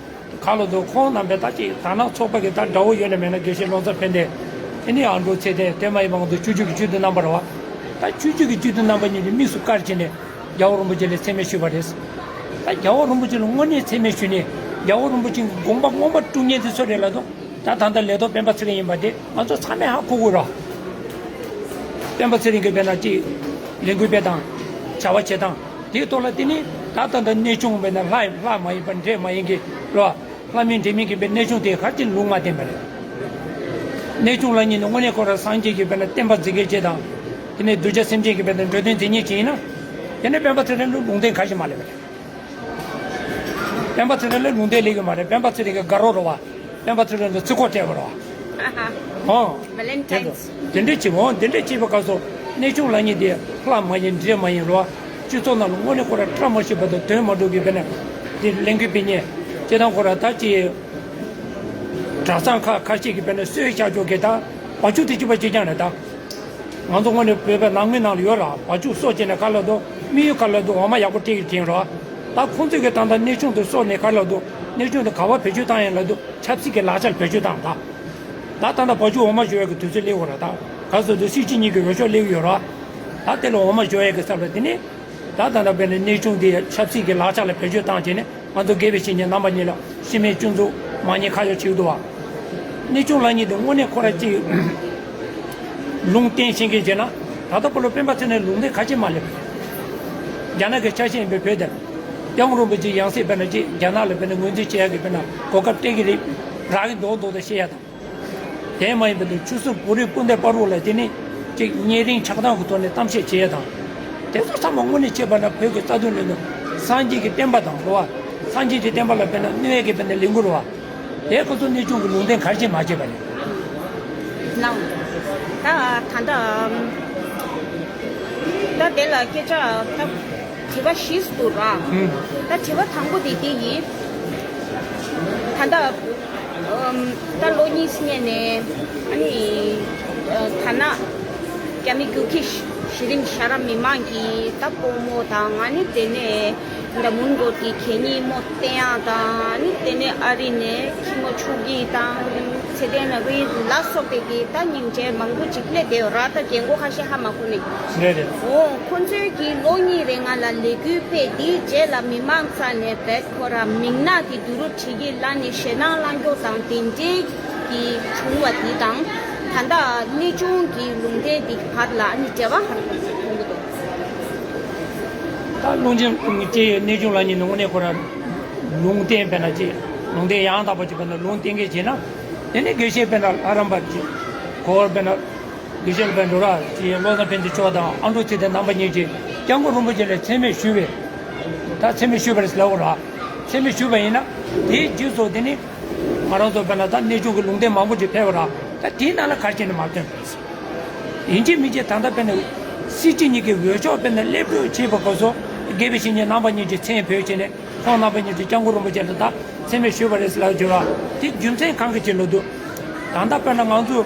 ཁ་ལོ་འདུག་ཁོང་རྣམ་པས་ད་ཅི་དར་ནག་ཚོགས་པ་གི་ད་དགྲ་བོ་ཡོད་ན་མེད་ན་དགེ་བཤེས་ཀློང་རྩ་ཕན་བདེ། དེ་ནས་ཨ་འབྲུག་ཚེ་བརྟན་དེ་མ་ཡིན་པ་ང་ཚོ་ཆོས་བརྒྱུད་ཀྱི་སྤྱི་འཐུས་རྣམ་པ་རེད་བ། ད་ཆོས་བརྒྱུད་ཀྱི་སྤྱི་འཐུས་རྣམ་པ་གཉིས་ཀྱི་དམིགས་སུ་བཀར་བྱས་ནས་རྒྱལ་བ་རིན་པོ་ཆེ་ལ་མཚན་སྨད་ཞུས་པ་རེད། ད་རྒྱལ་བ་རིན་པོ་ཆེ་ལ་དངོས་གནས་མཚན་སྨད་ཞུས་ནས་རྒྱལ་བ་རིན་པོ་ཆེ་གི་དགོངས་པ་མངོན་པར་སྤྲོད་མཁན་དེ་ཚོ་རེད་ལབ་དུས་ད་ད་ལྟ་ལས་ཐོག་སྤེན་པ་ཚེ་རིང་ཡིན་པ་དེ་ང་ཚོ་ཚང་མས་ཧ་གོ་དགོས་རེད། སྤེན་པ་ཚེ་རིང་གིས་དཔེར་ན་ཅིག་ལས་འགུལ་སྤེལ་སྟངས་བྱ་བ་བྱེད་སྟངས་དེའི་ཐོག་ལ་དེ་ནི་ད་ད་ལྟ་གནས་ཆུང་དཔེར་ན་ལྷ་ལྷ་མ་ཡིན་པ་འདྲེ་མ་ཡིན་གྱི་རེད་བ། ལྷ་མིན་འདྲེ་མིན་གྱི་དཔེ་གནས་ཆུང་དེ་ག་ཅི་ལུང་མ་བསྟན་པ་རེད། གནས་ཆུང་ལ་ཉིད་ནས་དངོས་གནས་ཁོ་རང་སངས་རྒྱས་ཀྱི་དཔེར་ན་བསྟན་པ་འཛིན་སྐྱོང་བྱེད་དང་། དེ་ནས་གདུལ་བྱ་སེམས་ཅན་གྱི་བར་དུ་འགྲོ་དོན་དེ་ཉིད་ཅིག་ཡིན་ན། དེ་ནས་སྤེན་པ་ཚེ་རིང་ལ་ལུང་བསྟན་ག་ཞིག་མ་སླེབས་པ་རེད། སྤེན་པ་ཚེ་རིང་ལ་ལུང་བསྟན་སླེབས་ཀྱི་མ་རེད། སྤེན་པ་ཚེ་རིང་གི་དགའ་རོགས་རེད་བ། སྤེན་པ་ཚེ་རིང་ལ་རྩི་ཁོག་སྤྲད་པ་རེད་བ། ཨོ། Valentine's། དེ་འདྲ་བྱེད་འོང་། དེ་འདྲ་བྱེད་པ་ག་སོ། གནས་ཆུང་ལ་ཉིད་དེ་ལྷ་མ་ཡིན་འདྲེ་མ་ཡིན་རེད་བ། སྤྱི་ཚོགས་ནང་ལ་དངོས་གནས་ཁོ་ར་བཀྲ་མ་ཤིས་པ་དང་དོན་མ་འགྲུབ་ཀྱི་བས་ན། དེ་ལས་འགུལ་སྤེལ་མཁན། སྤྱི་བཏང་ཁོ་ར་ད་ཅི། གྲྭ་ཚང་ཁ་ཁ་ཤས་ཀྱི་བས་ན་གསོལ་བཞག་ཆོག་གི་ད། བ་ཕྱུགས་དེ་གཅིག་པ་གཅིག་རྐྱང་རེད་ད། ང་ཚོ་དངོས་གནས་བོད་པའི་ནང་མི་ནང་ལ་ཡོད་ར། བ་ཕྱུགས་གསོ་བྱས་ནས་ག་ལ་འདུག་དམིགས་ཡུལ་ག་ལ་འདུག་འོ་མ་ཡག་པོ་སྤྲད་ཀྱི་དྲན་ར། ད་ཁོང་ཚོས་ཀྱི་ད་ལྟ་གནས་ཆུང་དུ་གསོ་ནས་ག་ལ་འདུག་གནས་ཆུང་དུ་ག་བ་བེད་སྤྱོད་བཏང་ཡང་ལ་འདུག་ཆབ་སྲིད་ཀྱི་ལག་ཆར་བེད་སྤྱོད་བཏང་ད། ད་ད་ལྟ་བ་ཕྱུགས་འོ་མ་བཞོ་ཡག་གི་དུས་ཚོད་སླེབས་ཡོད་ར་ད། ག་སོ་དུ་སྲིད་སྤྱི་གཉིས་ཀྱི་འོས་ཤོག་སླེབས་ཡོད་ར། ད་དེ་ལ་འོ་མ་བཞོ་ཡག་གི་ས་ལ་དེ་ནི། ད་ད་ལྟ་བས་ནས་གནས་ཆུང་དེ་ཆབ་སྲིད་ཀྱི་ལག་ཆ་ལ་བེད་སྤྱོད་བཏང་བྱས་ནས་ང་ཚོ་དགེ་བའི་བཤེས་གཉེན་རྣམ་པ་གཉིས་ལ་ཤི་རྨས་སྐྱོན་འཛུགས་མ་ཉེས་ཁ་གཡོག་བྱེད་ཀྱི་འདུག་བ། གནས་ཆུང་ལ་ཉིད་དུ་དངོས་གནས་ཁོ་ར་གཅིག་ལུང་བསྟན་ཤེས་མཁན་བྱས་ན་ད་ལྟ་བུ་ལ་སྤེན་པ་ཚེ་ནས་ལུང་བསྟན་ཁ་ཆེ་མ་སླེབས། རྒྱ་ནག་གི་ཆ་ཤས་ཡིན་པའི་བོད་དེར་སྐྱབས་མགོན་རིན་པོ་ཆེ་ཡང་སྲིད་བས་ན་གཅིག་རྒྱ་ནག་ལ་བས་ན་ངོས་འཛིན་བྱེད་ཡག་གི་བས་ན་གོ་སྐབས་སྤྲད་ཀྱི་རེད། རག་གི་འདུག་འདུག་ད་བཤད་ཡག་དང་། དེ་མ་ཡིན་པ་དུ་ཆུ་སྲིན་བོ་རིགས་སྤུན་ཟླའི་བར་རོ་ལ་དེ་ནི་གཅིག་གཉེན་རིང་ཆགས་སྡང་གི་ཐོག་ནས་གཏམ་བཤད་བྱེད་ཡ་དང་། དེ་ཚོ་ཚང་མ་དངོས་གནས་བྱས་པ་ན་བོད་ཀྱི་རྩ་དོན་ལས་དོན་སངས་རྒྱས་ཀྱི་བསྟན་པ་དང་གོ་བ། སངས་རྒྱས་ཀྱི་བསྟན་པ་ལ་དཔེར་ན་གནོད་ཡ་གི་དཔེར་ན་ལས་འགུལ་རོ་བ། དེ་ཁོ་ཚོ་གནས་ཆུང་གི་ལུང་བསྟན་གར་བྱེད་མ་བྱེད་པ་རེད། ལགས། ད་ད་ལྟ་ད་དེ་ལ་སྐད་ཆ་ད། དྲི་བ་བཞི་འདུག་ར། ད་དྲི་བ་དང་པོ་དེ་འདི་ཡིན། ད་ལྟ་ཨམ། ད་ལོ་གཉིས་སྔོན་ནས་ཨ་ནི་ཨ། ཐ་ན་རྒྱ་མི་རྒྱུག་ཁྱི་གཞི་རིམ་ཤ་ར་མི་མང་གི་ད་སྤོ་མོ་དང་ཨ་ནི་དེ་ནས་ད་མོན་གྷོ་གི་གད་སྙིགས་མོ་བསྟན་ཡག་དང་ཨ་ནི་དེ་ནས་ཨ་རི་ནས་ཁྱི་མོ་ཕྱུགས་ཀྱི་དང་ཚེ་བརྟན་ལགས་ལ་སོགས་པའི་གི་ད་སྙིང་རྗེ་མང་པོ་ཅིག་སླེབས་བསྡད་ཡོད་ར། ད་རྒན་གོག་ཁ་ཤས་ཧ་མ་གོ་ནས། རེད་རེད། འོ་ཁོ་ཚོས་ཀྱིས་ལོ་གཉིས་རིང་ང་ལ་ལས་འགུལ་སྤེལ་དེའི་རྗེས་ལ་མི་མང་རྩ་ནས་བེད་ཁོ་ར་མིང་ནག་དེ་བསྡུ་རུབ་བྲིས་ཀྱི་ལ་ནི་ཞེད་སྣང་བསླང་རྒྱུ་དང་དེ་འདྲའི་གི་བྱུང་བ་དེ་དང་ད་ལྟ་གནས་ཆུང་གི་ལུང་བསྟན་དེ་གི་བར་ལ་ཨ་ནི་འབྲེལ་བ་ག་རེ་མཐོང་གི་འདུག་ད་ལུང་ཆེན་གྱི་གནས་ཆུང་ལ་ཉིན་ནི་དངོས་གནས་ཁོ་ར་ལུང་བསྟན་དཔེར་ན་ཅི་ལུང་བསྟན་ཡང་དག་པ་ཅིག་དཔེར་ན་ལུང་བསྟན་མཁན་བྱས་ན་དེ་ནི་དགེ་བཤེས་དཔེར་ན་ལྷ་རམས་པ་ཅིག་གོ་བར་དཔེར་ན། དགེ་བཤེས་ལ་བན་འགྲོ་ར་ཅི་ཡང་བློ་བཟང་ཕན་ཚུན་མཆོག་དང་ཨ་འབྲུག་ཚེ་བརྟན་རྣམ་པ་གཉིས་ཀྱིས་སྐྱབས་མགོན་རིན་པོ་ཆེ་ལ་མཚན་སྨད་ཞུས་པས། ད་མཚན་སྨད་ཞུས་པ་རེད་ལབ་དགོས་ར། མཚན་སྨད་ཞུས་པ་ཡིན་ན་དེའི་རྗེས་སུ་དེ་ནི་ང་རང་ཚོ་བས་ན་ད་གནས་ཆུང་གི་ལུང་བསྟན་མང་པོ་ཅིག་ཕེབས་པ་ར། ད་དེའི་ནང་ལ་ག་རེ་བྱས་ནས་མ་ཐོན་པ་རེད། ཡིན་གཅིག་མིན་གཅིག་ད་ལྟ་བས་ན་སྲིད་སྤྱི་གཉིས་ཀྱི་འོས་ཤོག་བས་ན་སླེབས་དགོས་བྱས་པ་གོ་སོ། དགེ་བའི་བཤེས་གཉེན་རྣམ་པ་གཉིས་ཀྱི་མཚན་བོས་བྱས་ནས། ཁོང་རྣམ་པ་གཉིས་ཀྱིས་སྐྱབས་མགོན་རིན་པོ་ཆེ་ལ་ད་མཚན་སྨད་ཞུས་པ་རེད་ཟེར་ལབ་བརྗོད་པ་དེ་རྒྱུ་མཚན་གང་གི་ཕྱིར་ལ་འདུག་ད་ལྟ་དཔེར་ན་ང་ཚོ་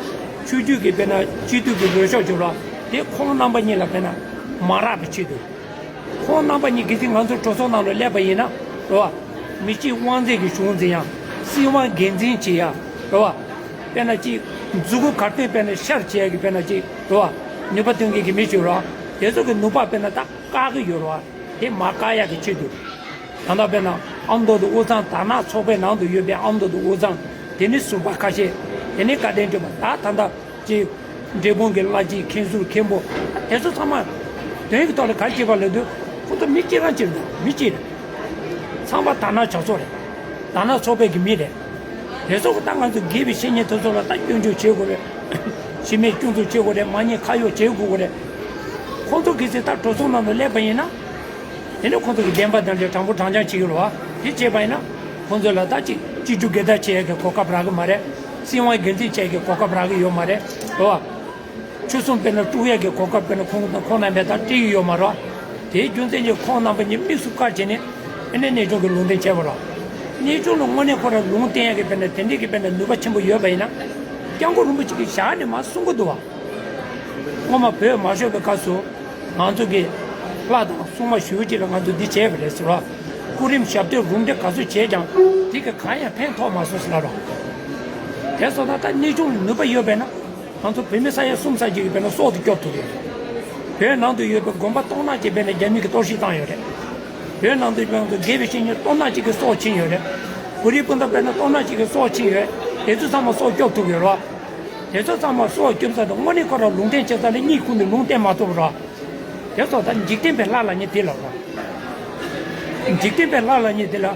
ཆོས་བརྒྱུད་ཀྱི་དཔེར་ན་སྤྱི་འཐུས་ཀྱི་འོས་ཤོག་བརྗོད་པ་དེ་ཁོང་རྣམ་པ་གཉིས་ལ་དཔེར་ན་མ་རག་པའི་ཆེད་དུ། ཁོང་རྣམ་པ་གཉིས་གལ་སྲིད་ང་ཚོ་གྲོས་ཚོགས་ནང་ལ་སླེབས་པ་ཡིན་ན་རེད་བ། མི་གཅིག་དབང་འཛིན་གྱི་གཞུང་འཛིན་ཡ། སྲིད་དབང་སྒེར་འཛིན་བྱེད་ཡ་རེད་བ། དཔེར་ན་གཅིག་མཛུ་གུ་གར་སྟོན་དཔེར་ན་ཤར་བྱེད་ཡ་གི་དཔེར་ན་གཅིག་རེད་བ། ནུས་པ་སྟོན་མཁན་གྱི་མི་ཞིག་རེད་བ། དེ་ཚོ་གི་ནུས་པ་དཔེར་ན་ད། བཀག་གི་ཡོད་རེད་བ། དེ་མ་བཀག་ཡག་གི་ཆེད་དུ། ད་ལྟ་དཔེར་ན་ཨ་མདོ་དང་དབུས་གཙང་དར་ནག་ཚོགས་པའི་ནང་དུ་ཡོད་པའི་ཨ་མདོ་དང་དབུས་གཙང་། དེ་ནི་ཟུར་པ་ཁ་ཤས། དེ་ནི་བཀའ་བསྟན་སྒྲོལ་མ་ད་ད་ལྟ་ཅིག་འབྲས་སྤུངས་ཀྱི་བླ་སྤྱི་མཁན་ཟུར་མཁན་པོ། དེ་ཚོ་ཚང་མ་དོན་གྱི་ཐོག་ལ་ག་རེ་བྱེད་པ་ལབ་དུས་ཁོ་ཚོ་མི་གཅིག་རང་གཅིག་རེད། མི་གཅིག་རེད། ཚང་མ་དར་ནག་ཇག་ཚོགས་རེད། དར་ནག་ཚོགས་པའི་གི་མི་རེད། དེ་ཚོ་གི་ད་ང་ཚོ་དགེ་བའི་བཤེས་གཉེན་དེ་ཚོ་ལ་ད་སྐྱོན་བརྗོད་བྱེད་དགོས་རེད། ཤི་རྨས་སྐྱོན་འཛུགས་བྱེད་དགོས་རེད། མ་ཉེས་ཁ་གཡོག་བྱེད་དགོས་རེད། ཁོང་ཚོ་གལ་སྲིད་ད་གྲོས་ཚོགས་ནང་དུ་སླེབས་པ་ཡིན་ན། དེ་ནི་ཁོང་ཚོ་གི་བདེན་པ་དང་འབྲེལ་དྲང་པོ་དྲང་རྐྱང་བྱེད་ཀྱི་རེད་བ། དེ་བྱས་པ་ཡིན་ན། ཁོང་ཚོ་ལ་ད་ཅིག་སྤྱི་རྒྱུ་སྒེར་བདག་བྱེད་ཡག་གི་གོ་སྐབས་རག་གི་མ་རེད། སྲིད་དབང་སྒེར་འཛིན་བྱེད་ཡག་གི་གོ་སྐབས་རག་གི་ཡོད་མ་རེད། རེད་བ། ཆོལ་གསུམ་དཔེར་ན་དཀྲུག་ཡག་གི་གོ་སྐབས་དཔེར་ན་ཁོང་དང་ཁོང་རྣམ་པས་ད་སྤྲད་ཀྱི་ཡོད་མ་རེད། དེའི་རྒྱུ་མཚན་གྱིས་ཁོང་རྣམ་པ་གཉིས་དམིགས་སུ་བཀར་བྱས་ནས་ཨ་ནི་གནས་ཆུང་གི་ལུང་བསྟན་བྱས་པ་རེད། གནས་ཆུང་ལ་དངོས་གནས་ཁོ་རང་ལུང་བསྟན་ཡག་གི་དཔེར་ན་དེ་འདྲས་ཀྱི་དཔེར་ན་ནུས་པ་ཆེན་པོ་ཡོད་པ་ཡིན་ན། སྐྱབས་མགོན་རིན་པོ་ཆེ་གིས་ཞག་ནས་མར་གསུང་གི་འདུག་བ། སྔོན་མ་བོད་མ་ཤོར་བའི་སྐབས་སུ་ང་ཚོ་གིས་ལྷ་དང་སྲུང་མ་ཞུ་གཅིག་ལ་ང་ཚོ་འདི་བྱས་པ་རེད་ཟེར་བ། སྐུ་རིམ་ཞབས་བརྟན་རུམ་བརྟན་ག་ཚོད་བྱས་ཀྱང་དེ་གི་གང་ཡང་ཕན་ཐོགས་མ་སོང་ཟེར་ལབ་རོགས། དེ་སོང་ཙང་ད་གནས་ཆུང་ལ་ནུས་པ་ཡོད་པས་ན། ང་ཚོ་བོད་མི་ས་ཡ་གསུམ་ཙམ་ཅིག་གིས་དཔེར་ན་སྲོག་དེ་སྐྱོབ་ཐུབ་ཡོད། བོད་ནང་དུ་ཡོད་པའི་དགོན་པ་སྟོང་ཕྲག་ཅིག་དཔེར་ན་རྒྱ་མི་གིས་གཏོར་བཤིག་བཏང་ཡོད་རེད། བོད་ནང་དུ་ཡོད་པའི་དགེ་བའི་བཤེས་གཉེན་སྟོང་ཕྲག་ཅིག་གི་སྲོག་ཕྱིན་ཡོད་རེད། བོད་རིགས་སྤུན་ཟླ་དཔེར་ན་སྟོང་ཕྲག་ཅིག་གི་སྲོག་ཕྱིན་ཡོད། དེ་ཚོ་ཚང་མ་སྲོག་སྐྱོབ་ཐུབ་ཡོད་རེད། དེ་ཚོ་ཚང་མ་སྲོག་སྐྱོབ་ས་དང་དངོས་གནས་ཁོ་རང་ལུང་བསྟན་བྱེད་ས་ལ་གཉིད་ཁུག་ནས་ལུང་བསྟན་མ་ཐུབ་རེད། དེ་ཚོ་ད་འཇིག་རྟེན་པའི་ལྷ་ལ་ཉེ་དེ་ལ་རེད། འཇིག་རྟེན་པའི་ལྷ་ལ་ཉེ་དེ་ལ།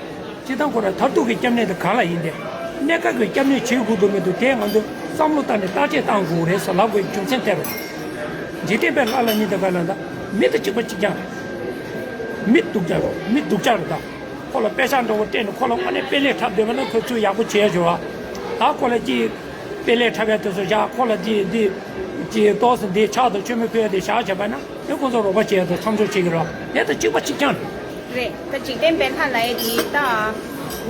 སྤྱིར་བཏང་ཁོ་རང་མཐར་ཐུག་གི་སྐྱབས་གནས་དེ་གང་ལ་ཡིན་ཏེ། གནས་སྐབས་ཀྱི་སྐྱབས་གནས་བྱེད་དགོས་འདུག་མི་འདུག་དེ་ང་ཚོས་བསམ་བློ་བཏང་ནས་བརྟག་དཔྱད་བཏང་དགོས་རེད་ཟེར་ལབ་དགོས་རྒྱུ་མཚན་དེ་རེད། འཇིག་རྟེན་པའི་ལྷ་ལ་ཉིད་དེ་ག་ལ་ད་མི་དང་གཅིག་པ་གཅིག་རྐྱང་། མི་སྡུག་ཅག་རེད། མི་སྡུག་ཅག་རེད་ད། ཁོ་ལ་དཔེ་ཆ་འདྲ་བོ་སྤྲད་ནས་ཁོ་ལ་དངོས་གནས་དཔེ་ལས་འཁྲབ་བསྡད་པ་ན་ཁོས་ཚུར་ཡག་པོ་བྱས་ཞོར་བ། ད་ཁོ་ལ་ཅིག་དཔེ་ལས་འཁྲབ་ཡ་དེ་ཚོ་བཞག་ཁོ་ལ་ཅིག་འདི་ཅིག་ཏོག་ཙམ་འདི་ཕྱག་དང་མཆོད་མེ་ཕུལ་ཡ་དེ་བཞག་བྱས་པ་ན་དེ་ཁོ་ཚོ་རོགས་པ་བྱས་ཡ་དང་མཚམས་འཇོག་བྱེད་ཀྱི་རེད་བ། དེ་དང་གཅིག་པ་གཅིག་རྐྱང་རེད། རེད། ད་འཇིག་རྟེན་པའི་ལྷ་ལབ་ཡས་དེ་ད་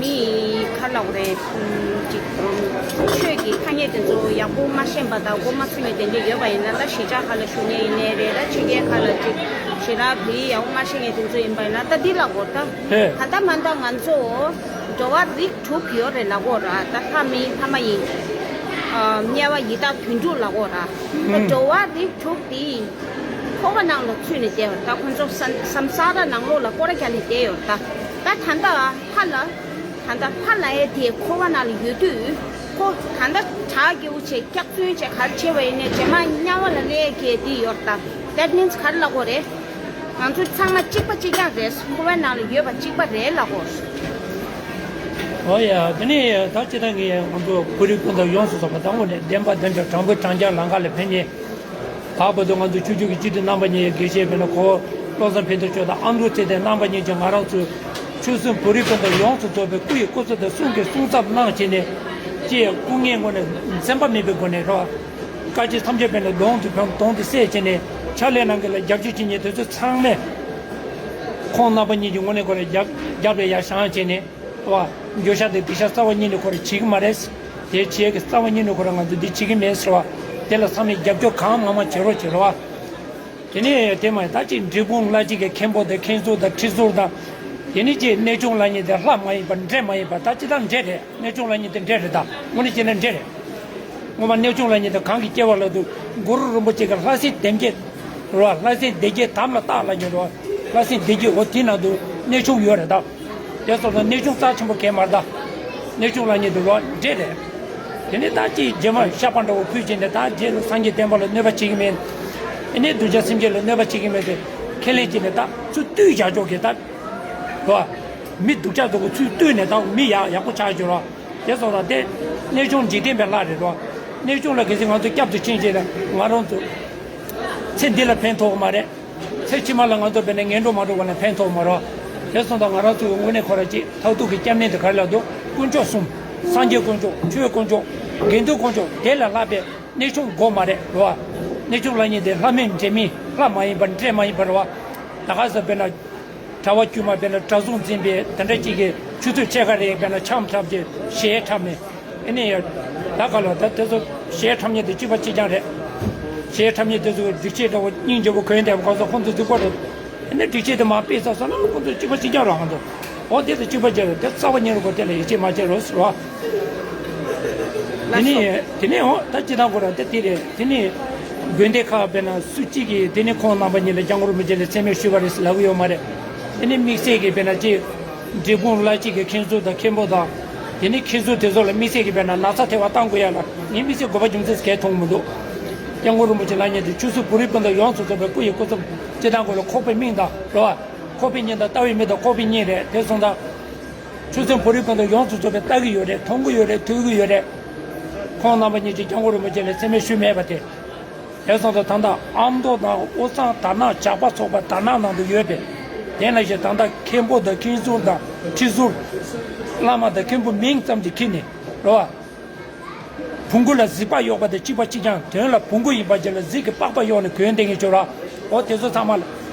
མི་ག་ལབ་དགོས་རེད། ཅིག་ཆོས་ཀྱི་ཐ་སྙད་དེ་ཚོ་ཡག་པོ་མ་ཤེས་པ་དང་མགོ་མ་ཚོས་མཁན་དེ་འདྲ་ཡོད་པ་ཡིན་ན། ད་གཞིས་ཆགས་ཁག་ལ་བཞུགས་མཁན་ཡིན་ནའི་རེད། ད་ཕྱི་རྒྱལ་ཁག་ལ་ཅིག་ཞེ་དྲག་བོད་ཡིག་ཡག་པོ་མ་ཤེས་མཁན་དེ་ཚོ་ཡིན་པ་ཡིན་ན། ད་འདི་ལབ་དགོས་ད། ཧེ། ད་ལྟ་མ་ད་ང་ཚོ་འགྲོ་བ་རིགས་དྲུག་ཡོད་རེད་ལབ་དགོས་ར། ད་ལྷ་མི་ལྷ་མ་ཡིན། ཨ། དམྱལ་བ་ཡི་དྭགས་དུད་འགྲོ་ལབ་དགོས་ར། ད་འགྲོ་བ་རིགས་དྲུག་དེ། འཁོར་བ་ནང་ལ་ཚུད་ནས་བསྡད་ཡོད་ད། ཁོང་ཚོ་སམ་སམ་ས་ར་ནང་ལོགས་ལ་སྐོར་ར་རྒྱག་ནས་བསྡད་ཡོད་ད། ད་ད་ལྟ་ལྷ་ལ། ད་ལྟ་ལྷ་ལབ་ཡས་དེ་འཁོར་བ་ནང་ལ་ཡོད་དུས། ཁོ་ད་ལྟ་དྲག་སྐྱེ་བོ་བྱས་སྐྱག་རྫུན་བྱས་ག་རེ་བྱས་པ་ཡིན་ནའི་རྗེས་མ་དམྱལ་བ་ལ་སླེབས་ཀྱི་དེ་ཡོད་ད། That means ག་རེ་ལབ་དགོས་རེད། ང་ཚོ་ཚང་མ་གཅིག་པ་གཅིག་རྐྱང་རེད། འཁོར་བའི་ནང་ལ་ཡོད་པ་གཅིག་པ་རེད་ལབ་དགོས། ཨོ་ཡ། དེ་ནས་ད་ཅི་ད་ངས་ང་ཚོ་བོད་རིགས་སྤུན་ཟླ་ཡོངས་སུ་རྫོགས་པ་དང་པོ་ནས་བདེན་པ་བདེན་པའི་དྲང་པོའི་དྲང་རྐྱང་ལམ་ཁ་ལ་ཕེབས་ནས། ད་བར་དུ་ང་ཚོ་ཆོས་བརྒྱུད་ཀྱི་སྤྱི་འཐུས་རྣམ་པ་གཉིས་དགེ་བཤེས་དཔེར་ན་གོ་བློ་བཟང་ཕུན་ཚོགས་མཆོག་དང་ཨ་འབྲུག་ཚེ་བརྟན་རྣམ་པ་གཉིས་ཀྱིས་ང་རང་ཚོའི་ཆོལ་གསུམ་བོད་རིགས་སྤུན་ཟླ་ཡོངས་སུ་རྫོགས་པའི་སྐུ་ཡི་སྐུ་ཚབ་དང་གསུང་གི་གསུང་ཚབ་གནང་བྱས་ནས། ཅེས་སྐུ་ངལ་ངོ་ནས་སེམས་པ་མེད་པའི་སྒོ་ནས་རོ། བཀའ་ཆད་ཐམས་ཅད་དཔེར་ན་གདོང་དུ་ཕབ་གདོང་དུ་བསད་བྱས་ནས་ཕྱག་ལས་གནང་མཁན་ལ་རྒྱབ་སྐྱོར་བྱེད་མཁན་དེ་ཚོ་ཚང་མས་ཁོང་རྣམ་པ་གཉིས་ཀྱི་ངོ་ནས་ཁོ་ར་རྒྱབ་རྒྱབ་ལ་ཡར་བཞེངས་བྱས་ནས། བ། འགྱོད་བཤགས་དེ་སྡིག་བཤགས་རྩ་བ་ཉིད་ནས་ཁོ་ར་བྱེད་ཀྱི་མ་རེད། དེ་བྱེད་ཀྱི་རྩ་བ་ཉིད་ནས་ཁོ་ར་ང་ཚོ་འདི་བྱེད་ཀྱི་མེད་ཟེར་བ། དེ་ལ་ཚང་མས་རྒྱབ་སྐྱོར་གང་མང་མང་བྱེད་རོགས་བྱེད་རོགས་བ། དེ་ནས་དེ་མ་ད་ཅིག་འབྲས་སྤུངས་བླ་སྤྱི་གི་མཁན་པོ་དང་མཁན་ཟུར་དང་ཁྲི་ཟུར་དང་། དེ་ནས་ཅིག་གནས་ཆུང་ལ་ཉིད་དེ་ལྷ་མ་ཡིན་པ་འདྲེ་མ་ཡིན་པ་ད་ཅི་ད་འདྲེ་རེད། གནས་ཆུང་ལ་ཉིད་དེ་འདྲེ་རེད་ད། དངོས་གནས་བྱས་ན་འདྲེ་རེད། སྔོན་མ་གནས་ཆུང་ལ་ཉིད་དེ་གང་གི་སྐྱེ་བ་ལ་དུ་གུ་རུ་རིན་པོ་ཆེ་གི་ལྷ་སྲིན་སྡེ་བརྒྱད་རོ། ལྷ་སྲིན་སྡེ་བརྒྱད་དམ་ལ་བཏགས་ལ་ཉོན་རོ། ལྷ་སྲིན་སྡེ་བརྒྱད་འོ་དེ་ནང་དུ་གནས་ཆུང་ཡོད་རེད་ད། དེ་སོང་ཙང་གནས་ཆུང་རྩ་ཆེན་པོ་གས་མ་རེད་ད། གནས་ཆུང་ལ་ཉིད་དུ་རོ་འདྲེ་རེད། དེ་ནས་ད་ཅིག་རྗེས་མ་བཤགས་པ་འདྲ་བོ་ཕུལ་བྱས་ནས་ད་རྗེས་ལ་སངས་རྒྱས་བསྟན་པ་ལ་གནོད་པ་བྱེད་ཀྱི་མེད། དེ་ནས་གདུལ་བྱ་སེམས་ཅན་ལ་གནོད་པ་བྱེད་ཀྱི་མེད་དེ། ཁས་ལེན་བྱས་ནས་ད་ཚུར་བཏུལ་བཞག་ཆོག་གི་ད། རོ། མི་སྡུག་ཅག་དེ་ཚོ་ཚུར་བཏུལ་ནས་ད་མི་ཡག་ཡག་པོ་ཆགས་ཀྱི་རོ། དེ་སོང་ཙང་དེ་གནས་ཆུང་འཇིག་རྟེན་པའི་ལྷ་རེད་རོ། གནས་ཆུང་ལ་གལ་སྲིད་ང་ཚོ་སྐྱབས་སུ་ཕྱིན་བྱས་ན་ང་རང་ཚོ་ཚེ་འདི་ལ་ཕན་ཐོགས་མ་རེད། ཚེ་ཕྱི་མ་ལ་ང་ཚོ་བས་ན་ངན་འགྲོ་མ་འགྲོ་བ་ལ་ཕན་ཐོགས་མ་རེད། དེ་སོང་ཙང་ང་རང་ཚོའི་དངོས་གནས་ཁོ་ར་ཅིག་མཐར་ཐུག་གི་སྐྱབས་གནས་དེ་ག་རེ་ལབ་འདུག་དཀོན་མཆོག་གསུམ། སངས་རྒྱས་དཀོན་མཆོག་ཆོས་དཀོན་མཆོག་དགེ་འདུན་དཀོན་མཆོག་དེ་ལས་ལྷག་པའི་གནས་ཆུང་དགོས་མ་རེད་རོ། གནས་ཆུང་ལ་ཉིད་དེ་ལྷ་མིན་འདྲེ་མིན་ལྷ་མ་ཡིན་པ་འདྲེ་མ་ཡིན་པ་རོ། ད་ག་ས་བས་ན། གྲྭ་པ་དཀྱུས་མ་དཔེར་ན་གྲྭ་ཟུང་འཛིན་པའི་དེ་འདྲ་གཅིག་གིས་ཆུ་ཚོད་ཕྱེད་ཀ་རེ་དཔེར་ན་འཆམ་འཁྲབ་ཀྱི་གཞས་འཁྲབ་ནས། ཨེ་ནས་ད་ག་ལ་ད་དེ་ཚོ་གཞས་འཁྲབ་མཁན་དེ་གཅིག་པ་གཅིག་རྐྱང་རེད། གཞས་འཁྲབ་མཁན་དེ་ཚོ་སྒྲིག་ཆས་འདྲ་བོ་སྙིང་རྗེ་བོ་གོན་བསྡད་པ་ག་ཚོད་ཁོང་ཚོ་སྡིག་པ་རེད། ཨེ་ནས་སྒྲིག་ཆས་དེ་མར་ཕུད་ཚར་སོང་ན་ཁོང་ཚོ་གཅིག་པ་གཅིག་རྐྱང་རེད་ང་ཚོ། འོ་དེ་ཚོ་གཅིག་པ་བྱས་རེད་དེ་རྩ་བ་ཉིད་ནས་ཁོ་དེ་ལ་ཡིད་ཆེས་མ་བྱས་རོགས་ཟེར་བ། དེ་ནས་དེ་ནས་འོ་ད་སྤྱི་བཏང་ཁོ་རང་དེ་དེ་རེད་དེ་ནས། དགོན་སྡེ་ཁག་དཔེར་ན་སུ་གཅིག་གིས་དེ་ནས་ཁོང་རྣམ་པ་གཉིས་ལ་སྐྱབས་མགོན་རིན་པོ་ཆེ་ལ་མཚན་སྨད་ཞུས་པ་རེད་ཟེར་ལབ་ཀྱི་ཡོད་མ་རེད། དེ་ནས་དམིགས་བསལ་གྱིས་དཔེར་ན་ཅིག་འབྲས་སྤུངས་བླ་སྤྱི་གི་མཁན་ཟུར་དང་མཁན་པོ་དང་། དེ་ནས་མཁན་ཟུར་དེ་ཚོ་ལ་དམིགས་བསལ་གྱིས་དཔེར་ན་ན་ཚ་ཐེ་བ་བཏང་དགོས་ཡ་ལ་ངས་དམིགས་བསལ་དགོས་པ་རྒྱུ་མཚན་གང་མཐོང་མི་འདུག་སྐྱབས་མགོན་རིན་པོ་ཆེ་ལབ་མཁན་དེ་ཆོས་སྲིད་བོད་རིགས་སྤུན་ཟླ་ཡོངས་སུ་རྫོགས་པའི་སྐུ་ཡི་སྐུ་ཚབ་སྤྱི་བཏང་ཁོ་ལ་ཁོག་པའི་མིག་དང་རེད་བ། ཁོག་པའི་སྙིང་དང་ལྟ་བའི་མིག་དང་ཁོག་པའི་སྙིང་རེད་དེ་སོང་ཙང་། ཆོལ་གསུམ་བོད་རིགས་སྤུན་ཟླ་ཡོངས་སུ་རྫོགས་པས་ལྟ་གི་ཡོད་རེད། མཐོང་གི་ཡོད་རེད། ཐོས་ཀྱི་ཡོད་རེད། ཁོང་རྣམ་པ་གཉིས་ཀྱིས་སྐྱབས་མགོན་རིན་པོ་ཆེ་ལ་མཚན་སྨད་ཞུས་མེད་པ་དེ། དེ་སོང་ཙང་ད་ལྟ་ཨ་མདོ་དང་དབུས་གཙང་དར་ནག་ཇག་པ་ཚོགས་པ་དར་ནག་ནང་དུ་ཡོད་པས། དེ་ནང་བཞིན་ད་ལྟ་མཁན་པོ་དང་མཁན་ཟུར་དང་ཁྲི་ཟུར། བླ་མ་དང་མཁན་པོ་མིང་ཙམ་གྱིས་ཁྱེར་ནས་རེད་བ། བོང་གུ་ལ་གཟིག་པགས་གཡོགས་པ་དང་གཅིག་པ་གཅིག་རྐྱང་། དོན་ལ་བོང་གུ་ཡིན་པ་ཅིག་ལ་གཟིག་གི་པགས་པ་གཡོགས་ནས་གོན་བསྡད་མཁན་ཅིག་ཡོད་རེད། འོ་དེ་ཚོ་ཚང་མ་ལ།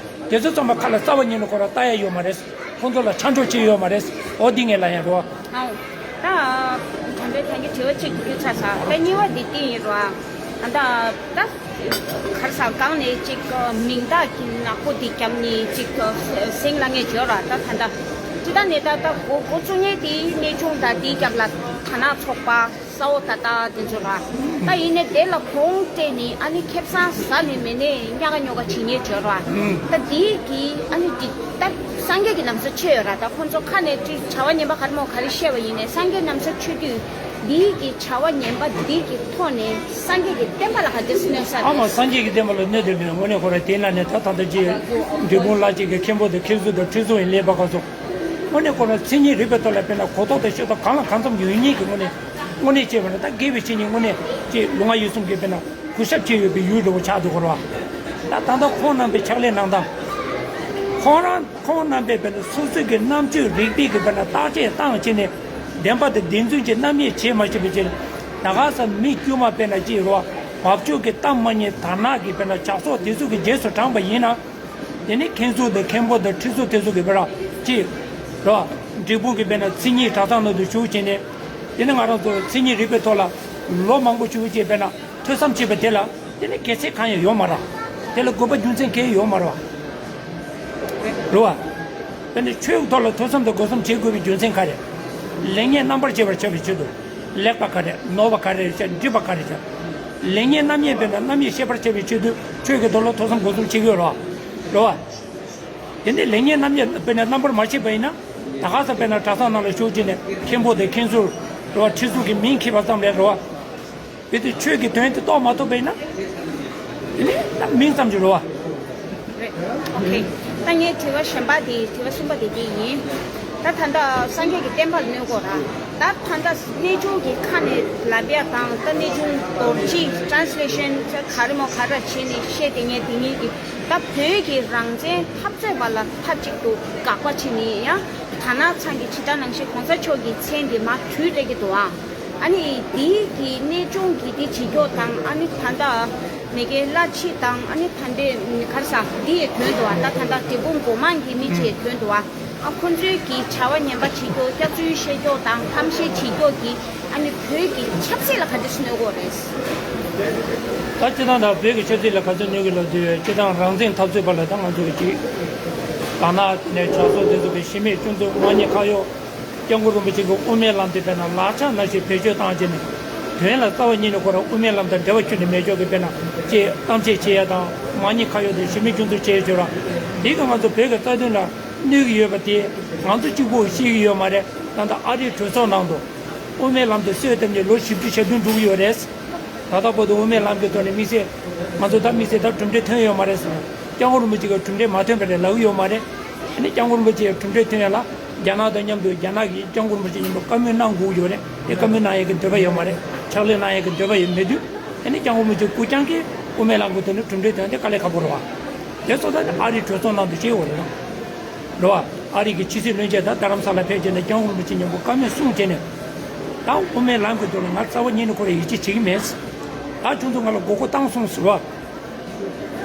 དེ་ཚོ་ཚང་མ་ཁ་ལ་རྩ་བ་ཉིད་ནས་ཁོ་རང་ལྟ་ཡ་ཡོད་མ་རེད། ཁོང་ཚོ་ལ་ཆ་འཇོག་བྱེད་ཡོད་མ་རེད། འོ་འདི་ངས་ལབ་ཡ་རེད་བ། ཨའོ། ད། དམ་པའི་ཐང་གི་དྲི་བ་གཅིག་འདུག་ཆ་ཚ་ད་གཉིས་པ་འདི་དེ་ཡིན་རེད་བ། ད་ད། གར་ས་གང་ནས་གཅིག་མིང་བཏགས་ཀྱི་ནག་པོ་འདི་བརྒྱབ་ནས་གཅིག་སེང་ལ་ངས་བརྗོད་ར་ད་ད་ད། ཅི་ད་ནས་ད་ད་འགོ་འགོ་བཙུགས་མཁན་དེ་གནས་ཆུང་ད་འདི་བརྒྱབ་ལ་ད་ན་ཚོགས་པ། ས་འོག་ད་ལྟ་དེ་ཚོ་ར། ད་ཡིན་ནའི་དེ་ལ་གོང་སྤྲད་ནས་ཨ་ནི་ཁེ་བཟང་ཟ་ནས་མེད་ནའི་ཉག་ག་ཉོག་ག་བྱེད་མཁན་བྱོས་ར། ད་དེའི་གི་ཨ་ནི་དེ་ད་སངས་རྒྱས་ཀྱི་ན་བཟའ་མཆོད་ཡོད་ར། ད་ཁོང་ཚོ་ཁ་ནས་ཅིག་བྱ་བ་ངན་པ་ག་རེ་མོ་ག་རེ་བཤད་པ་ཡིན་ནའི་སངས་རྒྱས་ན་བཟའ་མཆོད་དུས་དེའི་གི་བྱ་བ་ངན་པ་དེའི་གི་ཐོག་ནས་སངས་རྒྱས་ཀྱི་བསྟན་པ་ལ་ག་འདྲ་སེ་གནོད་ས་ཨ་མ་རེད། སངས་རྒྱས་ཀྱི་བསྟན་པ་ལ་གནོད་དེ་མེད། དངོས་གནས་ཁོ་ར་དེ་ན་ནས་ད་ད་ལྟ་ཅིག་འབྲས་སྤུངས་ལ་ཅིག་གི་མཁན་པོ་དང་མཁན་ཟུར་དང་ཁྲི་ཟུར་ཡིན་ལས་པ་ག་ཚོ། དངོས་གནས་ཁོ་ར་མཚན་ཉིད་རིག་པའི་ཐོག་ལ་དཔེར་ན་གོ་རྟོགས་དང་ཤེས་རྟོགས་གང་ལ་གང་འཚམ་ཡོད་མཁན་གྱི་དངོས་གནས། དངོས་གནས་བྱས་པ་ན་ད་དགེ་བའི་བཤེས་གཉེན་དངོས་གནས་ཀྱི་ལུས་ངག་ཡིད་གསུམ་གྱི་དཔེར་ན་གུས་ཞབས་བྱེད་འོས་པའི་ཡུལ་འདྲ་བོ་ཆགས་འདུག་གོ་ར། ད་ད་ལྟ་ཁོང་རྣམ་པའི་ཕྱག་ལས་གནང་སྟངས། ཁོང་རང་ཁོང་རྣམ་པས་དཔེར་ན་སོ་སོ་གི་རྣམ་དཔྱོད་རིག་པའི་གི་དཔེར་ན་བརྟག་དཔྱད་བཏང་བྱས་ནས་བདེན་པ་དེ་བདེན་རྫུན་གྱི་རྣམ་དབྱེ་བྱེད་མ་ཤེས་པའི་ཕྱིར། ད་ག་ས་མི་དཀྱུས་མ་དཔེར་ན་ཅི་རོ། བབ་ཅོལ་གྱི་གཏམ་མ་ཉན་དར་ནག་གི་དཔེར་ན་ཇག་ཚོགས་དེ་ཚོ་གི་རྗེས་སུ་འབྲངས་པ་ཡིན་ན། དེ་ནི་མཁན་ཟུར་དང་མཁན་པོ་དང་ཁྲི་ཟུར་དེ་ཚོ་གི་དཔེར་ན་ཅི་རོ། འབྲས་སྤུངས་ཀྱི་དཔེར་ན་མཚན་ཉིད་གྲྭ་ཚང་ནང་དུ་ཞུགས་བྱས་ནས། དེ་ནི་ང་རང་ཚོ་མཚན་ཉིད་རིག་པའི་ཐོག་ལ་ལོ་མང་པོ་ཞུགས་བྱས་དཔེར་ན་ཐོས་བསམ་བྱས་པ་དེ་ལ། དེ་ནི་གལ་ཆེ་གང་ཡང་ཡོད་མ་རེད། དེ་ལ་དགོས་པ་རྒྱུ་མཚན་གང་ཡང་ཡོད་མ་རེད་བ། རེད་བ། དེ་ནི་ཆོས་ཀྱི་ཐོག་ལ་ཐོས་བསམ་དང་སྒོམ་གསུམ་བྱེད་དགོས་པའི་རྒྱུ་མཚན་ག་རེ། ལེགས་ཉེས་རྣམ་པར་འབྱེད་པར་བྱ་བའི་ཆེད་དུ། ལེགས་པ་ག་རེ་ནོར་བ་ག་རེ་བྱ་འགྲིག་པ་ག་རེ་བྱ། ལེགས་ཉེས་རྣམ་དབྱེ་དཔེར་ན་རྣམ་དབྱེ་ཤེས་པར་བྱ་བའི་ཆེད་དུ་ཆོས་ཀྱི་ཐོག་ལ་ཐོས་བསམ་སྒོམ་གསུམ་བྱེད་དགོས་རེད་བ། རེད་བ། དེ་ནི་ལེགས་ཉེས་རྣམ་དབྱེ་དཔེར་ན་རྣམ་པར་མ་ཕྱེ་བ་ཡིན་ན། ད་ག་ས་དཔེར་ན་གྲྭ་ཚང་ནང་ལ་ཞུགས་བྱས་ནས་མཁན་པོ་དང་མཁན་ཟུར་རེད་བ། ཁྲི་ཟུར་གྱི་མིང་འཁྱེར་བ་ཙམ་ལས་རེད་བ། བོད་དུ་ཆོས་ཀྱི་དོན་དེ་རྟོགས་མ་ཐུབ་པས་ན། དེ་ནི་ད་མིང་ཙམ་གྱི་རེད་བ། རེད། ཨོ་ཁེ། ད་ངའི་དྲི་བ་གཞན་པ་དེ་དྲི་བ་གསུམ་པ་དེ་དེ་ཡིན། ད་ད་ལྟ་སངས་རྒྱས་ཀྱི་བསྟན་པར་གནོད་དགོས་ར། ད་ད་ལྟ་གནས་ཆུང་གི་ཁ་ནས་ལབ་ཡ་དང་ད་གནས་ཆུང་རྡོ་རྗེ་translation་ག་རེ་མོ་ག་རེ་བྱས་ནས་བཤད་དེ་ངས་དེ་ཉིད་ཀྱི་ད་བོད་ཀྱི་རང་བཙན་འཐབ་རྩོད་པ་ལ་མཐའ་གཅིག་ཏུ་དགག་པ་བྱས་ནས་ཡང་དར་ནག་ཚང་གི་ཇི་ལྟར་ནང་བཞིན་གོང་ས་མཆོག་གི་མཚན་དེ་མར་བྲུས་སྤྲད་ཀྱི་འདུག་ཨ། ཨ་ནི་དེའི་གི་གནས་ཆུང་གི་དེ་བྱེད་ཀྱོག་དང་ཨ་ནི་ད་ལྟ་མི་གའི་བླ་ཕྱི་དང་ཨ་ནི་ད་ལྟའི་གར་ས་འདི་ཡི་དོན་དུ་བ་ད་ད་ལྟ་འབྲས་སྤུངས་སྒོ་མང་གི་མི་ཅིག་ཡི་དོན་དུ་བ་ཨ་ཁོ་ཚོའི་གི་བྱ་བ་ངན་པ་བྱེད་ཀྱོག་སྐྱག་རྫུན་བཤད་ཀྱོག་དང་ཧམ་བཤད་བྱེད་ཀྱོག་གི་ཨ་ནི་བོད་ཀྱི་ཆབ་སྲིད་ལ་ག་འདྲས་གནོད་གོ་རེད། ད་སྤྱི་བཏང་ད་བོད་ཀྱི་ཆབ་སྲིད་ལ་ག་ཚོད་གནོད་གི་ལབ་དུས་སྤྱི་བཏང་རང་བཙན་འཐབ་རྩོད་པ་ལ་ད་ང་ཚོ་གི་ཅིག་དར་ནག་དེ་ནས་ཇག་ཚོགས་དེ་ཚོ་གི་གཞི་མེད་སྐྱོན་འཛུགས་མ་ཉེས་ཁ་གཡོག་སྐྱབས་མགོན་རིན་པོ་ཆེ་གི་དབུ་མའི་ལམ་དེ་དཔེར་ན་ལག་ཆ་ནང་བཞིན་བེད་སྤྱོད་བཏང་བྱས་ནས་དོན་ལ་རྩ་བ་ཉིད་ནས་ཁོ་རང་དབུ་མའི་ལམ་དང་འབྲེལ་བ་ཁྱོན་ནས་མེད་ཕྱོགས་ཀྱི་དཔེར་ན་ཅེས་གཏམ་བཤད་བྱེད་ཡ་དང་མ་ཉེས་ཁ་གཡོག་དང་གཞི་མེད་སྐྱོན་འཛུགས་བྱེད་ཡ་བྱོས་ར། འདི་ག་ང་ཚོ་བོད་ཀྱི་རྩ་དོན་ལ་གནོད་ཀྱི་ཡོད་པ་དེ་ང་ཚོ་གཅིག་པུ་ཤེས་ཀྱི་ཡོད་མ་རེད། ད་ལྟ་ཨ་རིའི་གྲོས་ཚོགས་ནང་དུ་དབུ་མའི་ལམ་དུ་གསོལ་བཏབ་ནས་ལོ་བཞི་བཅུ་ཞེ་བདུན་འགྲོ་གི་ཡོད་རེད། ད་ལྟ་བར་དུ་དབུ་མའི་ལམ་གྱི་ཐོག་ནས་དམིགས་བསལ་ང་ཚོ་ད་དམིགས་བསལ་ད་གྲུབ་འབྲས་ཐོན་ཡོད་མ་རེད་ཟེར། སྐྱབས་མགོན་རིན་པོ་ཆེ་གིས་གྲུབ་འབྲས་མ་ཐོན་པ་རེད་ལབ་ཀྱི་ཡོད་མ་རེད། ཨ་ནི་སྐྱབས་མགོན་རིན་པོ་ཆེ་གིས་གྲུབ་འབྲས་ཐོན་ཡ་ལ་རྒྱ་ནག་དང་མཉམ་དུ་རྒྱ་ནག་གིས་སྐྱབས་མགོན་རིན་པོ་ཆེ་མཉམ་དུ་བཀའ་མོལ་གནང་དགོས་ཀྱི་ཡོད་རེད། དེ་བཀའ་མོལ་གནང་ཡ་གི་འདོད་པ་ཡོད་མ་རེད། ཕྱག་ལས་གནང་ཡ་གི་འདོད་པ་ཡོད་མེད་དུས་ཨ་ནི་སྐྱབས་མགོན་རིན་པོ་ཆེ་སྐུ་རྐྱང་གིས་དབུ་མའི་ལམ་གྱི་ཐོག་ནས་གྲུབ་འབྲས་ཐོན་དེ་དཀའ་ལས་ཁག་པོ་རེད་བ། དེ་སོང་ཙང་ཨ་རིའི་གྲོས་ཚོགས་ནང་དུ་བྱས་ཡོད་རེད་བ། རེད་བ། ཨ་རི་གི་ཕྱི་སྲིད་བློན་ཆེན་དང་རྡ་རམ་ས་ལ་ཕེབས་བྱས་ནས་སྐྱབས་མགོན་རིན་པོ་ཆེ་མཉམ་པོ་བཀའ་མོལ་གསུངས་བྱས་ནས། ད་དབུ་མའི་ལམ་གྱི་ཐོག་ལ་ང་རྩ་བ་ཉིད་ནས་ཁོ་རང་ཡིད་ཆེས་བྱེད་ཀྱི་མེད། ད་ཁྱོད་ཚོ་ང་ལ་མགོ་སྐོར་བཏང་སོང་ཟེར་བ།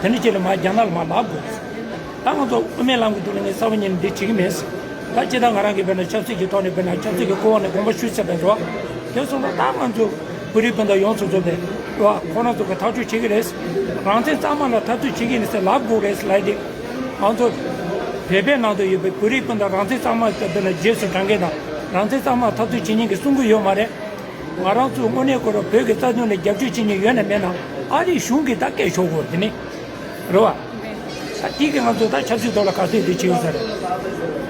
དེ་ནས་ཁྱེད་ལ་མར་རྒྱ་ནག་ལ་མར་ལབ་དགོས། ད་ང་ཚོ་དབུ་མའི་ལམ་གྱི་ཐོག་ལ་ངས་རྩ་བ་ཉིད་ནས་འདི་བྱེད་ཀྱི་མེད། ད་སྤྱིར་བཏང་ང་རང་གིས་དཔེར་ན་ཆབ་སྲིད་ཀྱི་ཐོག་ནས་དཔེར་ན་ཆབ་སྲིད་ཀྱི་སྐོར་བ་ནས་དགོངས་པ་ཞུས་ཚར་བས་རེད་བ། དེ་སོང་ཙང་ད་ང་ཚོ་བོད་རིགས་སྤུན་ཟླ་ཡོངས་སུ་རྫོགས་པས་རེད་བ། ཁོ་རང་ཚོ་གི་ཐག་གཅོད་བྱེད་ཀྱི་རེད། རང་བཙན་གཙང་མ་ལ་འཐབ་རྩོད་བྱེད་ཀྱི་རེད་ཟེར་ལབ་དགོས་རེད་ལབ་དེ། ང་ཚོ་བོད་པའི་ནང་དུ་ཡོད་པའི་བོད་རིགས་སྤུན་ཟླ་རང་བཙན་གཙང་མ་ལྟ་བུ་ལ་རྗེས་སུ་འབྲང་མཁན་དང་རང་བཙན་གཙང་མ་འཐབ་རྩོད་བྱེད་མཁན་གྱིས་གསུང་གི་ཡོད་མ་རེད། ང་རང་ཚོས་དངོས་གནས་ཁོ་རང་བོད་ཀྱི་རྩ་དོན་ལ་རྒྱབ་སྐྱོར་བྱེད་མཁན་ཡོད་ན་མེད་ན་ཨ་རིའི་གཞུང་གིས་ད་སྐད་ཤོར་དགོས་དེ་ནི་རེད་བ། ད་དེ་གིས་ང་ཚོ་ད་ཆབ་སྲིད་ཐོག་ལ་ག་ཚོད་དེ་བྱེད་ཡོད་ས་རེད།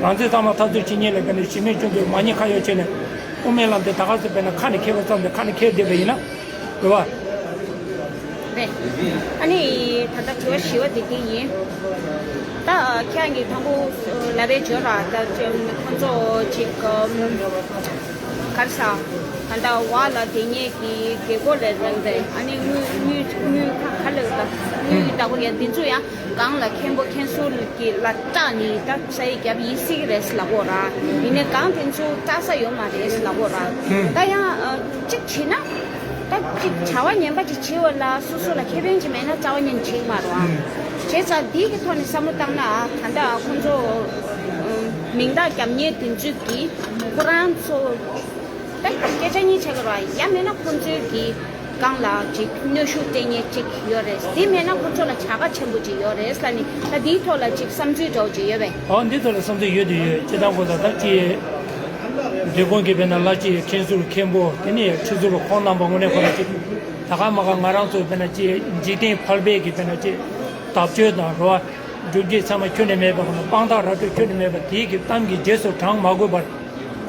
རང་བཙན་གཙང་མ་འཐབ་རྩོད་བྱེད་མཁན་ལ་དཔེར་ན་གཞི་མེད་སྐྱོན་འཛུགས་མ་ཉེས་ཁ་གཡོག་བྱས་ནས་དབུ་མའི་ལམ་དེ་ད་ག་ཚོད་དཔེར་ན་ཁ་ནས་འཁྱེར་བ་ཙམ་དེ་ཁ་ནས་འཁྱེར་བསྡད་པ་ཡིན་ན། རེད་བ། རེད། ཨ་ནི་ད་ལྟ་དྲི་བ་བཞི་བ་དེ་དེ་ཡིན། ད་ཁྱེད་རང་གིས་དང་པོ་ལབ་པའི་བརྗོད་ར་ད་ཁོང་ཚོ་ཅིག་ག་རེ་ཟ། ད་ལྟ་བ་ལ་དེ་ཉེས་ཀྱི་རྒྱལ་སྒོ་ལས་རང་རེད། ཨ་ནི་དངུལ་དངུལ་དངུལ་ཁ་ཁ་ལག་ད་དངུལ་བདག་པོ་ཡ་འདི་ཚོ་ཡང་གང་ལ་མཁན་པོ་མཁན་ཟུར་གྱི་ལ་སྐྲག་ནི་ད་ས་ཡི་རྒྱབ་ཡིན་སྲིད་ཀྱི་རེད་ལབ་གོ་ར། ཡིན་ནའི་གང་དེ་ཚོ་སྐྲག་ས་ཡོད་མ་རེད་ལབ་གོ་ར། ད་ཡང་གཅིག་བྱས་ན། ད་གཅིག་བྱ་བ་ངན་པ་ཅིག་བྱེད་པ་ལ་སོ་སོ་ལ་ཁེ་ཕན་ཅིག་མེད་ན་རྩ་བ་ཉིད་ནས་བྱེད་ཀྱི་མ་རེད་བ། བྱས་ཙང་འདི་གི་ཐོག་ནས་བསམ་བློ་བཏང་ན་ད་ལྟ་ཁོང་ཚོ་མིང་རྟགས་རྒྱབ་མཁན་དེ་ཚོས་ཀྱིས་ཁོ་རང་ཚོ་ད་སྐད་ཆ་གཉིས་བྱེད་དགོས་རེད་བ། ཡང་མིན་ན་ཁོང་ཚོའི་གི་སྒང་ལ་ཅིག་གནོན་ཤུགས་སྤྲད་མཁན་ཅིག་ཡོད་རེད། དེ་མེད་ན་ཁོང་ཚོ་ལ་བྱ་དགའ་ཆེན་པོ་ཅིག་ཡོད་རེད་ལབ་ནི་ད་འདིའི་ཐོག་ལ་ཅིག་བསམ་ཚུལ་འདྲ་བོ་ཅིག་ཡོད་པས། ཨོ་འདི་ཐོག་ལ་བསམ་ཚུལ་ཡོད་དུ་ཡོད། སྤྱིར་བཏང་ཁོ་ཚོ་ད་ཅི། འབྲས་སྤུངས་ཀྱི་དཔེར་ན་བླ་སྤྱི་མཁན་ཟུར་མཁན་པོ་དེ་ནས་ཁྲི་ཟུར་ཁོང་རྣམ་པ་དངོས་གནས་ཁོ་རང་ཅིག་ད་ག་མ་ག་ང་རང་ཚོ་དཔེར་ན་ཅི་འཇིག་རྟེན་ཕལ་པའི་གི་དཔེར་ན་ཅི་བརྡབ་གཅོད་དང་རོ་བ་སྒྲུབ་བྱེད་ཚད་མ་ཁྱོན་ནས་མེད་པ་དཔང་རྟགས་ར་སྤྲོད་ཁྱོན་ནས་མེད་པ་དེའི་གི་གཏམ་གྱི་རྗེས་སུ་འབྲང་མ་དགོས་པར་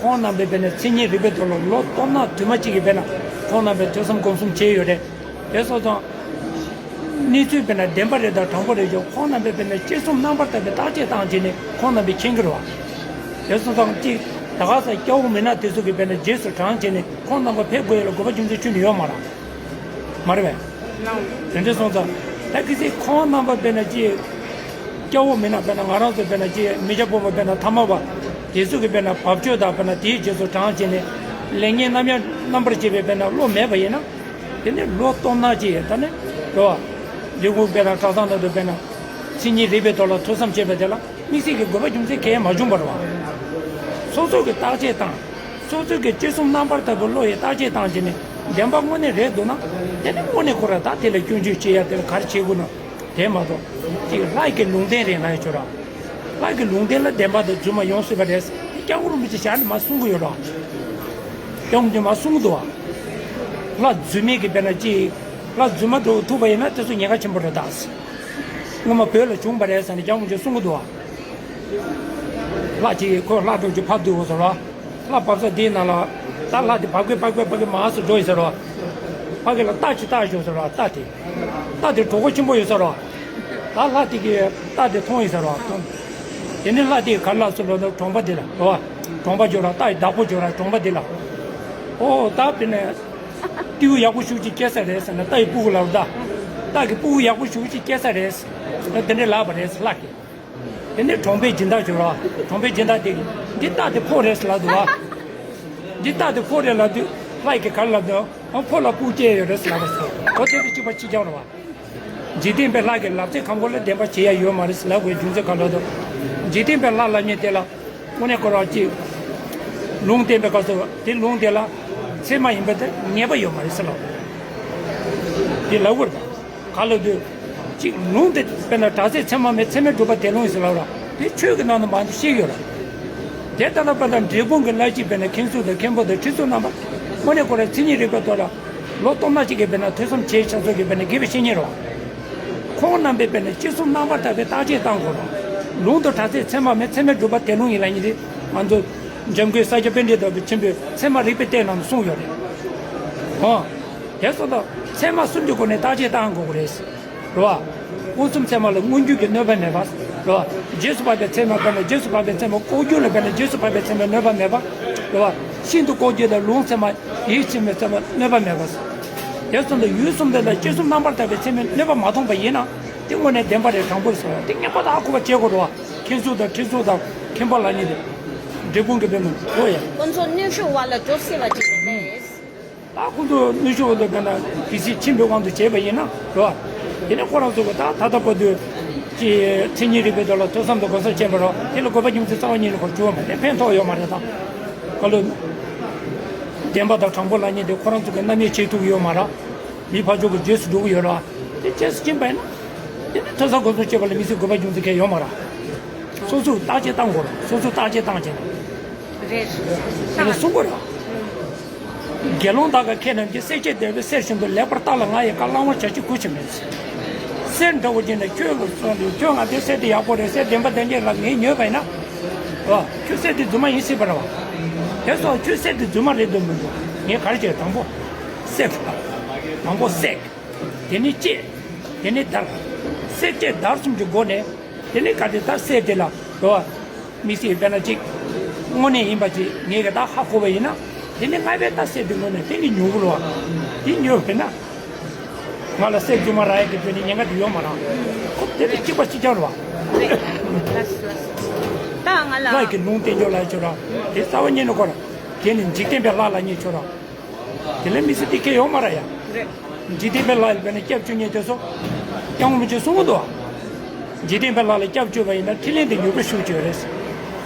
ཁོང་རྣམ་པའི་དཔེར་ན་མཚན་ཉིད་རིག་པའི་ཐོག་ལ་ལོ་སྟོང་ཕྲག་དུ་མ་གཅིག་གི་དཔེར་ན་ཁོང་རྣམ་པས་ཐོས་བསམ་སྒོམ་གསུམ་བྱས་ཡོད་རེད། དེ་སོང་ཙང་། གནས་ཚུལ་དཔེར་ན་བདེན་པ་རེད་དང་དྲང་པོ་རེད་ཀྱང་ཁོང་རྣམ་པས་དཔེར་ན་དཔྱད་རྩོམ་རྣམ་པར་དག་པའི་བརྟག་དཔྱད་བཏང་བྱས་ནས་ཁོང་རྣམ་པས་མཁྱེན་གྱི་རེད་བ། དེ་སོང་ཙང་གཅིག་ད་ག་ས་སྐྱ་བོ་མི་ནག་དེ་ཚོ་གི་དཔེར་ན་རྗེས་སུ་འབྲང་བྱས་ནས་ཁོང་རྣམ་པ་ཕེབས་དགོས་ཡ་ལ་དགོས་པ་རྒྱུ་མཚན་ཁྱོན་ནས་ཡོད་མ་རེད། མ་རེད་པས། དེ་འདྲ་སོང་ཙང་ ད་གི་སི་ཁོང་རྣམ་པ་དཔེར་ན་ཅི། སྐྱ་བོ་མིན་ན་དཔེར་ན་ང་རང་ཚོ་དཔེར་ན་ཅི་མི་སྐྱ་ཕོ་མོ་དཔེར་ན་ཐ་མ་བ། དེ་ཚོ་གི་དཔེར་ན་བབ་ཅོལ་དང་དཔེར་ན་དེའི་རྗེས་སུ་འབྲང་བྱས་ནས་ལེགས་ཉེས་རྣམ་གཡེང་རྣམ་པར་འབྱེད་པའི་དཔེར་ན་བློ་མེད་པ་ཡིན་ན། དེ་ནི་ལོ་སྟོང་ན་ཅི་ཡོད་ད་ནི། རེད་བ། འབྲས་སྤུངས་དཔེར་ན་གྲྭ་ཚང་ནང་དུ་དཔེར་ན། མཚན་ཉིད་རིག་པའི་ཐོག་ལ་ཐོས་བསམ་བྱེད་པ་དེ་ལ་དམིགས་བསལ་གྱི་དགོས་པ་རྒྱུ་མཚན་གང་ཡང་མ་བྱུང་བ་རེད་བ། སོ་སོ་གི་བརྟག་དཔྱད་དང་། སོ་སོ་གི་ཅི་གསུང་རྣམ་པར་དག་པའི་བློ་ཡིས་བརྟག་དཔྱད་བཏང་བྱས་ནས་བདེན་པ་དངོས་གནས་རེད་འདུག་ན། དེ་ནི་དངོས་གནས་ཁོ་རང་ད་དེ་ལ་སྐྱོན་བརྗོད་བྱེད་ཡ་དེ་ལ་ག་རེ་བྱེད་དགོས་ན། དེ་མ་གཏོགས། ཅིག་ལྷ་གི་ལུང་བསྟན་རེད་ལབ་ཡ་ཆོག་ར། ལྷ་གི་ལུང་བསྟན་ལ་བདེན་པ་དང་རྫུན་མ་ཡོང་སྲིད་པ་རེད། སྐྱབས་མགོན་རིན་པོ་ཆེ་ཞལ་ནས་མར་གསུང་གི་ཡོད་ར། སྐྱབས་མགོན་ཆེ་མར་གསུང་གི་འདུག་བ། ལྷ་རྫུན་མའི་གི་དཔེར་ན་ཅིག་ལྷ་རྫུན་མ་འགྲོ་ཐུབ་པ་ཡིན་ན་དེ་ཚོ་ཉེན་ཁ་ཆེན་པོ་རེད་ད། སྔོན་མ་བོད་ལ་བྱུང་བ་རེད་ཟེར་ནས་སྐྱབས་མགོན་ཆེ་གསུང་གི་འདུག་བ། ལྷ་ཅིག་ཁོ་ལྷ་འགྲོ་ཅིག་ཕབ་འདུག་ཟེར་བ། ལྷ་བབས་ས་འདིའི་ནང་ལ། ད་ལྷ་དེ་བབས་ཀི་བབས་ཀི་བབས་ཀི་མར་སུ་འགྲོ་ཡི་ཟེར་བ། ཕ་གི་ལ་རྟ་ཅིག་བཏགས་ཤོག་ཟེར་བ་རྟ་དེ། རྟ་དེ་གྲོགས་པོ་ཆེན་པོ་ཡོད་ཟེར་བ། ད་ལྷ་དེ་གི་རྟ་དེ་མཐོང་ཡི་ཟེར་བ་མཐོང་། དེ་ནི་ལྷ་དེ་ག་ལ་སུ་ལོ་ན་གྲོང་པ་དེ་ལ་རོ་བ། གྲོང་པ་འཇོག་ར་རྟ་ཡི་བདག་པོ་འཇོག་ར་གྲོང་པ་དེ་ལ། ཨོ་ད་དེ་ནས། སྤྲེའུ་ཡག་པོ་ཞུགས་ཅིག་སྐྱེ་ས་རེད་ཟེར་ན་རྟ་ཡི་སྤུ་གུ་ལ་རུ་ད། རྟ་གི་སྤུ་གུ་ཡག་པོ་ཞུགས་ཅིག་སྐྱེ་ས་རེད། དེ་འདྲའི་ལབ་པ་རེད་ལྷ་གི། དེ་ནས་གྲོང་པའི་སྦྱིན་བདག་བྱོས་རོགས། གྲོང་པའི་སྦྱིན་བདག་དེ་གིས་འདི་རྟ་དེ་ཕོ་རེད་ལབ་འདུག་བ། འདི་རྟ་དེ་ཕོ་རེད་ལབ་དུས་ལྷ་ཡི་ག་ལབ་འདུག་ཨ་ཕོ་ལ་སྤུ་སྐྱེས་ཡོད་རེད་ལབ་པ་སོ། ཨོ་དེ་དེ་གཅིག་པ་གཅིག་རྐྱང་རེད་བ། འཇིག་རྟེན་པའི་ལྷ་གི་ལབ་ཙེ་ཁམ་གོ་ལ་བདེན་པ་བྱེད་ཡ་ཡོད་མ་རེད་ལབ་དགོས་རྒྱུ་མཚན་ག་ལ་འདུག་འཇིག་རྟེན་པའི་ལྷ་ལབ་མཁན་དེ་ལ་དངོས་གནས་ཁོ་རང་གཅིག་ལུང་བསྟན་པའི་སྐབས་སུ་དེ་ལུང་དེ་ལ་ཚད་མ་ཡིན་པ་དེ་ངེས་པ་ཡོད་མ་རེད་ལབ། དེ་ལབ་དགོས་རེད། ག་ལ་དུས། གཅིག་ལུང་དེ་དཔེར་ན་དྲག་ཚད་ཚད་མ་མེད་ཚད་མས་གྲུབ་པ་དེ་ལུང་ཡིན་ཟེར་ལབ་ར། དེ་ཆོས་ཀྱི་ནང་དུ་མང་དུ་བཤད་ཡོད་ར། དེ་ལྟར་ན་དཔེར་ན་འབྲས་སྤུངས་ཀྱི་བླ་སྤྱི་དཔེར་ན་མཁན་ཟུར་དང་མཁན་པོ་དང་ཁྲི་ཟུར་རྣམ་པ། དངོས་གནས་ཁོ་རང་མཚན་ཉིད་རིག་པའི་ཐོག་ལ། ལོ་སྟོང་ཕྲག་གཅིག་གི་དཔེར་ན་ཐོས་བསམ་བྱས་ཆགས་ཚོད་ཀྱི་དཔེར་ན་དགེ་བའི་བཤེས་གཉེན་རོ། ཁོང་རྣམ་པས་དཔེར་ན་ཅི་གསུང་རྣམ་པར་དག་པའི་བརྟག་དཔྱད་བཏང་དགོས་རོ། ལུང་དང་དྲག་ཚད་ཚད་མ་མེད་ཚད་མས་གྲུབ་པ་དེ་ལུང་ཡིན་ལ་ཡིན་ཏེ། ང་ཚོ། འཇམ་མགོན་ས་སྐྱ་པཎྜི་ཏ་ཆེན་པོས་ཚད་མ་རིག་པའི་གཏེར་ནང་དུ་གསུངས་ཡོད་རེད། ཨོ། དེ་སོང་ཙང་ཚད་མ་གསུམ་གྱི་སྒོ་ནས་བརྟག་དཔྱད་བཏང་དགོས་ཀྱི་རེད། རེད་བ། མངོན་སུམ་ཚད་མ་ལ་མངོན་གྱུར་གྱི་གནོད་པ་མེད་པ། རེད་བ། རྗེས་སུ་དཔག་པའི་ཚད་མ་དཔེར་ན་རྗེས་སུ་དཔག་པའི་ཚད་མ་ལྐོག་གྱུར་ལ་དཔེར་ན་རྗེས་སུ་དཔག་པའི་ཚད་མའི་གནོད་པ་མེད་པ། རེད་བ། ཤིན་ཏུ་ལྐོག་གྱུར་ལ་ལུང་ཚད་མ་ཡིད་ཆེས་མའི་ཚད་མ་གནོད་པ་མེད་པ། དེ་སོང་ཙང་ཡུལ་གསུམ་དེ་ལ་སྤྱི་གསུམ་རྣམ་པར་དག་པའི་ཚད་མའི་གནོད་པ་མ་མཐོང་པ་ཡིན་ན། དེ་དངོས་གནས་བདེན་པ་རེད་དྲང་པོ་རེད་ཟེར་བ་དེ་ངེས་པར་དུ་ཧ་གོ་བ་བྱེད་དགོས་རེད་བ། མཁན་ཟུར་དང་ཁྲི་ཟུར་དང་མཁན་པོ་ལབ་མཁན་དེ། འབྲས་སྤུངས་ཀྱི་དཔེ་མི་འོ་ཡ། ཁོ་ཚོ་གནོན་ཤུགས་བ་ལ་འགྲོ་སྲིད་པ་ཅིག་རེད། ད་ཁོ་ཚོ་གནོན་ཤུགས་འོག་ཏུ་ག་ན་གལ་སྲིད་ཕྱིན་པའི་དབང་དུ་བྱས་པ་ཡིན་ན་རོ། དེ་ནས་ཁོ་རང་ཚོ་གི་ད་ད་ལྟ་བར་དུ་ཀྱི་མཚན་ཉིད་རིག་པའི་ཐོག་ལ་ཐོས་བསམ་དང་གོ་ས་བྱས་པ་རོ། དེ་ལ་དགོས་པ་རྒྱུ་མཚན་རྩ་བ་ཉིད་ནས་ཁོ་བྱུང་བ་མ་རེད། ཕན་ཐོགས་ཡོད་མ་རེད་ད། ཁ་ལོ། བདེན་པ་དང་དྲང་པོ་ལབ་མཁན་དེ་ཁོ་རང་ཚོ་གི་རྣམ་གཡེང་བྱེད་ཐུབ་ཀྱི་ཡོད་མ་རེད། མི་ཕར་ཕྱོགས་ཀྱི་རྗེས་སུ་འགྲོ་གི་ཡོད་རེད་བ། དེ་རྗེས་སུ་ཕྱིན་པ་ཡིན་ན། དེ་ནི་ཐོས་བསམ་སྒོམ་གསུམ་བྱེད་པ་ལ་དམིགས་བསལ་དགོས་པ་རྒྱུ་མཚན་གང་ཡང་ཡོད་མ་རེད། སོ་སོས་བརྟག་དཔྱད་བཏང་དགོས་རེད། སོ་སོས་བརྟག་དཔྱད་བཏང་བྱས་ནས། རེད། དེ་ནི་གསུང་དགོས་རེད་བ། དགེ་སློང་དག་ག་ཁྱེད་རྣམས་ཀྱིས་གསེར་སྐྱེམས་བདེ་བའི་གསེར་བཞིན་དུ་ལེགས་པར་བརྟག་ལ་ང་ཡི་བཀའ་བླང་བར་བྱ་ཕྱིར་གུས་ཕྱིར་མིན། གསེར་འདྲ་བོ་ཅིག་ནི་ཁྱོད་ལ་སོང་དུས་ཁྱོད་ང་འདི་གསེར་འདི་ཡག་པོ་རེད། གསེར་བདེན་པ་བདེན་རྐྱང་ལ་ངས་ཉོས་པ་ཡིན་ན། ཨ། ཁྱོད་གསེར་འདི་རྫུན་མ་ཡིན་སྲིད་པ་རེད་བ། དེ་སོང་ཁྱོད་གསེར་འདི་རྫུན་མ་རེད་འདུག་མི་འདུག་ངས་ག་རེ་བྱས། དང་པོ་བསད། དང་པོ་བསད། དེ་ནས་བཅད། དེ་ནས་བརྡར། བསད་བཅད་བརྡར་གསུམ་གྱི་སྒོ་ནས། དེ་ནས་གལ་ཏེ་ད་གསེར་དེ་ལ་རོ། དམིགས་བསལ་དཔེར་ན་གཅིག་དངོས་གནས་ཡིན་པ་ཅིག་ངས་ག་ད་ཧ་གོ་བ་ཡིན་ན། དེ་ནས་ང་བས་ད་གསེར་དེ་དངོས་གནས་དེ་ནི་ཉོ་གི་རེད་བ། དེ་ཉོས་པས་ན། ང་ལ་གསེར་རྫུན་མ་རག་ཡག་གི་དོན་ནི་ཉེན་ཁ་དེ་ཡོད་མ་རེད། ཁོ་དེ་ལ་གཅིག་པ་གཅིག་རྐྱང་རེད་བ། རེད། ལགས་སོ་ལགས་སོ། ད་ང་ལ། ལྷ་གི་ལུང་བསྟན་ཆོག་ལ་ཆོག་ར། དེ་རྩ་བ་ཉིད་ནས་ཁོ་ར། དེ་ནི་འཇིག་རྟེན་པའི་ལྷ་ལ་ཉེ་ཆོག་ར། དེ་ལས་མི་སྲིད་དེ་སྐད་ཡོད་མ་ར་ཡ། རེད། འཇིག་རྟེན་པའི་ལྷ་ཡིན་པས་ན་སྐྱབས་བཅོལ་མཁན་དེ་ཚོ། སྐྱབས་མགོན་རིན་པོ་ཆེས་གསུང་གི་འདུག་བ། འཇིག་རྟེན་པའི་ལྷ་ལ་སྐྱབས་བཅོལ་བ་ཡིན་ན་འཕྲིན་ལས་འདི་མྱུར་པོ་ཞུགས་ཀྱི་ཡོད་རེད།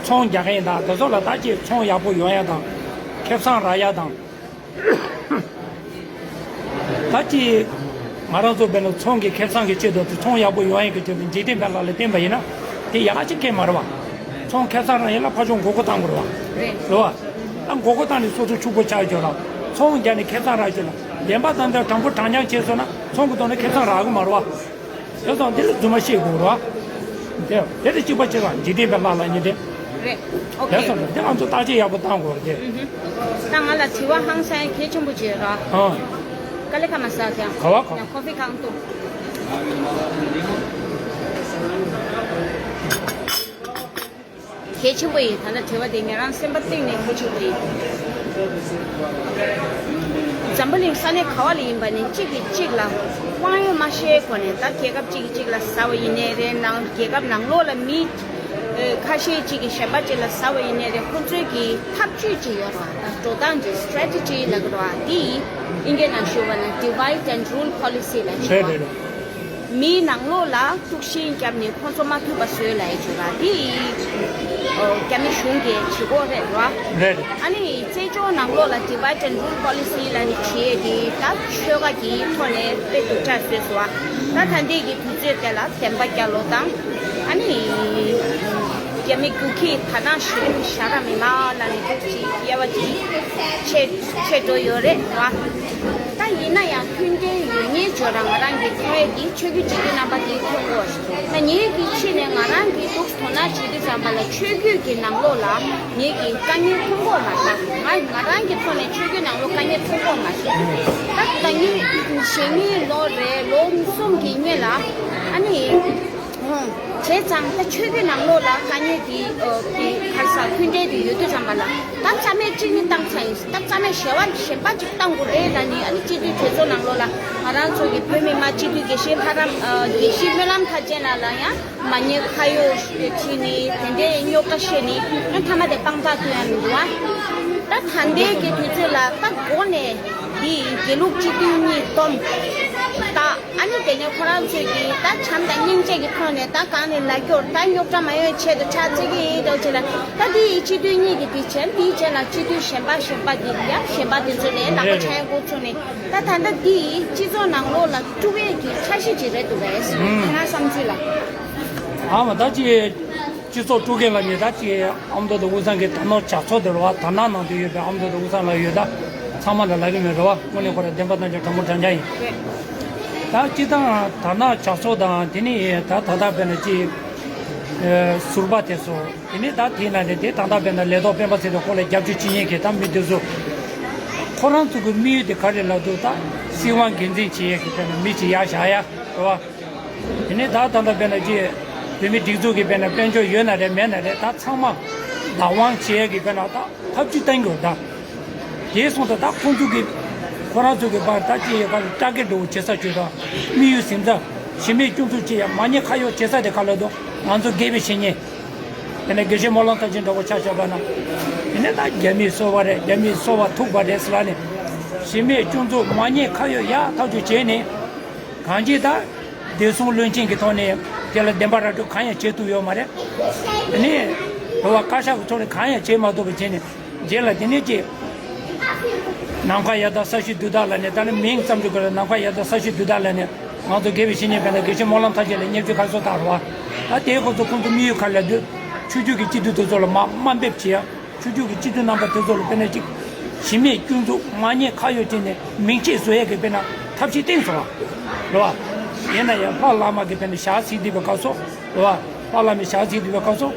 ཚོང་རྒྱག་མཁན་དང་དེ་ཚོ་ལ་ད་ཅིག་ཚོང་ཡག་པོ་ཡོང་ཡ་དང་། ཁེ་བཟང་རག་ཡ་དང་། ད་ཅི། ང་རང་ཚོ་བས་ན་ཚོང་གི་ཁེ་བཟང་གི་ཆེད་དུ་ཚོང་ཡག་པོ་ཡོང་ཡག་གི་ཆེད་དུ་འཇིག་རྟེན་པའི་ལྷ་ལ་བརྟེན་པ་ཡིན་ན། དེ་ཡག་ག་ཅིག་སྐད་མ་རེད་བ། ཚོང་ཁེ་བཟང་རག་ཡིན་ལ་ཕར་ཕྱོགས་མགོ་སྐོར་བཏང་དགོས་རེད་བ། རེད། རེད་བ། ད་མགོ་སྐོར་བཏང་ནས་སོ་སོ་ཕྱུག་པོ་ཆགས་ཡོད་ལ། ཚོང་རྒྱག་ནས་ཁེ་བཟང་རག་ཡོད་ལ། བདེན་པ་དང་དོན་དྲང་པོ་དྲང་རྐྱང་བྱས་སོང་ན་ཚོང་གི་ཐོག་ནས་ཁེ་བཟང་རག་གི་མ་རེད་བ། དེ་སོང་དེ་ལ་རྫུན་མ་བཤད་དགོས་རེད་བ། དེ་དེ་ལ་གཅིག་པ་བྱེད་ལ་འཇིག་རྟེན་པའི་ལྷ་ལ་ཉེ་དེ། རེད། ཨོ་དེ་ཁེ། སོང་དེ་ང་ཚོ་བརྟག་དཔྱད་ཡག་པོ་བཏང་དགོས་རེད་དེ། ཨུ་ཧུ། ད་ང་ལ་དྲི་བ་ཧང་སང་གལ་ཆེན་པོ་བྱེད་ར། ཨ། དཀའ་ལས་ཁ་མ་ཟ་ཀྱང་། ག་བ་ག། ཡང་ཁོ་ཧྥི་གང་འཐུང་། གལ་ཆེན་པོ་ཡིན། ད་ལྟ་དྲི་བ་དེ་ང་རང་སེམས་པ་གཏིང་ནས་གལ་ཆེན་པོ་ཡིན། འཛམ་བུ་གླིང་ས་གནས་ག་བ་ལ་ཡིན་པ་ནས་གཅིག་གིས་གཅིག་ལ་དབང་ཡོད་མ་ཤེས་གོ་ནས། ད་རྒྱལ་ཁབ་གཅིག་གིས་གཅིག་ལ་ཟ་བ་ཡིན་ནའི་རེད། ནང་རྒྱལ་ཁབ་ནང་ལོགས་ལ་མི་ཨེ་ཁ་ཤས་གཅིག་གིས་གཞན་པ་གཅིག་ལ་ཟ་བ་ཡིན་ནའི་རེད། ཁོ་ཚོའི་གི་ཐབས་ཇུས་ཅིག་ཡོད་རེད་བ། ད་འགྲོ་སྟངས་ཀྱི་strategy་ལབ་ཀྱི་རེད་བ། དེ་ཡིས་ཨིན་སྐད་ནང་ཞུ་བ་ན་divide and rule policy་ལབ་ཞུ་རེད་བ། རེད་རེད། མིའི་ནང་ལོགས་ལ་དཀྲུག་ཤིང་བརྒྱབ་ནས་ཁོང་ཚོ་མ་ཐུབ་པ་བཟོས་ལབ་ཡས་བྱུང་ར། འདི་ཨོ་རྒྱ་མི་གཞུང་གི་བྱེད་སྒོ་རེད་ར། རེད་རེད། ཨ་ནི་བཙན་བྱོལ་ནང་ལོགས་ལ་divide and rule policy་ལབ་ནས་བྱེད་ཡས་དེ་ད་ཆོལ་ཁ་གི་ཐོག་ནས་དཔེ་སྡུག་ཅག་བཟོས་སོང་བ། ད་ད་ལྟའི་གི་དུས་ཚོད་དེ་ལ་བདེན་པ་རྒྱལ་ལོ་དང་། ཨ་ནི་རྒྱ་མི་རྒྱུག་ཁྱི་ད་ནང་གཞི་རིམ་ཞྭ་དྲག་མི་མང་ལབ་ནས་འདུག་ཅིག་དབྱེ་བ་ཅིག་ཕྱེ་ཕྱེ་འགྲོ་ཡོད་རེད་བ། ད་ཡིན་ན་ཡང་མཐུན་འབྲེལ་ཡོད་ཉེན་བརྗོད་ར་ང་རང་གི་མཐོང་ཡས་འདི་ཆོས་བརྒྱུད་སྤྱི་འཐུས་རྣམ་པ་འདིའི་ཐུགས་དགོངས་ཤིག་ད་ངེད་ཀྱི་ཕྱི་ནས་ང་རང་གི་འདུག་དོ་སྣང་བྱེད་དུས་ཙམ་པ་ལ་ཆོས་བརྒྱུད་ཀྱི་ནང་ལོགས་ལ་ངེད་ཀྱི་དཀའ་ངལ་མཐོང་གོ་མ་ཤག་ང་ང་རང་གི་ཐོག་ནས་ཆོས་བརྒྱུད་ནང་ལོགས་དཀའ་ངལ་མཐོང་གོ་མ་ཤག་ད་ད་ངེད་ཞེ་ཉིན་ལོ་རེ་ལོ་གསུམ་གྱི་སྔོན་ལ་ཨ་ནི། ཨོ། བྱས་ཙང་ད་ཆོས་བརྒྱུད་ནང་ལོགས་ལ་དཀའ་ངལ་འདི་ཨོ་འདི་ག་རེ་ཟ་མཐུན་འབྲེལ་འདི་ཡོད་དུས་ཙམ་པ་ལ་ད་རྩ་མེད་གཅིག་ནི་བཏང་ཚར་ཡིན། ད་རྩ་མེད་ཞེ་བ་གཞན་པ་གཅིག་བཏང་དགོས་རེད་ལབ་ནི། ཨ་ནི་སྤྱི་འཐུས་གྲོས་ཚོགས་ནང་ལོགས་ལ་ང་རང་ཚོ་གི་བོད་མི་མང་སྤྱི་འཐུས་དགེ་བཤེས་ལྷ་རམས་ཨ་དགེ་བཤེས་སྨོན་ལམ་མཐར་ཕྱིན་ལགས་ལ་ཡང་མ་ཉེས་ཁ་གཡོགས་བྱས་ནི་དེ་འདྲའི་རྙོག་དྲ་བཤད་ནི་ཨ་མཐའ་མ་དེ་དཔང་རྟགས་ཐོན་ཡ་མི་འདུག་ཨ། ད་ད་ལྟའི་གི་དུས་ཚོད་ལ་ད་འགོ་ནས་འདི་དགེ་ལུགས་སྤྱི་འཐུས་གཉིས་བསྡོམས་ད། ཨ་ནི་དེ་ནས་ཁོ་རང་ཚོས་ཀྱིས་ད་བྱམས་དང་སྙིང་རྗེ་གི་ཐོག་ནས་ད་གང་ནས་ལ་སྐྱོར་ད་རྙོག་དྲ་མ་ཡོང་ཆེད་དུ་ཕྱག་འཚལ་གྱི་ཡིན་འདྲ་བོ་ཅིག་ལ། ད་འདི་ཡི་སྤྱི་འཐུས་གཉིས་ཀྱི་དེ་བྱས་འདིའི་རྗེས་ལ་སྤྱི་འཐུས་གཞན་པ་གཞན་པ་གི་ཡང་གཞན་པ་དེ་ཚོ་ལས་ལག་པ་འཆང་འགོ་ཚུགས་ནས་ད་ད་ལྟ་འདི་ཡི་སྤྱི་ཚོགས་ནང་ལོགས་ལ་དཀྲུག་ཡས་ཀྱི་འཆར་གཞི་ཅིག་རེད་འདུག་གས། ཁྱེད་རང་བསམ་ཚུལ་ལ། ཨ་མ་ད་ཅི། སྤྱི་ཚོགས་དཀྲུག་མཁན་ལབ་ནས་ད་ཅིག་ཨ་མདོ་དང་དབུས་གཙང་གི་དར་ནག་ཇག་ཚོགས་དེ་རེད་བ། དར་ནག་ནང་དུ་ཡོད་པའི་ཨ་མདོ་དང་དབུས་གཙང་ལ་ཡོད་ད་ཚང་མ་ལ་ལབ་ཀྱི་མེད་རེད་བ། དངོས་གནས་ཁོ་རང་བདེན་པ་རྣམ་དག་དྲང་པོ་དྲང་རྐྱང་ཡིན། ད་སྤྱི་བཏང་དར་ནག་ཇག་ཚོགས་དང་དེ་ནས་ད་ད་ལྟ་བས་ན་ཅིག་ཟུར་པ་དེ་ཚོ་དེ་ནས་ད་དེ་ན་ནས་དེ་ད་ལྟ་བས་ན་ལས་ཐོག་སྤེན་པ་ཚེ་རིང་ཁོ་ལ་རྒྱབ་སྐྱོར་བྱེད་མཁན་གྱི་ད་མི་དེ་ཚོ་ཁོ་རང་ཚོ་གི་དམིགས་ཡུལ་དེ་ག་རེ་ལབ་འདུག་ད་སྲིད་དབང་སྒེར་འཛིན་བྱེད་ཡས་ཀྱི་བས་ན་མི་ཅིག་ཡར་བཞག་ཡ་རེད་བ། དེ་ནས་ད་ད་ལྟ་བས་ན་ཅི། བོད་མི་སྒྲིག་འཛུགས་ཀྱི་བས་ན་དཔལ་འབྱོར་ཡོད་ན་རེད་མེད་ན་རེད་ད་ཚང་མ་བདག་དབང་བྱེད་ཡས་ཀྱི་བས་ན་ད་ཐབས་ཇུས་བསྟན་དགོས་ད། དེ་སོང་ཙང་ད་ཁོང་ཚོ་གི་ཁོ་རང་ཚོ་གི་བར་ད་ཅི་ཡོད་ག་ལ་ཀྲག་གེ་འགྲོ་བྱེད་ས་བྱོས་ད། དམིགས་ཡུལ་ཟིན་ཙང་གཞི་མེད་སྐྱོན་འཛུགས་བྱེད་ཡ་མ་ཉེས་ཁ་གཡོགས་བྱེད་ས་དེ་ག་ལ་འདུག་ང་ཚོ་དགེ་བའི་བཤེས་གཉེན། དེ་ནས་དགེ་བཤེས་སྨོན་ལམ་མཐར་ཕྱིན་འདྲ་བོ་ཆ་བཞག་པ་ན། དེ་ནས་ད་རྒྱ་མིས་གསོལ་བ་རེད་རྒྱ་མིས་གསོལ་བ་ཐུག་པ་རེད་ཟེར་ལ་ནི། གཞི་མེད་སྐྱོན་འཛུགས་མ་ཉེས་ཁ་གཡོགས་ཡ་ཐག་གཅོད་བྱས་ནས། གང་ཅི་ད། བདེ་སྲུང་བློན་ཆེན་གྱི་ཐོག་ནས་དེ་ལ་བདེན་པ་ར་སྤྲོད་གང་ཡང་བྱེད་ཐུབ་ཡོད་མ་རེད། དེ་ནས་རེ་བ་བཀའ་ཤག་གི་ཐོག་ནས་གང་ཡང་བྱེད་མ་ཐུབ་པ་བྱས་ནས་རྗེས་ལ་དེ་ནས་ཅི། ནམ་མཁའ་ཡར་ལྟ་ས་གཞི་རྡུལ་ལྟར་ལབ་ནས་ད་ནི་མིང་ཙམ་གྱི་སྐོར་ལ་ནམ་མཁའ་ཡར་ལྟ་ས་གཞི་རྡུལ་ལྟར་ལབ་ནས་ང་ཚོ་དགེ་བའི་བཤེས་གཉེན་བས་ན་དགེ་བཤེས་སྨོན་ལམ་མཐར་ཕྱིན་ལ་བརྙས་བཅོས་ག་ཚོད་བཏང་རེད་བ། ད་དེའི་སྐོར་ཚོ་ཁོང་ཚོ་དམིགས་ཡུལ་ག་རེ་ལབ་དུས་ཆོས་བརྒྱུད་ཀྱི་སྤྱི་འཐུས་དེ་ཚོ་ལ་མ་དམའ་འབེབས་བྱེད་ཡ། ཆོས་བརྒྱུད་ཀྱི་སྤྱི་འཐུས་རྣམ་པ་དེ་ཚོ་ལ་དཔེར་ན་གཅིག་གཞི་མེད་སྐྱོན་འཛུགས་མ་ཉེས་ཁ་གཡོགས་བྱས་ནས་མིང་ཆད་བཟོ་ཡས་ཀྱི་དཔེར་ན་ཐབས་ཤེས་བསྟན་སོང་བ། རེད་བ། ཡིན་ན་ཡང་ལྷ་བླ་མ་གི་དཔེར་ན་ཞག་ཚིག་བསྡད་པའི་སྐབས་སུ། རེད་བ། ལྷ་བླ་མའི་ཞག་ཚིག་བསྡད་པའི་སྐབས་སུ།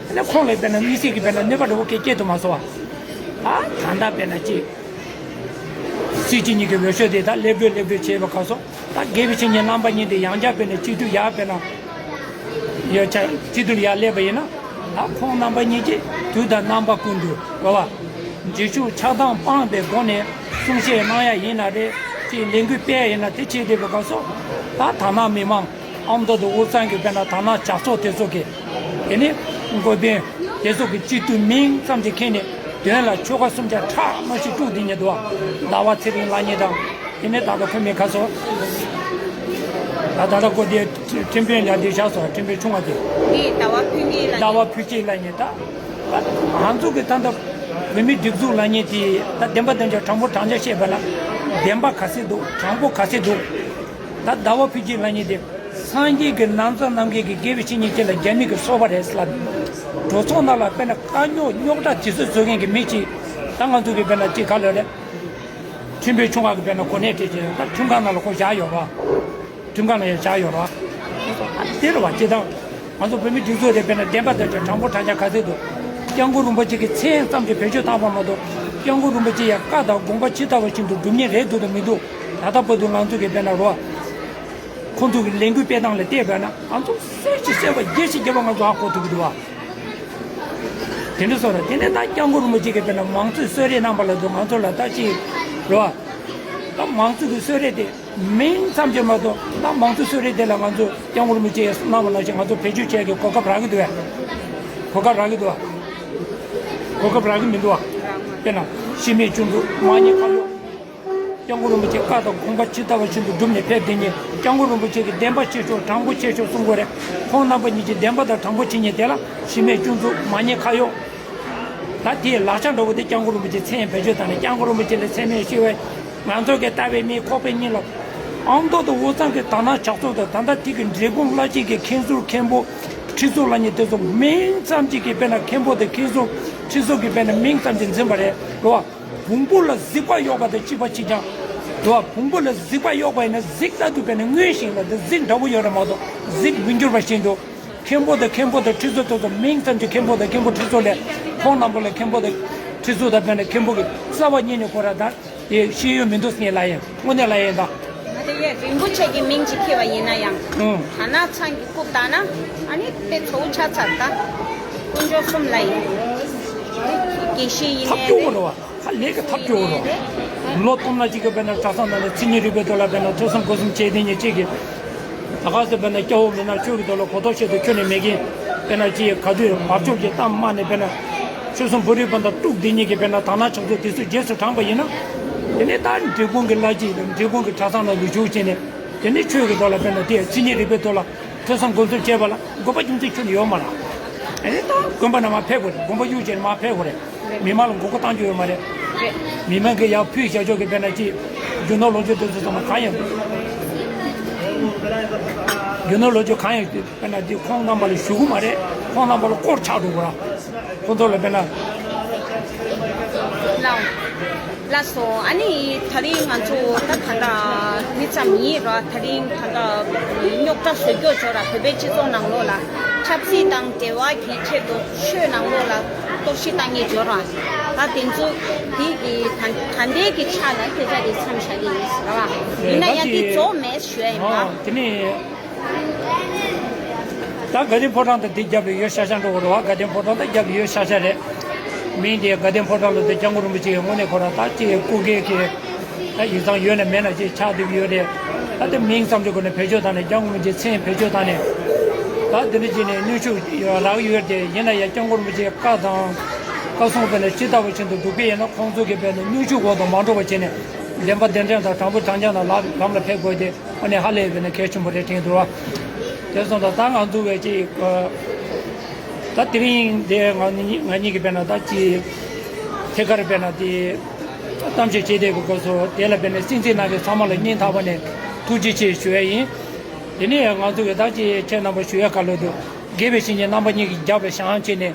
དེ་ནས་ཁོང་ལ་དཔེར་ན་དམིགས་བསལ་གྱི་དཔེར་ན་གནོད་པ་འདྲ་བོ་སྐྱེ་སྐྱེ་ཐུབ་མ་སོང་བ། ད་ད་ལྟ་དཔེར་ན་གཅིག་སྲིད་སྤྱི་གཉིས་ཀྱི་འོས་ཤོག་དེ་ད་སླེབས་འགྲོ་སླེབས་འགྲོ་བྱས་པའི་སྐབས་སུ། ད་དགེ་བའི་བཤེས་གཉེན་རྣམ་པ་གཉིས་དེ་ཡང་བསྐྱར་དཔེར་ན་སྤྱི་འཐུས་ཡར་དཔེར་ན། ཡོད་ཆ་སྤྱི་འཐུས་ལ་ཡར་སླེབས་པ་ཡིན་ན། ད་ཁོང་རྣམ་པ་གཉིས་ཀྱིས་དུས་དང་རྣམ་པ་ཀུན་ཏུ་རེད་བ། འཛུལ་ཞུགས་ཆགས་སྡང་སྤངས་པའི་སྒོ་ནས་གསུང་བཤད་གནང་ཡ་ཡིན་ན་རེད། ཅིག་ལས་འགུལ་སྤེལ་ཡ་ཡིན་ན་དེ་བྱེད་བསྡད་པའི་སྐབས་སུ། ད་དར་ནག་མི་མང་ཨ་མདོ་དང་དབུས་གཙང་གི་དཔེར་ན་དར་ནག་ཇག་ཚོགས་དེ་ཚོ་གིས། དེ་ནི་འགོ་དཔོན་དེ་ཚོ་གི་སྤྱི་འཐུས་མིང་ཙམ་ཞིག་འཁྱེར་ནས་དོན་ལ་ཆོལ་ཁ་གསུམ་ཆ་ཁྲག་དམར་ཞིག་དཀྲུགས་བསྡད་མཁན་འདུག་བ། ཟླ་བ་ཚེ་རིང་ལབ་མཁན་དང་། དེ་ནས་ད་ལྟ་ཁོ་མི་ཁ་སོ། ད་ད་ལྟ་ཁོ་དེ་ཁྲིམས་དཔོན་ལ་དེ་བཞག་སོང་ཁྲིམས་དཔོན་ཆུང་བ་དེ། འདི་ཟླ་བ་ཕུན་སྐྱིད་ལབ་མཁན། ཟླ་བ་ཕུན་སྐྱིད་ལབ་མཁན་ད། ང་ཚོ་གི་ད་ལྟ་བོད་མི་སྒྲིག་འཛུགས་ལབ་མཁན་དེ་ད་བདེན་པ་བདེན་ཆ་དྲང་པོ་དྲང་བཞག་བཤད་པ་ན་བདེན་པ་ག་ཚད་འདུག་དྲང་པོ་ག་ཚད་འདུག་ད་ཟླ་བ་ཕུན་སྐྱིད་ལབ་མཁན་དེ། སངས་རྒྱས་ཀྱི་ནང་ཚན་རྣམ་རྒྱལ་གྱི་དགེ་བའི་བཤེས་གཉེན་ཅིག་ལ་རྒྱ་མི་གིས་གསོལ་བ་རེད་ཟེར་ལབ། གྲོས་ཚོགས་ནང་ལ་དཔེར་ན་དཀའ་རྙོག་རྙོག་དྲ་དེ་ཚོ་བཟོ་མཁན་གྱི་མི་གཅིག་ད་ང་ཚོ་གི་དཔེར་ན་གཅིག་ག་ལ་རེད། ཁྲིམས་དཔོན་ཆུང་བ་གི་དཔེར་ན་གོ་གནས་སྤྲད་ཀྱི་ཡོད་ད་ཁྲིམས་ཁང་ནང་ལ་ཁོ་བཞག་ཡོད་རེད། ཁྲིམས་ཁང་ལ་ཡང་བཞག་ཡོད་རེད། ཨ་དེ་རེད་བ་སྤྱིར་བཏང་ང་ཚོ་བོད་མི་སྒྲིག་འཛུགས་དེ་དཔེར་ན་བདེན་པ་དང་དྲང་པོ་དྲང་བཞག་ག་ཚོད་འདུག་སྐྱབས་མགོན་རིན་པོ་ཆེ་གི་མཚན་ཙམ་གྱིས་བེད་སྤྱོད་བཏང་བ་མ་གཏོགས་སྐྱབས་མགོན་རིན་པོ་ཆེ་ཡང་བཀའ་དང་དགོངས་པ་ཇི་ལྟ་བ་བཞིན་དུ་སྒྲུབ་མཁན་རེད་འདུག་དང་མི་འདུག་ད་ལྟ་བར་དུ་ང་ཚོ་གི་དཔེར་ན་རེད་བ། ཁོང་ཚོ་གི་ལས་འགུལ་སྤེལ་སྟངས་ལ་བལྟས་པ་ན་ང་ཚོ་གསལ་ཞིང་གསལ་བ་རྒྱས་ཤིང་རྒྱས་པ་ང་ཚོ་ཧ་གོ་ཐུབ་ཀྱི་འདུག་བ། དེ་འདྲ་སོགས་རེད། དེ་ནས་ད་སྐྱབས་མགོན་རིན་པོ་ཆེ་གིས་དཔེར་ན་མང་གཙོའི་གསོལ་རས་གནང་བ་ལ་དུ་ང་ཚོ་ལ་ད་ཅི་རེད་བ། ད་མང་གཙོ་གི་གསོལ་རས་དེ་མིང་ཙམ་གྱིས་མ་གཏོགས། ད་མང་གཙོ་གསོལ་རས་དེ་ལ་ང་ཚོ་སྐྱབས་མགོན་རིན་པོ་ཆེས་གནང་བ་ནང་བཞིན་ང་ཚོ་བེད་སྤྱོད་བྱེད་ཀྱི་གོ་སྐབས་རག་གི་འདུག་གས། གོ་སྐབས་རག་གི་འདུག་གས། གོ་སྐབས་རག་གི་མི་འདུག་གས། དཔེར་ན་འཆི་མེད་སྐྱབས་མགོན་མ་ཎི་ཁ་ཡོག་སྐྱབས་མགོན་རིན་པོ་ཆེའི་བཀའ་དང་དགོངས་པ་ཇི་ལྟ་བ་བཞིན་དུ་བསྒྲུབས་ནས་ཕེབས་བསྡད་མཁན། སྐྱབས་མགོན་རིན་པོ་ཆེ་གི་བདེན་པ་ཆེ་ཤོས་དྲང་པོ་ཆེ་ཤོས་གསུང་དགོས་རེད། ཁོང་རྣམ་པ་གཉིས་ཀྱི་བདེན་པ་དང་དྲང་པོ་བྱེད་མཁན་དེ་ལ་འཆི་མེད་སྐྱབས་མགོན་མ་ཎི་ཁ་ཡོག་ད་དེའི་ལག་ཆ་འདྲ་བོ་དེ་སྐྱབས་མགོན་རིན་པོ་ཆེ་མཚན་བེད་སྤྱོད་བཏང་ནས། སྐྱབས་མགོན་རིན་པོ་ཆེ་ལ་མཚན་སྨད་ཞུས་པས། ང་ཚོ་གི་ལྟ་བའི་མིའི་ཁོག་པའི་སྙིང་ལ། ཨ་མདོ་དང་དབུས་གཙང་གི་དར་ནག་ཇག་ཚོགས་དང་། ད་ལྟ་དེ་གི་འབྲས་སྤུངས་བླ་སྤྱི་གི་མཁན་ཟུར་མཁན་པོ་ཁྲི་ཟུར་ལབ་མཁན་དེ་ཚོ་མིང་ཙམ་གཅིག་གིས། དཔེར་ན་མཁན་པོ་དང་མཁན་ཟུར་ཁྲི་ཟུར་གྱིས་དཔེར་ན་མིང་ཙམ་གྱིས་འཛིན་པ་རེད་རོ། བོང་བུ་ལ་གཟིག་པ་གཡོགས་པ་དང་གཅིག་པ་གཅིག་རྐྱང་རོ། བོང་བུ་ལ་གཟིག་པ་གཡོགས་པ་ཡིན་ན། གཟིག་ལྟ་དུས་དཔེར་ན་མངོན་ཞིང་ལ་དེ་གཟིག་འདྲ་བོ་ཡོད་རེད་མ་གཏོགས་གཟིག་མི་འགྱུར་བ་བཞིན་དུ། མཁན་པོ་དང་མཁན་པོ་དང་ཁྲི་ཟུར་དེ་ཚོ་མིང་ཙམ་གྱིས་མཁན་པོ་དང་མཁན་པོ་ཁྲི་ཟུར་ལས། ཁོང་རྣམ་པ་ལ་མཁན་པོ་དང་ཁྲི་ཟུར་དང་། དཔེར་ན་མཁན་པོ་གི་རྩ་བ་ཉིད་ནས་ཁོ་རང་ད་དེ་ཤེས་ཡོན་མི་འདུག་ཟེར་ལབ་ཡིན། དངོས་གནས་ལབ་ཡིན་ད། ང་དེ་ཡས་རིན་པོ་ཆེ་གི་མིང་ཅིག་ཁྱེར་བ་ཡིན་ན་ཡང་། ཨང་། དར་ནག་ཚང་གི་རྐུབ་བཏགས་ན་ཨ་ནི་དཔེ་ཚ་བོ་ཆགས་ཚར་ད། དཀོན་མཆོག་གསུམ་ལ་ཡིན། དགེ་བཤེས་ཡིན་ཐབས་ནའི་སྐྱོ་བོ་རེད། རེད་བ། ཧ་ལས་ཀྱི་ཐབས་སྐྱོ་བོ་རེད། ལོ་སྟོང་ལྔ་གཅིག་གི་དཔེར་ན་གྲྭ་ཚང་ནང་ལ་མཚན་ཉིད་རིག་པའི་ཐོག་ལ་དཔེར་ན་ཐོས་བསམ་སྒོམ་གསུམ་བྱས་དེ་ཉིད་གཅིག་གིས། ད་ག་སེ་དཔེར་ན་སྐྱ་བོ་མེད་ན་ཆོས་ཀྱི་ཐོག་ལ་གོ་རྟོགས་ཆེད་དུ་ཁྱོན་ནས་མེད་མཁན། དཔེར་ན་ཅིག་ག་དུས་བབ་ཆོག་གི་གཏམ་སྨྲ་ནས་དཔེར་ན་ཆོལ་གསུམ་བོད་རིགས་སྤུན་ཟླ་དཀྲུགས་དེ་ཉིད་ཀྱིས་དཔེར་ན་དར་ནག་ཇག་ཚོགས་དེ་ཚོས་རྗེས་སུ་འབྲངས་པ་ཡིན་ན། དེ་ནས་ད་འབྲས་སྤུངས་ཀྱི་བླ་སྤྱི་དང་འབྲས་སྤུངས་ཀྱི་གྲྭ་ཚང་ནང་ལ་བཞུགས་བྱས་ནས། དེ་ནས་ཆོས་ཀྱི་ཐོག་ལ་དཔེར་ན་དེ་མཚན་ཉིད་རིག་པའི་ཐོག་ལ་ཐོས་བསམ་སྒོམ་གསུམ་བྱས་པ་ལ་དགོས་པ་རྒྱུ་མཚན་ཁྱོན་ནས་ཡོད་མ་རེད། ཨ་ནི་ད་དགོན་པ་ནང་མར་ཕེབས་དགོས་རེད། དགོན་པ་གཡུག་བྱས་ནས་མར་ཕེབས་དགོས་རེད། མི་མང་ལ་མགོ་སྐོར་གཏོང་རྒྱུ་ཡོད་མ་རེད། མི་མང་གིས་ཡར་ཕུད་བཞག་ཆོག་གི། དཔེར་ན་ཅིག་རྒྱུ་ནོར་ལོངས་སྤྱོད་དེ་ཚོ་ཚང་མ་གང་ཡང་། རྒྱུ་ནོར་ལོངས་སྤྱོད་གང་ཡང་དཔེར་ན་དེ་ཁོང་རྣམ་པ་ལ་ཞུ་གི་མ་རེད། ཁོང་རྣམ་པ་ལ་དཀོར་ཆག་འགྲོ་གི་རེད། ཁོང་ཚོ་ལ་དཔེར་ན། ལགས་སོ། ཨ་ནི་ད་རིང་ང་ཚོ་ད་ད་ལྟ་མི་ཙམ་ཡིན་ར། ད་རིང་ད་ལྟ་རྙོག་དྲ་བཟོ་རྒྱུ་བྱོས་ར། བོད་པའི་སྤྱི་ཚོགས་ནང་ལོགས་ལ་ཆབ་སྲིད་དང་འབྲེལ་བ་གི་ཆེད་དུ་ཆོས་ནང་ལོགས་ལ་གཏོར་བཤིག་བཏང་མཁན་བྱོས་ར། ད་དེ་ཚོ་དེ་གི་ད་ད་ལྟའི་གི་ཆ་ལ་སྐད་ཆ་དེ་མཚམས་བཞག་གི་ཡིན་ཟེར་བ། ཡིན་ན་ཡང་དེ་རྫོགས་མེད་ཞུ་ཡ་ཡིན་པ། དེ་ནས། ད་དགའ་ལྡན་ཕོ་བྲང་དང་དེ་རྒྱབ་ལ་ཡོད་ཤག་ཤག་འགྲོ་གི་རེད་བ། དགའ་ལྡན་ཕོ་བྲང་དང་རྒྱབ་ལ་ཡོད་ཤག་ཤག་རེད། མིང་དེ་དགའ་ལྡན་ཕོ་བྲང་ལ་དེ་སྐྱབས་མགོན་རིན་པོ་ཆེ་གི་དངོས་གནས་ཁོ་རང་ད་ཅིག་སྐུ་སྒེར་གྱི་ད་ཡིག་ཚང་ཡོད་ན་མེད་ན་ཅིག་ཆགས་བསྡད་ཀྱི་ཡོད་རེད། ད་དེ་མིང་ཙམ་གྱི་སྒོ་ནས་བེད་སྤྱོད་བཏང་ནས། སྐྱབས་མགོན་རིན་པོ་ཆེའི་མཚན་བེད་སྤྱོད་བཏང་ནས། ད་དེ་འདྲ་བྱས་ནས་གནོན་ཤུགས་རག་གི་ཡོད་རེད་དེ། ཡིན་ན་ཡང་སྐྱབས་མགོན་རིན་པོ་ཆེའི་བཀའ་དང་བཀའ་གསུང་དཔེར་ན་ཇི་ལྟ་བ་བཞིན་དུ་སྒྲུབ་ཀྱི་ཡིན་ན། ཁོང་ཚོ་གིས་དཔེར་ན་གནོན་ཤུགས་འོག་ཏུ་མ་འགྲོ་བ་བྱས་ནས། བདེན་པ་བདེན་དྲང་དང་དྲང་པོ་དྲང་རྐྱང་དང་ལམ་ལམ་ལ་ཕེབས་དགོས་ཏེ། ཨ་ནི་ཧ་ལས་པའི་ནི་གལ་ཆེན་པོ་རེད་དྲན་འདུག་བ། དེ་སོང་ཙང་ད་ང་ཚོ་བས་ཅིག་ད་དེ་རིང་འདི་ང་གཉིས་ང་གཉིས་ཀྱིས་དཔེར་ན་ད་ཅིག་ཐད་ཀར་དཔེར་ན་དེ་གཏམ་བཤད་བྱེད་བསྡད་པའི་སྐབས་སུ། དེ་ལ་དཔེར་ན་སྲིད་འཛིན་ནང་གི་ཚང་མ་ལ་སྙིང་ཐག་པ་ནས་ཐུགས་རྗེ་ཆེ་ཞུ་ཡ་ཡིན། དེ་ནས་ང་ཚོ་གིས་ད་ཅིག་ཁྱེད་རྣམ་པ་ཞུ་ཡ་ག་ལོ་འདུག་དགེ་བའི་བཤེས་གཉེན་རྣམ་པ་གཉིས་ཀྱིས་རྒྱབ་ལ་བཞེངས་བྱས་ནས།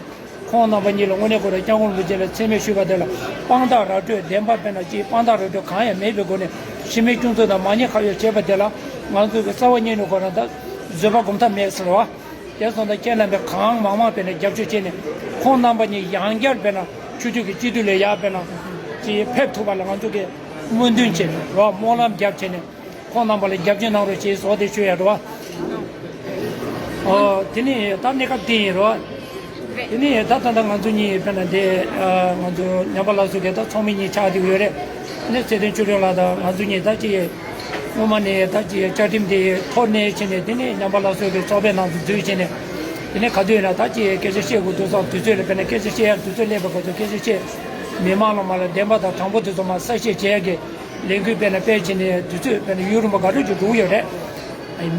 ཁོང་རྣམ་པ་གཉིས་ལ་དངོས་གནས་ཁོ་རང་སྐྱབས་མགོན་རིན་པོ་ཆེ་ལ་མཚན་སྨད་ཞུས་པ་དེ་ལ་དཔང་རྟགས་ར་སྤྲོད། བདེན་པ་དཔེར་ན་ཅིག་དཔང་རྟགས་ར་སྤྲོད་གང་ཡང་མེད་པའི་སྒོ་ནས་འཆི་མེད་སྐྱབས་མགོན་དང་མ་ཎི་ཁ་གཡོག་བྱས་པ་དེ་ལ། ང་ཚོ་གི་རྩ་བ་ཉིད་ནས་ཁོ་རང་ད་བཟོད་པ་སྒོམ་ཐབས་མེད་ཟེར་བ། དེ་སོང་ཙང་ཁྱེད་རྣམ་པས་གང་མང་མང་དཔེར་ན་རྒྱབ་སྐྱོར་བྱས་ནས། ཁོང་རྣམ་པ་གཉིས་ཡང་བསྐྱར་དཔེར་ན་ཆོས་བརྒྱུད་ཀྱི་སྤྱི་འཐུས་ལ་ཡར་དཔེར་ན་ཅིག་ཕེབས་ཐུབ་པ་ལ་ང་ཚོ་གིས་སྨོན་འདུན་བྱས་ནས་རོགས་སྨོན་ལམ་རྒྱབ་བྱས་ནས། ཁོང་རྣམ་པ་ལ་རྒྱབ་སྐྱོར་གནང་རོགས་ཞེས་ཟེར་བ་དེ་ཞུ་ཡ་རེད་བ། ཨོ། དེ་ནས་ད་གནས་སྐབས་དེ་ཡིན་རོགས། དེ་ནས་ད་ད་ལྟ་ང་ཚོ་གཉིས་དཔེར་ན་དེ་ང་ཚོ་ཉམས་པ་སླར་གསོ་གི་ད་ཚོགས་མི་གཉིས་ཆགས་བསྡད་ཡོད་རེད། དེ་ནས་ཚེ་བརྟན་ཆོས་སྒྲོན་ལགས་དང་ང་ཚོ་གཉིས་ད་ཅིག་སྔོན་མ་ནས་ད་ཅིག་བཅའ་ཁྲིམས་དེ་ཐོག་ནས་བྱས་ནས། དེ་ནས་ཉམས་པ་སླར་གསོ་གི་ཚོགས་པའི་ནང་དུ་འཛུལ་བྱས་ནས། དེ་ནས་ག་དུས་ཡིན་ན་ད་ཅིག་སྐད་ཆ་བཤད་དགོས་དུས་ཙང་དུས་ཚོད་ལ་དཔེར་ན་སྐད་ཆ་བཤད་ཡ་དུས་ཚོད་སླེབས་པའི་སྐབས་སུ་སྐད་ཆ་བཤད། མི་མང་ལ་མ་ལ་བདེན་པ་དང་དྲང་པོ་དེ་ཚོ་མར་གསལ་བཤད་བྱེད་ཡ་གི་ལས་འགུལ་དཔེར་ན་སྤེལ་བྱས་ནས་དུས་ཚོད་དཔེར་ན་ཡུན་རིང་པོ་ག་འདྲ་ཅིག་འགྲོ་གི་ཡོད་རེད།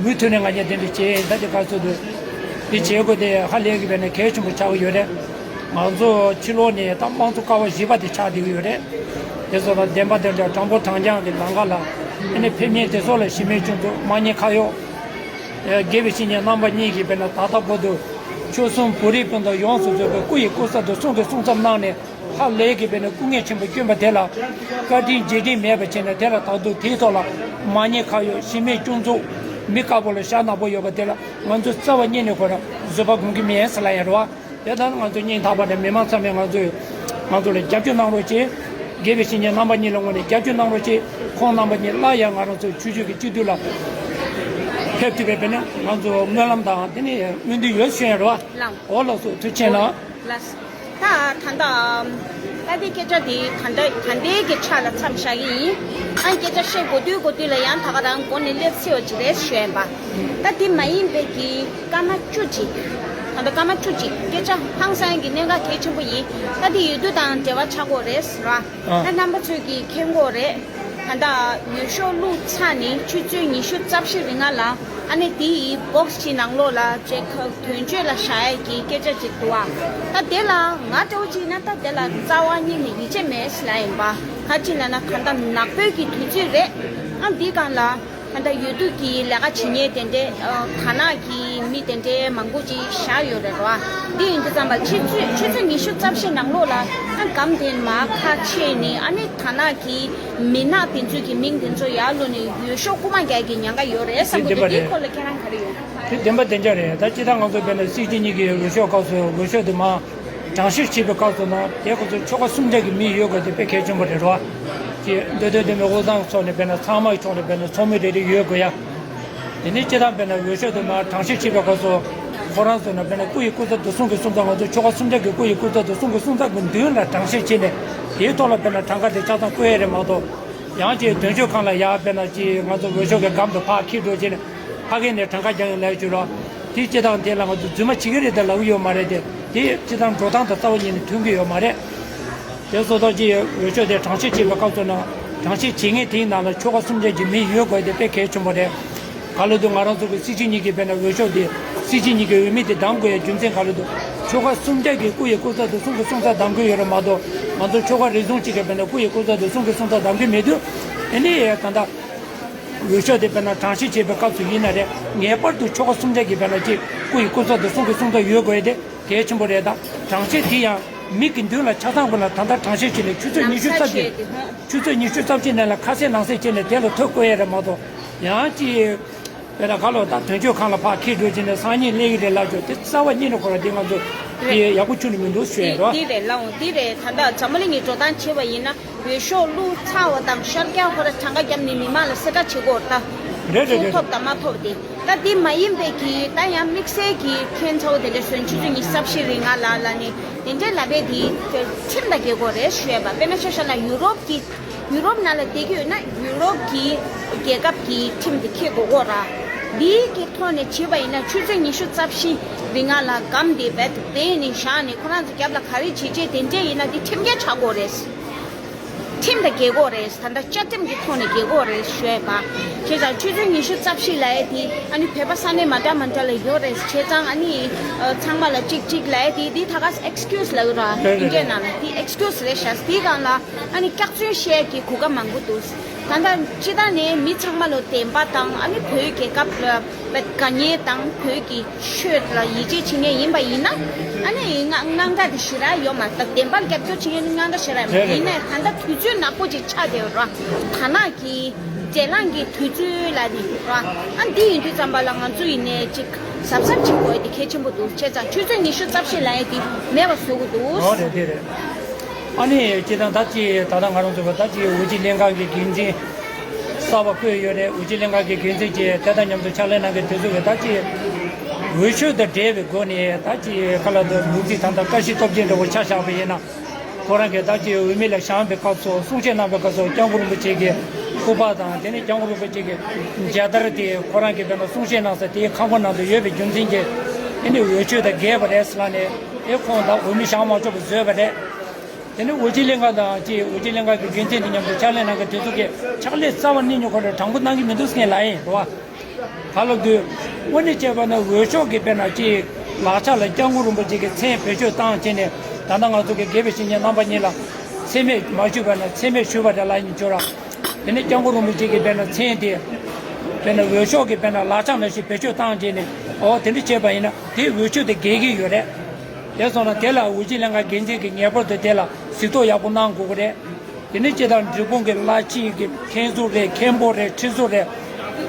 མུ་མཐུད་ནས་ང་གཉིས་དེ་འདྲ་བྱས་ད་ཅིག་ག་ཚོད་དུ་འདི་བྱེད་དགོས་དེ་ཧ་ལས་ཀྱི་དཔེར་ན་གལ་ཆེན་པོ་ཆགས་ཀྱི་ཡོད་རེད། ང་ཚོ་ཕྱི་ལོགས་ནས་ད་དམངས་གཙོ་ཀ་བ་བཞི་པ་དེ་ཆགས་བསྡད་ཀྱི་ཡོད་རེད། དེ་ཚོ་ལ་བདེན་པ་བདེན་དྲང་དྲང་པོ་དྲང་རྐྱང་གི་ལམ་ཁ་ལ་ཨ་ནི་ཕེབས་མཁན་དེ་ཚོ་ལ་འཆི་མེད་སྐྱབས་མགོན་མ་ཎི་ཁ་གཡོག་དགེ་བའི་བཤེས་གཉེན་རྣམ་པ་གཉིས་ཀྱིས་དཔེར་ན་ད་ལྟ་བར་དུ་ཆོལ་གསུམ་བོད་རིགས་སྤུན་ཟླ་ཡོངས་སུ་རྫོགས་པའི་སྐུ་ཡི་སྐུ་ཚབ་དང་གསུང་གི་གསུང་ཚབ་གནང་ནས། ཧ་ལས་ཀྱི་དཔེར་ན་སྐུ་ངལ་ཆེན་པོ་བསྐྱོན་པ་དེ་ལ་བཀའ་དྲིན་རྗེས་དྲན་མེད་པ་བྱས་ནས། དེ་ལ་ད་དུང་དེའི་ཐོག་ལ་མ་ཎི་ཁ་གཡོག་འཆི་མེད་སྐྱབས་མགོན་མི་དཀར་པོ་ལ་ཞྭ་ནག་པོ་ཡོད་པ་དེ་ལ་ང་ཚོ་རྩ་བ་ཉིད་ནས་ཁོ་རང་བཟོད་པ་སྒོམ་གྱི་མེད་ཟེར་ལབ་ཡ་རེད་བ། དེ་ལྟར་ང་ཚོ་སྙིང་ཐག་པ་ནས་མི་མང་ཚང་མས་ང་ཚོས་ང་ཚོ་ལ་རྒྱབ་སྐྱོར་གནང་རོགས་བྱེད། དགེ་བའི་བཤེས་གཉེན་རྣམ་པ་གཉིས་ལ་དངོས་ནས་རྒྱབ་སྐྱོར་གནང་རོགས་བྱེད། ཁོང་རྣམ་པ་གཉིས་སླར་ཡང་ང་རང་ཚོའི་ཆོས་བརྒྱུད་ཀྱི་སྤྱི་འཐུས་ལ་ཕེབས་ཐུབ་པའི་དཔེར་ན་ང་ཚོ་སྨོན་ལམ་དང་དེ་ནས་སྨོན་འདུན་ཡོད་ཞུ་ཡ་རེད་བ། ལགས། འོ་ལགས་སོ། ཐུགས་རྗེ་ཆེ་གནང་། ལགས། ད་ད་ལྟ་ ད་ལྟའི་སྐད་ཆ་དེ་ད་ལྟ་ད་ལྟའི་གི་ཆ་ལ་མཚམས་བཞག་གི་ཡིན། ཨ་སྐད་ཆ་བཤད་གོ་དུས་གོ་དུས་ལ་ཡང་ད་ག་རང་མགོ་ནས་སླེབས་སྲིད་པ་ཅིག་རེད་ཞུ་ཡིན་པ། ད་དེ་མ་ཡིན་པའི་གི་སྐར་མ་བཅུ་གཅིག་ད་ལྟ་སྐར་མ་བཅུ་གཅིག་སྐད་ཆ་ཧང་སང་གི་གནད་འགག་གལ་ཆེན་པོ་ཡིན། ད་དེ་ཡུལ་དུས་དང་འབྲེལ་བ་ཆགས་ཀྱི་ཡོད་རེད་ཟེར་བ། ཨ། ད་རྣམ་པ་ཚོས་ཀྱི་མཁྱེན་གྱི་ཡོད་རེད། ད་ལྟ་འོས་ཤོག་བླུགས་ཚར་ནས་ཆུ་ཚོད་ཉི་ཤུ་རྩ་བཞི་རིང་ལ་ཨ་ནི་དེ་ཡི་བོག་སི་གི་ནང་ལོགས་ལ་ཅེ་ཁ་དོན་གཅོད་ལ་བཞག་ཡས་ཀྱི་སྐད་ཆ་ཅིག་འདུག་ཨ། ད་དེ་ལ་ང་འདྲ་བོ་ཅིག་ཡིན་ན་ད་དེ་ལ་རྩ་བ་ཉིད་ནས་ཡིད་ཆེས་མེད་ཟེར་ལབ་ཡིན་པ། ག་ཅི་ལབ་ན་གང་ལྟར་ནག་པོའི་གི་དུས་ཚོད་རེད། ཨ་འདི་སྒང་ལ་ད་ལྟ་འོས་བསྡུ་གི་ལས་ཀ་བྱེད་མཁན་དེ་འདྲའི་ཨ་དར་ནག་གི་མི་དེ་འདྲའི་མང་པོ་ཅིག་བཞག་ཡོད་རེད་རོ། འདི་ཡིན་དུས་ཙམ་པ་ཆུ་ཚོད་ཆུ་ཚོད་ཉི་ཤུ་རྩ་བཞི་ནང་ལོགས་ལ་ཨ་སྒམ་དེ་མར་ཁ་ཕྱེ་ནས་ཨ་ནི་དར་ནག་གི་མི་ནག་དེ་ཚོའི་གི་མིང་དེ་ཚོ་ཡར་བླུགས་ནས་འོས་ཤོག་རྐུ་མ་རྒྱག་གི་ཉེན་ཁ་ཡོད་རེད་བསམ་གྱི་འདུག་དེ་འདི་སྐོར་ལ་ཁྱེད་རང་ག་རེ་ཡོད། དེ་བདེན་པ་བདེན་འཇགས་རེད། ད་སྤྱིར་བཏང་ང་ཚོ་དཔེར་ན་སྲིད་སྤྱི་གཉིས་ཀྱི་འོས་ཤོག་སྐབས་སུ་འོས་ཤོག་དེ་མར་གྲངས་བཤེར་བྱེད་པའི་སྐབས་སུ་ན་དེ་ཁོ་ཚོ་ཆོལ་ཁ་གསུམ་ཆ་གི་མི་ཡོད་དགོས་དེ་དཔེ་གལ་ཆེན་པོ་རེད་རོ། ཅེས་འདོད་དོན་ལྡན་པའི་དབུས་གཙང་ཕྱོགས་ནས་དཔེར་ན་ཚང་མའི་ཕྱོགས་ནས་དཔེར་ན་ཚོགས་མི་རེ་རེ་ཡོད་དགོས་ཡ། དེ་ནས་སྤྱིར་བཏང་དཔེར་ན་འོས་ཤོག་དེ་མར་གྲངས་བཤེར་བྱེད་པའི་སྐབས་སུ་ཁོ་རང་ཚོ་ན་དཔེར་ན་སྐུ་ཡི་སྐུ་ཚབ་དེ་གསུང་གི་གསུང་ཚབ་ང་ཚོ་ཆོལ་ཁ་གསུམ་ཆ་གི་སྐུ་ཡི་སྐུ་ཚབ་དེ་གསུང་གི་གསུང་ཚབ་ཀྱི་མདུན་ལ་གྲངས་བཤེར་བྱས་ནས་དེའི་ཐོག་ལ་དཔེར་ན་གྲངས་ཀ་དེ་ཆ་ཚང་བཀོད་ཡ་རེད་མ་གཏོགས། ཡང་ཅིག་དོན་གཅོད་ཁང་ལ་ཡར་དཔེར་ན་ཅིག་ང་ཚོ་འོས་ཤོག་གི་སྒམ་དུ་ཕར་འཁྱེར་འགྲོ་བྱས་ནས་ཕ་གི་ནས་གྲངས་ཀ་རྒྱག་ཡིན་ལབ་ཡོད་རོགས། དེ་སྤྱིར་བཏང་དེ་ལ་ང་ཚོ་རྫུན་མ་བྱེད་ཀྱི་རེད་དེ་ལབ་ཀྱི་ཡོད་མ་རེད་དེ། དེ་སྤྱིར་བཏང་འགྲོ་སྟངས་དང་རྩ་བ་ཉིད་ནས་མཐུན་གྱི་ཡོད་མ་རེད། དེ་སོ་ཐོག་ཅིག་འོས་ཤོག་དེ་གྲངས་བཤེར་བྱེད་པའི་སྐབས་སུ་ན་གྲངས་བཤེར་བྱེད་མཁན་དེའི་ནང་ལ་ཆོལ་ཁ་གསུམ་ཆ་གི་མི་ཡོད་དགོས་དེ་དཔེ་གལ་ཆེན་པོ་རེད། ག་ལ་དུ་ང་རང་ཚོ་གི་སྲིད་སྤྱི་གཉིས་ཀྱི་དཔེར་ན་འོས་ཤོག་དེ་སྲིད་སྤྱི་གཉིས་ཀྱི་འོས་མི་དེ་བདམས་དགོས་ཡ་རྒྱུ་མཚན་ག་ལ་དུ་ཆོལ་ཁ་གསུམ་ཆ་གི་སྐུ་ཡི་སྐུ་ཚབ་དེ་གསུང་གི་གསུང་ཚབ་བདམས་གི་ཡོད་རེད་མ་གཏོགས་ང་ཚོ་ཆོལ་ཁ་རེ་ཟུང་གཅིག་གི་དཔེར་ན་སྐུ་ཡི་སྐུ་ཚབ་དེ་གསུང་གི་གསུང་ཚབ་བདམས་གི་མེད་དུས་ཨ་ནི་ད་ལྟ་འོས་ཤོག་དེ་དཔེར་ན་གྲངས་བཤེར་བྱེད་པའི་སྐབས་སུ་ཡིན་ན་རེད། ངེས་པར་དུ་ཆོལ་ཁ་གསུམ་ཆ་གི་དཔེར་ན་གཅིག་སྐུ་ཡི་སྐུ་ཚབ་དེ་གསུང་གི་གསུང་ཚབ་ཡོད་དགོས་ཡ་དེ་གལ་ཆེན་པོ་རེད། ད་གྲངས་བཤེར་དེ་ཡང་མི་གི་མདུན་ལ་ཆ་ཚང་དགོས་ལ་ད་ལྟ་གྲངས་བཤེར་བྱས་ནས་ཆུ་ཚོད་ཉི་ཤུ་རྩ་གཅིག་ཆུ་ཚོད་ཉི་ཤུ་རྩ་གཅིག་ནང་ལ་ཁ་གསལ་ནང་གསལ་བྱས་ནས་དེ་ལ་ཐོ་བཀོད་ཡ་རེད་མ་གཏོགས་ཡང་ཅིག་དཔེར་ན་ག་ལོ་ད་དོན་གཅོད་ཁང་ལ་ཕར་འཁྱེར་འགྲོ་བྱས་ནས་སང་ཉིན་སླེབས་ཀྱི་རེད་ལབ་ཆོག་དེ་རྩ་བ་ཉིད་ནས་ཁོ་ར་དེ་ང་ཚོ་དེ་ཡག་པོ་ཁྱོན་ནས་མི་འདུག་ཞུ་ཡ་རེད་བ། འདི་རེད་ལགས་འོང་འདི་རེད། ད་ལྟ་འཛམ་བུ་གླིང་གི་འགྲོ་སྟངས་བྱས་པ་ཡིན་ན་འོས་ཤོག་བླུགས་ཚར་བ་དང་ཤར་རྒྱག་ཁོ་ར་གྲངས་ཀ་བརྒྱབ་ནས་མི་མང་ལ་གསལ་ཁ་བྱེད་དགོས་རེད་ད། རེད་རེད་རེད། ཐོབ་དང་མ་ཐོབ་དེ། ད་འདི་མ་ཡིན་པའི་གི་ད་ཡང་དམིགས་བསལ་གྱི་ཁྱེད་ཚོ་དེ་འདྲ་སོན་ཆུ་ཚོད་ཉི་ཤུ་རྩ་བཞི་རིང་ང་ལ་ལ་ནི་དེ་འདྲའི་ལབ་པའི་དེ་ཁྲིམས་དང་འགལ་དགོས་རེད་ཞུ་ཡ་པ། དཔེར་ན་ཆ་བཞག་ན་ཡུ་རོབ་ཀྱི་ཡུ་རོབ་ནང་ལ་བསྡད་ཀྱི་ཡོད་ན་ཡུ་རོབ་ཀྱི་རྒྱལ་ཁབ་ཀྱི་ཁྲིམས་དེ་འཁྱེར་དགོས་གོ་ར། འདིའི་གི་ཐོག་ནས་བྱས་པ་ཡིན་ན་ཆུ་ཚོད་ཉི་ཤུ་རྩ་བཞི་རིང་ང་ལ་སྒམ་དེ་རྦད་དེ་སྦས་ནས་བཞག་ནས་ཁོ་རང་ཚོ་རྒྱབ་ལ་ག་རེ་བྱེད་བྱེད་དེ་འདྲས་ཡིན་ན་དེ་ཁྲིམས་འགལ་ཆགས་དགོས་རེད། ཁྲིམས་དང་འགལ་གོ་རེད། ད་ལྟ་བཅའ་ཁྲིམས་ཀྱི་ཐོག་ནས་འགལ་གོ་རེད་ཞུ་ཡ་པ། བྱས་ཙང་ཆུ་ཚོད་ཉི་ཤུ་རྩ་བཞི་ལབ་ཡ་དེ་ཨ་ནི་བོད་པ་ས་གནས་མ་འདྲ་མ་འདྲ་ལ་ཡོད་རེད། བྱས་ཙང་ཨ་ནི་ཚང་མ་ལ་གཅིག་གཅིག་ལབ་ཡ་དེ་དེ་ད་ག་ཨེགས་ཀིའུ་སི་ལབ་ཡོད་ར། ཨིན་ཇི་ནང་ལ་དེ་ཨེགས་ཀིའུ་སི་རེད་ཤག་དེའི་སྒང་ལ་ཨ་ནི་སྐྱག་རྫུན་བཤད་ཀྱི་གོ་སྐབས་མང་པོ་འདུག་ད་ལྟ་སྤྱི་བཏང་ནས་མི་ཚང་མ་ལ་བདེན་པ་དང་ཨ་ནི་བོད་རྒྱལ་ཁབ་ལ་དགའ་ཉེ་དང་བོད་ཀྱི་ཆོས་ལ་ཡིད་ཆེས་བྱེད་མཁན་ཡིན་པ་ཡིན་ན་ཨ་ནི་དངངས་སྐྲག་དེ་ཞེ་དྲག་ཡོད་མ་རེད། ད་བདེན་པར་རྒྱབ་སྐྱོར་བྱེད་མཁན་དངངས་སྐྲག་ཞེ་དྲག་ཡོད་མ་རེད། ཡིན་ནའི་ད་ལྟ་དུས་ཚོད་ནག་པོ་ཅིག་ཆགས་བསྡད་ཡོད་ར། དར་ནག་གི་འབྲེལ་ལངས་ཀྱི་དུས་ཚོད་ལ་ནི་ར། ཨ་འདི་ཡིན་དུས་ཙམ་པ་ལ་ང་ཚོ་ཡིན་ནའི་ཅིག་གཟབ་གཟབ་བྱེད་དགོས་དེ་གལ་ཆེན་པོ་འདུག་བྱས་ཙང་ཆུ་ཚོད་ཉི་ཤུ་རྩ་བཞི་ལ་ཡ་དེ་མེད་པ་བཟོ་དགོས་འདུག་ཨོ་རེད་དེ་རེད། ཨ་ནི་སྤྱིར་བཏང་ད་ཅི་ད་ལྟ་ང་རང་ཚོ་གི་ད་ཅི་འོས་སྦྱོར་ལྷན་ཁང་གི་འགན་འཛིན་གསར་པ་བསྐོས་ཡོད་རེད། འོས་སྦྱོར་ལྷན་ཁང་གི་འགན་འཛིན་གྱིས་དེ་དང་མཉམ་དུ་ཕྱག་ལས་གནང་མཁན་དེ་ཚོ་གི་ད་ཅི་འོས་ཤོག་དང་འབྲེལ་བའི་སྒོ་ནས་ད་ཅི་ག་ལ་དུ་ལུག་རྫི་ད་ལྟ་བཀྲ་ཤིས་སྟོབས་རྒྱལ་འདྲ་བོ་ཆ་བཞག་པ་ཡིན་ན། ཁོ་རང་གིས་ད་ཅི་འོས་མི་ལ་བཞེངས་པའི་སྐབས་སུ་གསུང་བཤད་གནང་བའི་སྐབས་སུ་སྐྱབས་མགོན་རིན་པོ་ཆེ་གི་སྐུ་པར་དང་དེ་ནས་སྐྱབས་མགོན་རིན་པོ་ཆེ་གི་མཇལ་དར་དེ་ཁོ་རང་གིས་དཔེར་ན་གསུང་བཤད་གནང་ས་དེའི་ཁང་པ་ནང་དུ་ཡོད་པའི་རྒྱུ་མཚན་གྱིས་དེ་ནི་འོས་ཆོས་དང་འགལ་བ་རེད་ཟེར་ལབ་ནས་ཨེ་ཁོང་ད་འོས་མི་བཞེངས་མ་ཆོག་པ་བཟོས་པ་རེད། དེ་ནི་འོས་སྦྱོར་ལྷན་ཁང་དང་ཅིག་འོས་སྦྱོར་ལྷན་ཁང་གི་འགན་འཛིན་དང་མཉམ་དུ་ཕྱག་ལས་གནང་མཁན་དེ་ཚོ་གིས་ཕྱག་ལས་རྩ་བ་ནས་ཉོ་ཁོ་རང་དྲང་པོ་གནང་གི་མི་འདུག་ཟེར་མཁན་ལབ་ཡིན་རེད་བ། ག་ལ་དུས་དངོས་གནས་བྱས་པ་ན་འོས་ཤོག་གི་དཔེར་ན་ཅིག་ལག་ཆ་ལ་སྐྱབས་མགོན་རིན་པོ་ཆེ་གི་མཚན་བེད་སྤྱོད་བཏང་བྱས་ནས་ད་ལྟ་ང་ཚོ་གི་དགེ་བའི་བཤེས་གཉེན་རྣམ་པ་གཉིས་ལ་མཚན་སྨད་མ་ཞུས་པ་ན་མཚན་སྨད་ཞུས་པ་རེད་ལབ་ཡིན་ཆོག་ར། དེ་ནས་སྐྱབས་མགོན་རིན་པོ་ཆེ་གི་དཔེར་ན་མཚན་དེ་དཔེར་ན་འོས་ཤོག་གི་དཔེར་ན་ལག་ཆ་ནང་བཞིན་བེད་སྤྱོད་བཏང་བྱས་ནས་ཨོ་དེ་འདྲ་བྱས་པ་ཡིན་ན་དེ་འོས་ཆོས་དེ་འགལ་གྱི་ཡོད་རེད། དེ་སོང་ན་དེ་ལ་འོས་སྦྱོར་ལྷན་ཁང་འགན་འཛིན་གྱིས་ངེས་པར་དུ་དེ་ལ་གཟིགས་རྟོག་ཡག་པོ་གནང་དགོས་ཀྱི་རེད། དེ་ནས་སྤྱིར་བཏང་འབྲས་སྤུངས་ཀྱི་བླ་སྤྱི་གི་མཁན་ཟུར་རེད། མཁན་པོ་རེད། ཁྲི་ཟུར་རེད།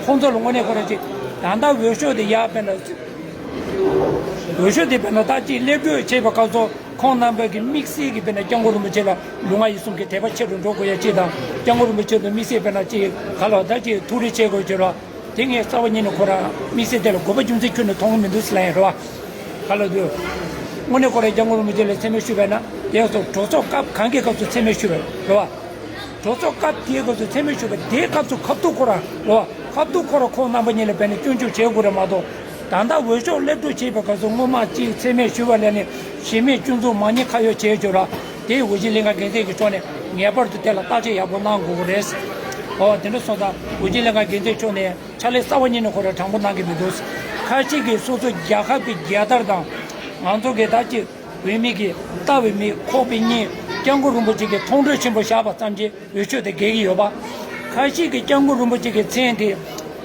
ཁོང་ཚོ་ལ་དངོས་གནས་ཁོ་རང་ཅིག་ད་ལྟ་འོས་ཤོག་དེ་ཡར་དཔེར་ན་འོས་ཤོག་དེ་དཔེར་ན་ད་ཅིག་སླེབས་འགྲོ་བྱེད་པའི་སྐབས་སུ་ཁོང་རྣམ་པ་གི་དམིགས་བསལ་གྱི་དཔེར་ན་སྐྱབས་མགོན་རིན་པོ་ཆེ་ལ་ལུས་ངག་ཡིད་གསུམ་གྱི་དད་པ་ཆེ་རུ་འགྲོ་དགོས་ཡ་ཅིག་དང་སྐྱབས་མགོན་རིན་པོ་ཆེ་ལ་དམིགས་བསལ་དཔེར་ན་ཅིག་ག་ལ་ད་ཅིག་ཐུགས་རེ་ཆེ་དགོས་ཀྱི་རེད། དེ་ངས་རྩ་བ་ཉིད་ནས་ཁོ་རང་དམིགས་བསལ་དེ་ལ་དགོས་པ་རྒྱུ་མཚན་ཁྱོན་ནས་མཐོང་གི་མི་འདུག་ཟེར་ལབ་ཡིན་རེད་བ། ག་ལ་དུས། དངོས་གནས་ཁོ་རང་སྐྱབས་མགོན་རིན་པོ་ཆེ་ལ་མཚན་སྨད་ཞུས་པ་ན་དེ་ཚོ་གྲོས་ཚོགས་སྐབས་གང་གི་སྐབས་སུ་མཚན་སྨད་ཞུས་པ་རེད་བ། གྲོས་ཚོགས་སྐབས་དེའི་སྐབས་སུ་མཚན་སྨད་ཞུས་པ་དེའི་སྐབས་སུ་ཁ་ཐུག་ཁོ་རང་རེད་བ། ཁ་ཐུག་ཁོ་རང་ཁོང་རྣམ་པ་གཉིས་ལ་བས་ནས་སྐྱོན་བརྗོད་བྱེད་དགོས་རེད་མ་གཏོགས། ད་ལྟ་འོས་ཤོག་སླེབས་འགྲོ་བྱེད་པའི་སྐབས་སུ་སྔོན་མ་གཅིག་མཚན་སྨད་ཞུས་པ་ལས་ནས་གཞི་མེད་སྐྱོན་འཛུགས་མ་ཉེས་ཁ་གཡོགས་བྱས་ཡོད་ར། དེ་འོས་སྦྱོར་ལྷན་ཁང་འགན་འཛིན་གྱི་ཕྱོགས་ནས་ངེས་པར་དུ་དེ་ལ་བརྟག་དཔྱད་ཡག་པོ་གནང་དགོས་ཀྱི་རེད། འོ་དེ་འདྲ་སོང་ཙང་འོས་སྦྱོར་ལྷན་ཁང་འགན་འཛིན་ཕྱོགས་ནས་ཕྱག་ལས་གསར་པ་གཉིས་ནས་ཁོ་རང་དྲང་པོ་གནང་གི་མི་འདུག་ཁ་ཅིག་གིས་སོ་སོ་རྒྱལ་ཁབ་ཀྱི་རྒྱལ་དར་དང་། ང་ཚོ་གི་ད་ཅི་འོས་མི་གི་ལྟ་བའི་མི་ཁོག་པའི་གཉིས་སྐྱབས་མགོན་རིན་པོ་ཆེ་གི་མཐོང་གྲོལ་ཆེན་པོ་བཞག་པ་ཙམ་གྱིས་འོས་ཆོས་དེ་འགེལ་གྱི་ཡོད་པ། ཁ་ཤས་ཀྱིས་སྐྱབས་མགོན་རིན་པོ་ཆེ་གི་མཚན་དེ་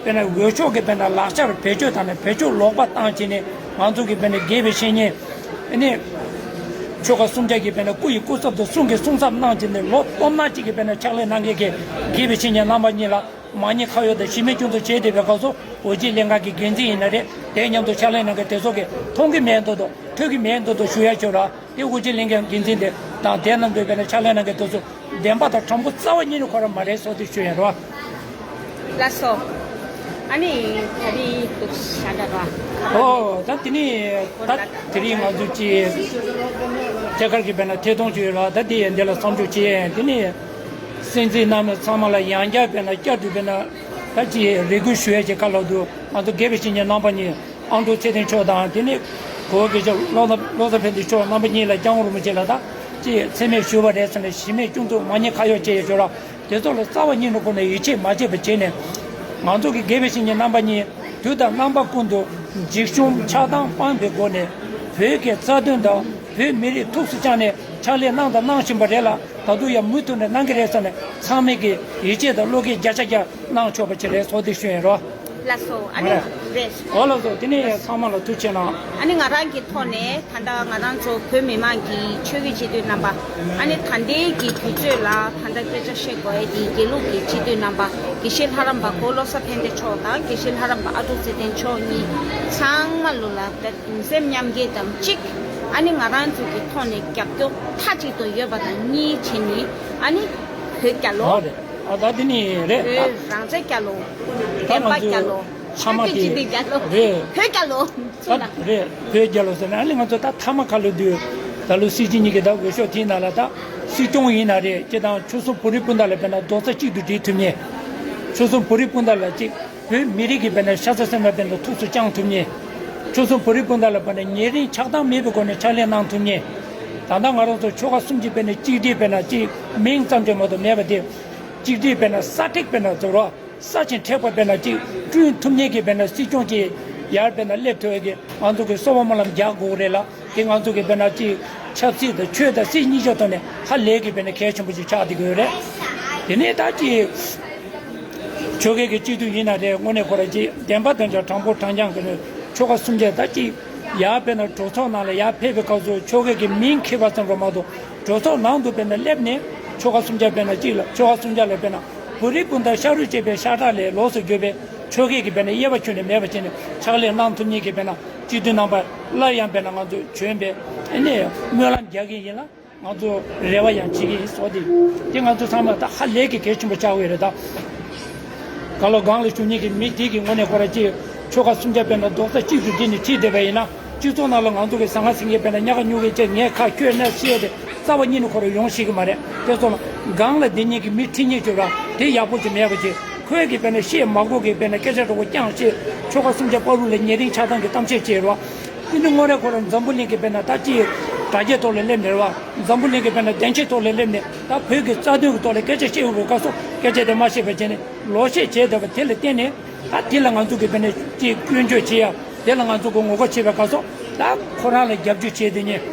དཔེར་ན་འོས་ཤོག་གི་དཔེར་ན་ལག་ཆར་བེད་སྤྱོད་བཏང་ནས་བེད་སྤྱོད་ལོག་པ་བཏང་བྱས་ནས་ང་ཚོ་གི་དཔེར་ན་དགེ་བའི་བཤེས་གཉེན་ཨ་ནི་ཆོལ་ཁ་གསུམ་ཆར་གྱི་དཔེར་ན་སྐུ་ཡི་སྐུ་ཚབ་དང་གསུང་གི་གསུང་ཚབ་གནང་བྱས་ནས་ལོ་སྟོང་ཕྲག་གཅིག་གི་དཔེར་ན་ཕྱག་ལས་གནང་མཁན་གྱི་དགེ་བའི་བཤེས་གཉེན་རྣམ་པ་གཉིས་ལ། མ་ཉེས་ཁ་གཡོགས་དང་གཞི་མེད་སྐྱོན་འཛུགས་བྱས་བསྡད་པའི་སྐབས་སུ་འོས་སྦྱོར་ལྷན་ཁང་གི་འགན་འཛིན་ཡིན་ན་རེད། དེ་མཉམ་དུ་ཕྱག་ལས་གནང་མཁན་དེ་ཚོ་གིས་མཐོང་གི་མེད་མདོག་མདོག་ཐོས་ཀྱི་མེད་མདོག་མདོག་ཞུ་ཡ་ཆོག་ར། དེ་འོས་སྦྱོར་ལྷན་ཁང་འགན་འཛིན་དེ་དང་དེ་རྣམས་ཀྱིས་དཔེར་ན་ཕྱག་ལས་གནང་མཁན་དེ་ཚོ་བདེན་པ་དང་དྲང་པོ་རྩ་བ་ཉིད་ནས་ཁོ་རང་མ་རེད་སོགས་དེ་ཞུ་ཡ་རེད་བ། ལགས་སོ། ཨ་ནི་ད་རེས་འདུག་ཤ་འདྲ་བ། ཨོ་ད་དེ་ནི་ད་དེ་རིང་ང་ཚོ་ཅི་ཐད་ཀར་གྱི་དཔེར་ན་ཐད་གཏོང་བྱོས་ལ་ད་དེ་ཡན་དེ་ལ་བསམ་ཕྱོགས་ཅི་ཡན་དེ་ནི། སྲིད་འཛིན་རྣམ་པ་ཚང་མ་ལ་ཡང་བསྐྱར་དཔེར་ན་བསྐྱར་དུ་དཔེར་ན་ད་ཅི་རེ་སྐུལ་ཞུ་ཡས་ཀྱི་བཀའ་སློབ་ཏུ་ང་ཚོ་དགེ་བའི་བཤེས་གཉེན་རྣམ་པ་གཉིས་ཨང་དྲུག་ཚེ་བརྟན་མཆོག་དང་དེ་ནས་གོ་བོ་དགེ་བཤེས་བློ་བཟང་བློ་བཟང་ཕན་བདེ་མཆོག་རྣམ་པ་གཉིས་ལ་སྐྱབས་མགོན་རིན་པོ་ཆེ་ལ་ད་ཅི་མཚན་སྨད་ཞུས་པ་རེད་ཟེར་ནས་གཞི་མེད་སྐྱོན་འཛུགས་མ་ཉེས་ཁ་གཡོགས་བྱས་ཡོད་ཅོག་ར་དེ་ཚོ་ལ་རྩ་བ་ཉིད་ནས་ཁོ་ནས་ཡིད་ཆེས་མ་བྱས་པ་བྱས་ནས་ང་ཚོ་གི་དགེ་བའི་བཤེས་གཉེན་རྣམ་པ་གཉིས་དུས་དང་རྣམ་པ་ཀུན་ཏུ་འཇིགས་ཞུམ་ཆགས་སྡང་སྤངས་པའི་སྒོ་ནས་བོད་ཀྱི་རྩ་དོན་དང་བོད་མི་རིགས་ཐུགས་སུ་བཅངས་ནས་ཕྱག་ལས་གནང་དང་གནང་བཞིན་པ་རེད་ལ། ད་དུང་ཡང་མུ་མཐུད་ནས་གནང་གི་རེད་ཟེར་ནས་ཚང་མས་ཀྱི་ཡིད་ཆེས་དང་བློ་འགེལ་བརྒྱ་ཆ་བརྒྱ་གནང་ཆོག་པ་ཅིག་རེད་སོགས་དེ་ཞུ་ཡིན་རོ། ལགས་སོ། ཨ་ནི་རེད། འོ་ལགས་སོ། དེ་ནས་ཚང་མ་ལ་ཐུགས་རྗེ་གནང་། ཨ་ནི་ང་རང་གི་ཐོག་ནས་ད་ལྟ་ང་རང་ཚོ་བོད་མི་མང་གི་ཆོས་ཀྱི་སྤྱི་འཐུས་རྣམ་པ། ཨ་ནི་ད་ལྟའི་གི་དུས་ཚོད་ལ་ད་ལྟ་སྐད་ཆ་བཤད་དགོས་ཡས་དེ་དགེ་ལུགས་ཀྱི་སྤྱི་འཐུས་རྣམ་པ་དགེ་བཤེས་ལྷ་རམས་པ་གོ་བློ་བཟང་ཕན་བདེ་མཆོག་དང་དགེ་བཤེས་ལྷ་རམས་པ་ཨ་ཀྲུག་ཚེ་བརྟན་མཆོག་གཉིས་ཚང་མ་ལོ་ལ་ད། སེམས་མཉམ་སྐྱེད་དང་གཅིག་ཨ་ནི་ང་རང་ཚོ་གི་ཐོག་ནས་རྒྱབ་སྐྱོར་མཐའ་གཅིག་ཏུ་ཡོད་པ་དང་གཉིས་བྱས་ནས་ཨ་ནི་བོད་རྒྱལ་ལོ། ཨ་རེད། ཨ་ད་འདི་ནི་རེད། བོད་རང་བཙན་རྒྱལ་ལོ། བདེན་པ་རྒྱལ་ལོ། ཆོས་ཀྱི་སྤྱི་འདི་རྒྱལ་ལོ། རེད། བོད་རྒྱལ་ལོ། ད་རེད། བོད་རྒྱལ་ལོ་ཟེར་ན་ཨ་ནི་ང་ཚོ་ད་ཐ་མ་ཁ་ལོ་དུས་ད་ལོ་སྲིད་སྤྱི་གཉིས་ཀྱི་ད་འོས་ཤོག་དེའི་ནང་ལ་ད་སྲིད་སྐྱོང་ཡིན་ན་རེད་ཅེས་དང་ཆོལ་གསུམ་བོད་རིགས་སྤུན་ཟླ་ལ་དཔེར་ན་རྡོག་རྩ་གཅིག་ཏུ་སྒྲིལ་ཐུབ་མཁན། ཆོལ་གསུམ་བོད་རིགས་སྤུན་ཟླ་ལ་གཅིག་བོད་མི་རིགས་ཀྱི་དཔེར་ན་ཤ་ཚ་སེམས་ལ་དཔེར་ན་ཐུགས་སུ་བཅངས་ཐུབ་མཁན། ཆོལ་གསུམ་བོད་རིགས་སྤུན་ཟླ་ལ་དཔེར་ན་ཉེ་རིང་ཆགས་སྡང་མེད་པའི་སྒོ་ནས་ཕྱག་ལས་གནང་ཐུབ་མཁན། ད་ལྟ་ང་རང་ཚོ་ཆོལ་ཁ་གསུམ་གྱི་དཔེར་ན་གཅིག་སྒྲིལ་དཔེར་ན་གཅིག་མིང་ཙམ་གྱི་མ་གཏོགས་མེད་པ་དེ། གཅིག་སྒྲིལ་དཔེར་ན་སྲ་མཁྲེགས་དཔེར་ན་ཚོར་བ་སྲ་ཞིང་མཁྲེགས་པ་དཔེར་ན་གཅིག་བསྐྲུན་ཐུབ་མཁན་གྱི་དཔེར་ན་སྲིད་སྐྱོང་གཅིག་ཡར་དཔེར་ན་སླེབས་ཐུབ་ཡས་ཀྱི་ང་ཚོ་གི་སོ་པ་སྨོན་ལམ་རྒྱག་དགོས་རེད་ལ། དེ་ང་ཚོ་གི་དཔེར་ན་གཅིག་ཆབ་སྲིད་དང་ཆོས་དང་སྲིད་གཉིས་ཆ་ཐོག་ནས་ཧ་ལས་ཀྱི་དཔེར་ན་གལ་ཆེན་པོ་ཞིག་ཆགས་བསྡད་ཀྱི་ཡོད་རེད། དེ་ནས་ད་གཅིག་ཆོལ་ཁའི་གི་སྤྱི་འཐུས་ཡིན་ན་རེད། དངོས་གནས་ཁོ་རང་གཅིག་བདེན་པ་དོན་ཆ་དྲང་པོ་དྲང་རྐྱང་གི་ནས་ཆོལ་ཁ་གསུམ་ཆ་ད་གཅིག་ཡར་དཔེར་ན་གྲོས་ཚོགས་ནང་ལ་ཡར་ཕེབས་པའི་སྐབས་སུ་ཆོལ་ཁའི་གི་མིང་འཁྱེར་བ་ཙམ་རེད་མ་གཏོགས་གྲོས་ཚོགས་ནང་དུ་དཔེར་ན་སླེབས་ནས་ཆོལ་ཁ་གསུམ་ཆ་དཔེར་ན་གཅིག་ལ་ཆོལ་ཁ་གསུམ་ཆ་ལ་དཔེར་ན་བོད་རིགས་སྤུན་ཟླ་ཤ་རུས་གཅིག་པའི་ཤ་ཁྲག་ལས་ལོགས་སུ་གྱུར་པའི་ཆོལ་ཁའི་གི་དཔེར་ན་དབྱེ་བ་ཁྱོན་ནས་མེད་པ་བྱས་ནས་ཕྱག་ལས་གནང་ཐུབ་མཁན་གྱི་དཔེར་ན་སྤྱི་འཐུས་རྣམ་པ་སླར་ཡང་དཔེར་ན་ང་ཚོས་བྱོན་པའི་ཨ་ནི་སྨོན་ལམ་རྒྱག་གི་ཡིན་ལ། ང་ཚོ་རེ་བ་ཡང་བྱེད་ཀྱི་ཡིན་ཟེར་དེ། དེ་ང་ཚོ་ཚང་མ་ད་ཧ་ལས་ཀྱི་གལ་ཆེན་པོ་ཆགས་ཡོད་རེད་ད། ག་ལོ་སྒང་ལ་བཞུགས་མཁན་གྱི་མི་དེ་གི་ངོས་ནས་ཁོ་ར་ཅིག་ཆོལ་ཁ་གསུམ་ཆ་དཔེར་ན་རྡོག་རྩ་གཅིག་ཏུ་བསྒྲིལ་ནས་ཁྲིད་བསྡད་པ་ཡིན་ན། སྤྱི་ཚོགས་ནང་ལ་ང་ཚོ་གི་ཟ་ང་ཟིང་གི་དཔེར་ན་ཉག་ག་ཉུག་གི་ཅིག་ངས་ཁ་ཁྱོད་ན་ཤེས་ཏེ་རྩ་བ་ཉིད་ནས་ཁོ་ར་ཡོང་ཤེས་ཀྱི་མ་རེད། དེ་ཚོ་ལ་སྒང་ལ་བསྡད་མཁན་གྱི་མི་ཁྲིད་མཁན་ཅིག་ར་དེ་ཡག་པོ་ཅིག་མེད་པ་ཅིག་ཁོས་གི་དཔེར་ན་བཤད་མ་དགོས་གི་དཔེར་ན་སྐད་ཆ་འདྲ་པོ་རྐྱང་བཤད། ཆོལ་ཁ་གསུམ་ཆ་བར་དུ་ལ་ཉེ་རིང་ཆགས་སྡང་གི་གཏམ་བཤད་བྱེད་རོགས། དེ་ནི་དངོས་གནས་ཁོ་རང་འཛམ་བུ་གླིང་གི་དཔེར་ན་ད་ཅི་དྲ་རྒྱའི་ཐོག་ལ་སླེབས་ནས་རེད་བ། འཛམ་བུ་གླིང་གི་དཔེར་ན་བདེན་བཞིའི་ཐོག་ལ་སླེབས་ནས་ད་བོད་ཀྱི་རྩ་དོན་གྱི་ཐོག་ལ་སྐད་ཆ་བཤད་དགོས་པའི་སྐབས་སུ་སྐད་ཆ་དེ་མ་བཤད་པ་བྱས་ནས་ལོག་བཤད་བྱས་བསྡད་པ་དེ་ལ་བརྟེན་ནས་ད་དེ་ལ་ང་ཚོ་གི་དཔེར་ན་ཅིག་སྐྱོན་བརྗོད་བྱེད་ཡ་དེ་ལ་ང་ཚོ་གི་ངོ་རྒོལ་བྱེད་པའི་སྐབས་སུ་ད་ཁོ་རང་ལ་རྒྱབ་སྐྱོར་བྱེད་དེ་ཉེ་རེད་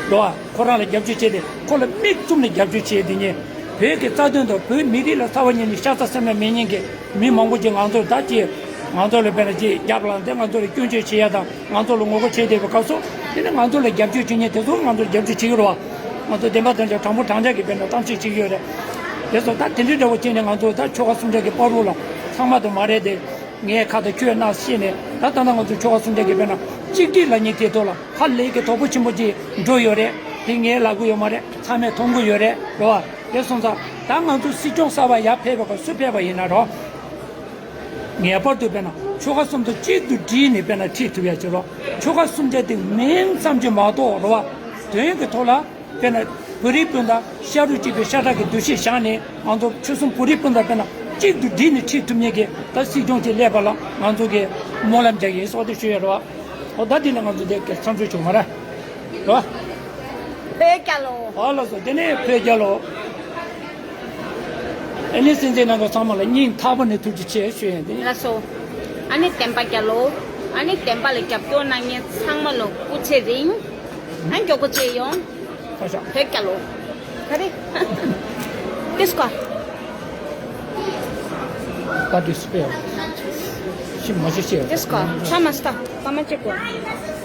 བ། ཁོ་རང་ལ་རྒྱབ་སྐྱོར་བྱེད་དེ་ཁོ་ལ་མིག་བཙུམ་ནས་རྒྱབ་སྐྱོར་བྱེད་དེ་ཉེ། བོད་ཀྱི་རྩ་དོན་དང་བོད་མི་རིགས་ལ་རྩ་བ་ཉིད་ནས་ཤ་ཚ་སེམས་ལ་མེད་མཁན་གྱི་མི་མང་པོ་ཅིག་ང་ཚོར་ད་ཅི་ང་ཚོ་ལ་དཔེར་ན་ཅི་རྒྱབ་ལངས་ཏེ་ང་ཚོ་ལ་སྐྱོན་བརྗོད་བྱེད་ཡ་དང་ང་ཚོ་ལ་ངོ་རྒོལ་བྱེད་བསྡད་པའི་སྐབས་སུ་དེ་ནི་ང་ཚོ་ལ་རྒྱབ་སྐྱོར་བྱེད་མཁན་དེ་ཚོ་ང་ཚོར་རྒྱབ་སྐྱོར་བྱེད་ཀྱི་རེད་བ། ང་ཚོ་བདེན་པ་དོན་ཆ་དྲང་པོ་དྲང་བཞག་གི་དཔེར་ན་གཏམ་བཤད་བྱེད་ཀྱི་ཡོད་རེད། དེ་ཚོ་ད་དེ་འདྲའི་འདྲ་པོ་བྱས་ནས་ང་ཚོ་ད་ཆོལ་ཁ་གསུམ་ཆ་གི་བར་དུ་ལ་ཚང་མ་དུ་མ་རེད་དེ། ངའི་ཁ་དང་ཁྱོད་རྣ་ཤེས་ནས་ད་ད་ལྟ་ང་ཚོ་ཆོལ་ཁ་གསུམ་ཆ་གི་དཔེར་ན་གཅིག་སྒྲིལ་ལབ་མཁན་དེ་ཐོག་ལ་ཧ་ལས་ཀྱི་དོ་ཕོག་ཆེན་པོ་ཅིག་འགྲོ་ཡོད་རེད། དེ་ངས་ལབ་གི་ཡོད་མ་རེད། ཚང་མས་མཐོང་གི་ཡོད་རེད་རེད་བ། དེ་སོང་ཙང་ད་ང་ཚོ་སྲིད་སྐྱོང་གསར་པ་ཡར་ཕེབས་པ་ག་སུ་ཕེབས་པ་ཡིན་ན་རོགས། ངེས་པར་དུ་དཔེར་ན་ ཆོལ་ཁ་གསུམ་དང་གཅིག་ཏུ་སྒྲིལ་ནས་དཔེར་ན་ཁྲིད་ཐུབ་ཡ་བྱེད་རོགས། ཆོལ་ཁ་གསུམ་ཆ་དེ་མིང་ཙམ་གྱིས་མ་གཏོགས་རེད་བ། དོན་གྱི་ཐོག་ལ་དཔེར་ན་བོད་རིགས་སྤུན་ཟླ་ཤ་རུས་གཅིག་པའི་ཤ་ཁྲག་གི་འདུ་ཤེས་བཞག་ནས་ང་ཚོ་ཆོལ་གསུམ་བོད་རིགས་སྤུན་ཟླ་དཔེར་ན་གཅིག་ཏུ་སྒྲིལ་ནས་ཁྲིད་ཐུབ་མཁན་གྱི་ད་སྲིད་སྐྱོང་ཅིག་སླེབས་པ་ལ་ང་ཚོ་གི་སྨོན་ལམ་རྒྱག་གི་ཡིན་ཟེར་བ་དེ་ཞུ་ཡ་རེད་བ། འོ་ད་དེ་ལ་ང་ཚོ་དེ་ག་མཚམས་འཇོག་བྱུང་བ་རེད། རེད་བ། བོད་རྒྱལ་ལོ། ཨ་ལགས་སོ། དེ་ནས་བོད་རྒྱལ་ལོ། ཨ་ནི་སེམས་ཅན་རྣམས་ཀྱི་ཚང་མ་ལ་སྙིང་ཐག་པ་ནས་ཐུགས་རྗེ་ཆེ་ཞུ་ཡ་ཡིན། ལགས་སོ། ཨ་ནི་བསྟན་པ་རྒྱལ་ལོ། ཨ་ནི་བསྟན་པ་ལ་རྒྱབ་སྐྱོར་གནང་མཁན་ཚང་མ་ལ་སྐུ་ཚེ་རིང་། ཨ་མགྱོགས་པོ་བྱས་ཡོང་། ཁ་ཤགས། བོད་རྒྱལ་ལོ། ག་རེ། དེ་སྐོར། ད་དེ་སྤེལ། ཤི་མ་ཤི་ཤེས། དེ་སྐོར་ཚང་མ་སྟ་ད་མ་བྱེད་དགོས།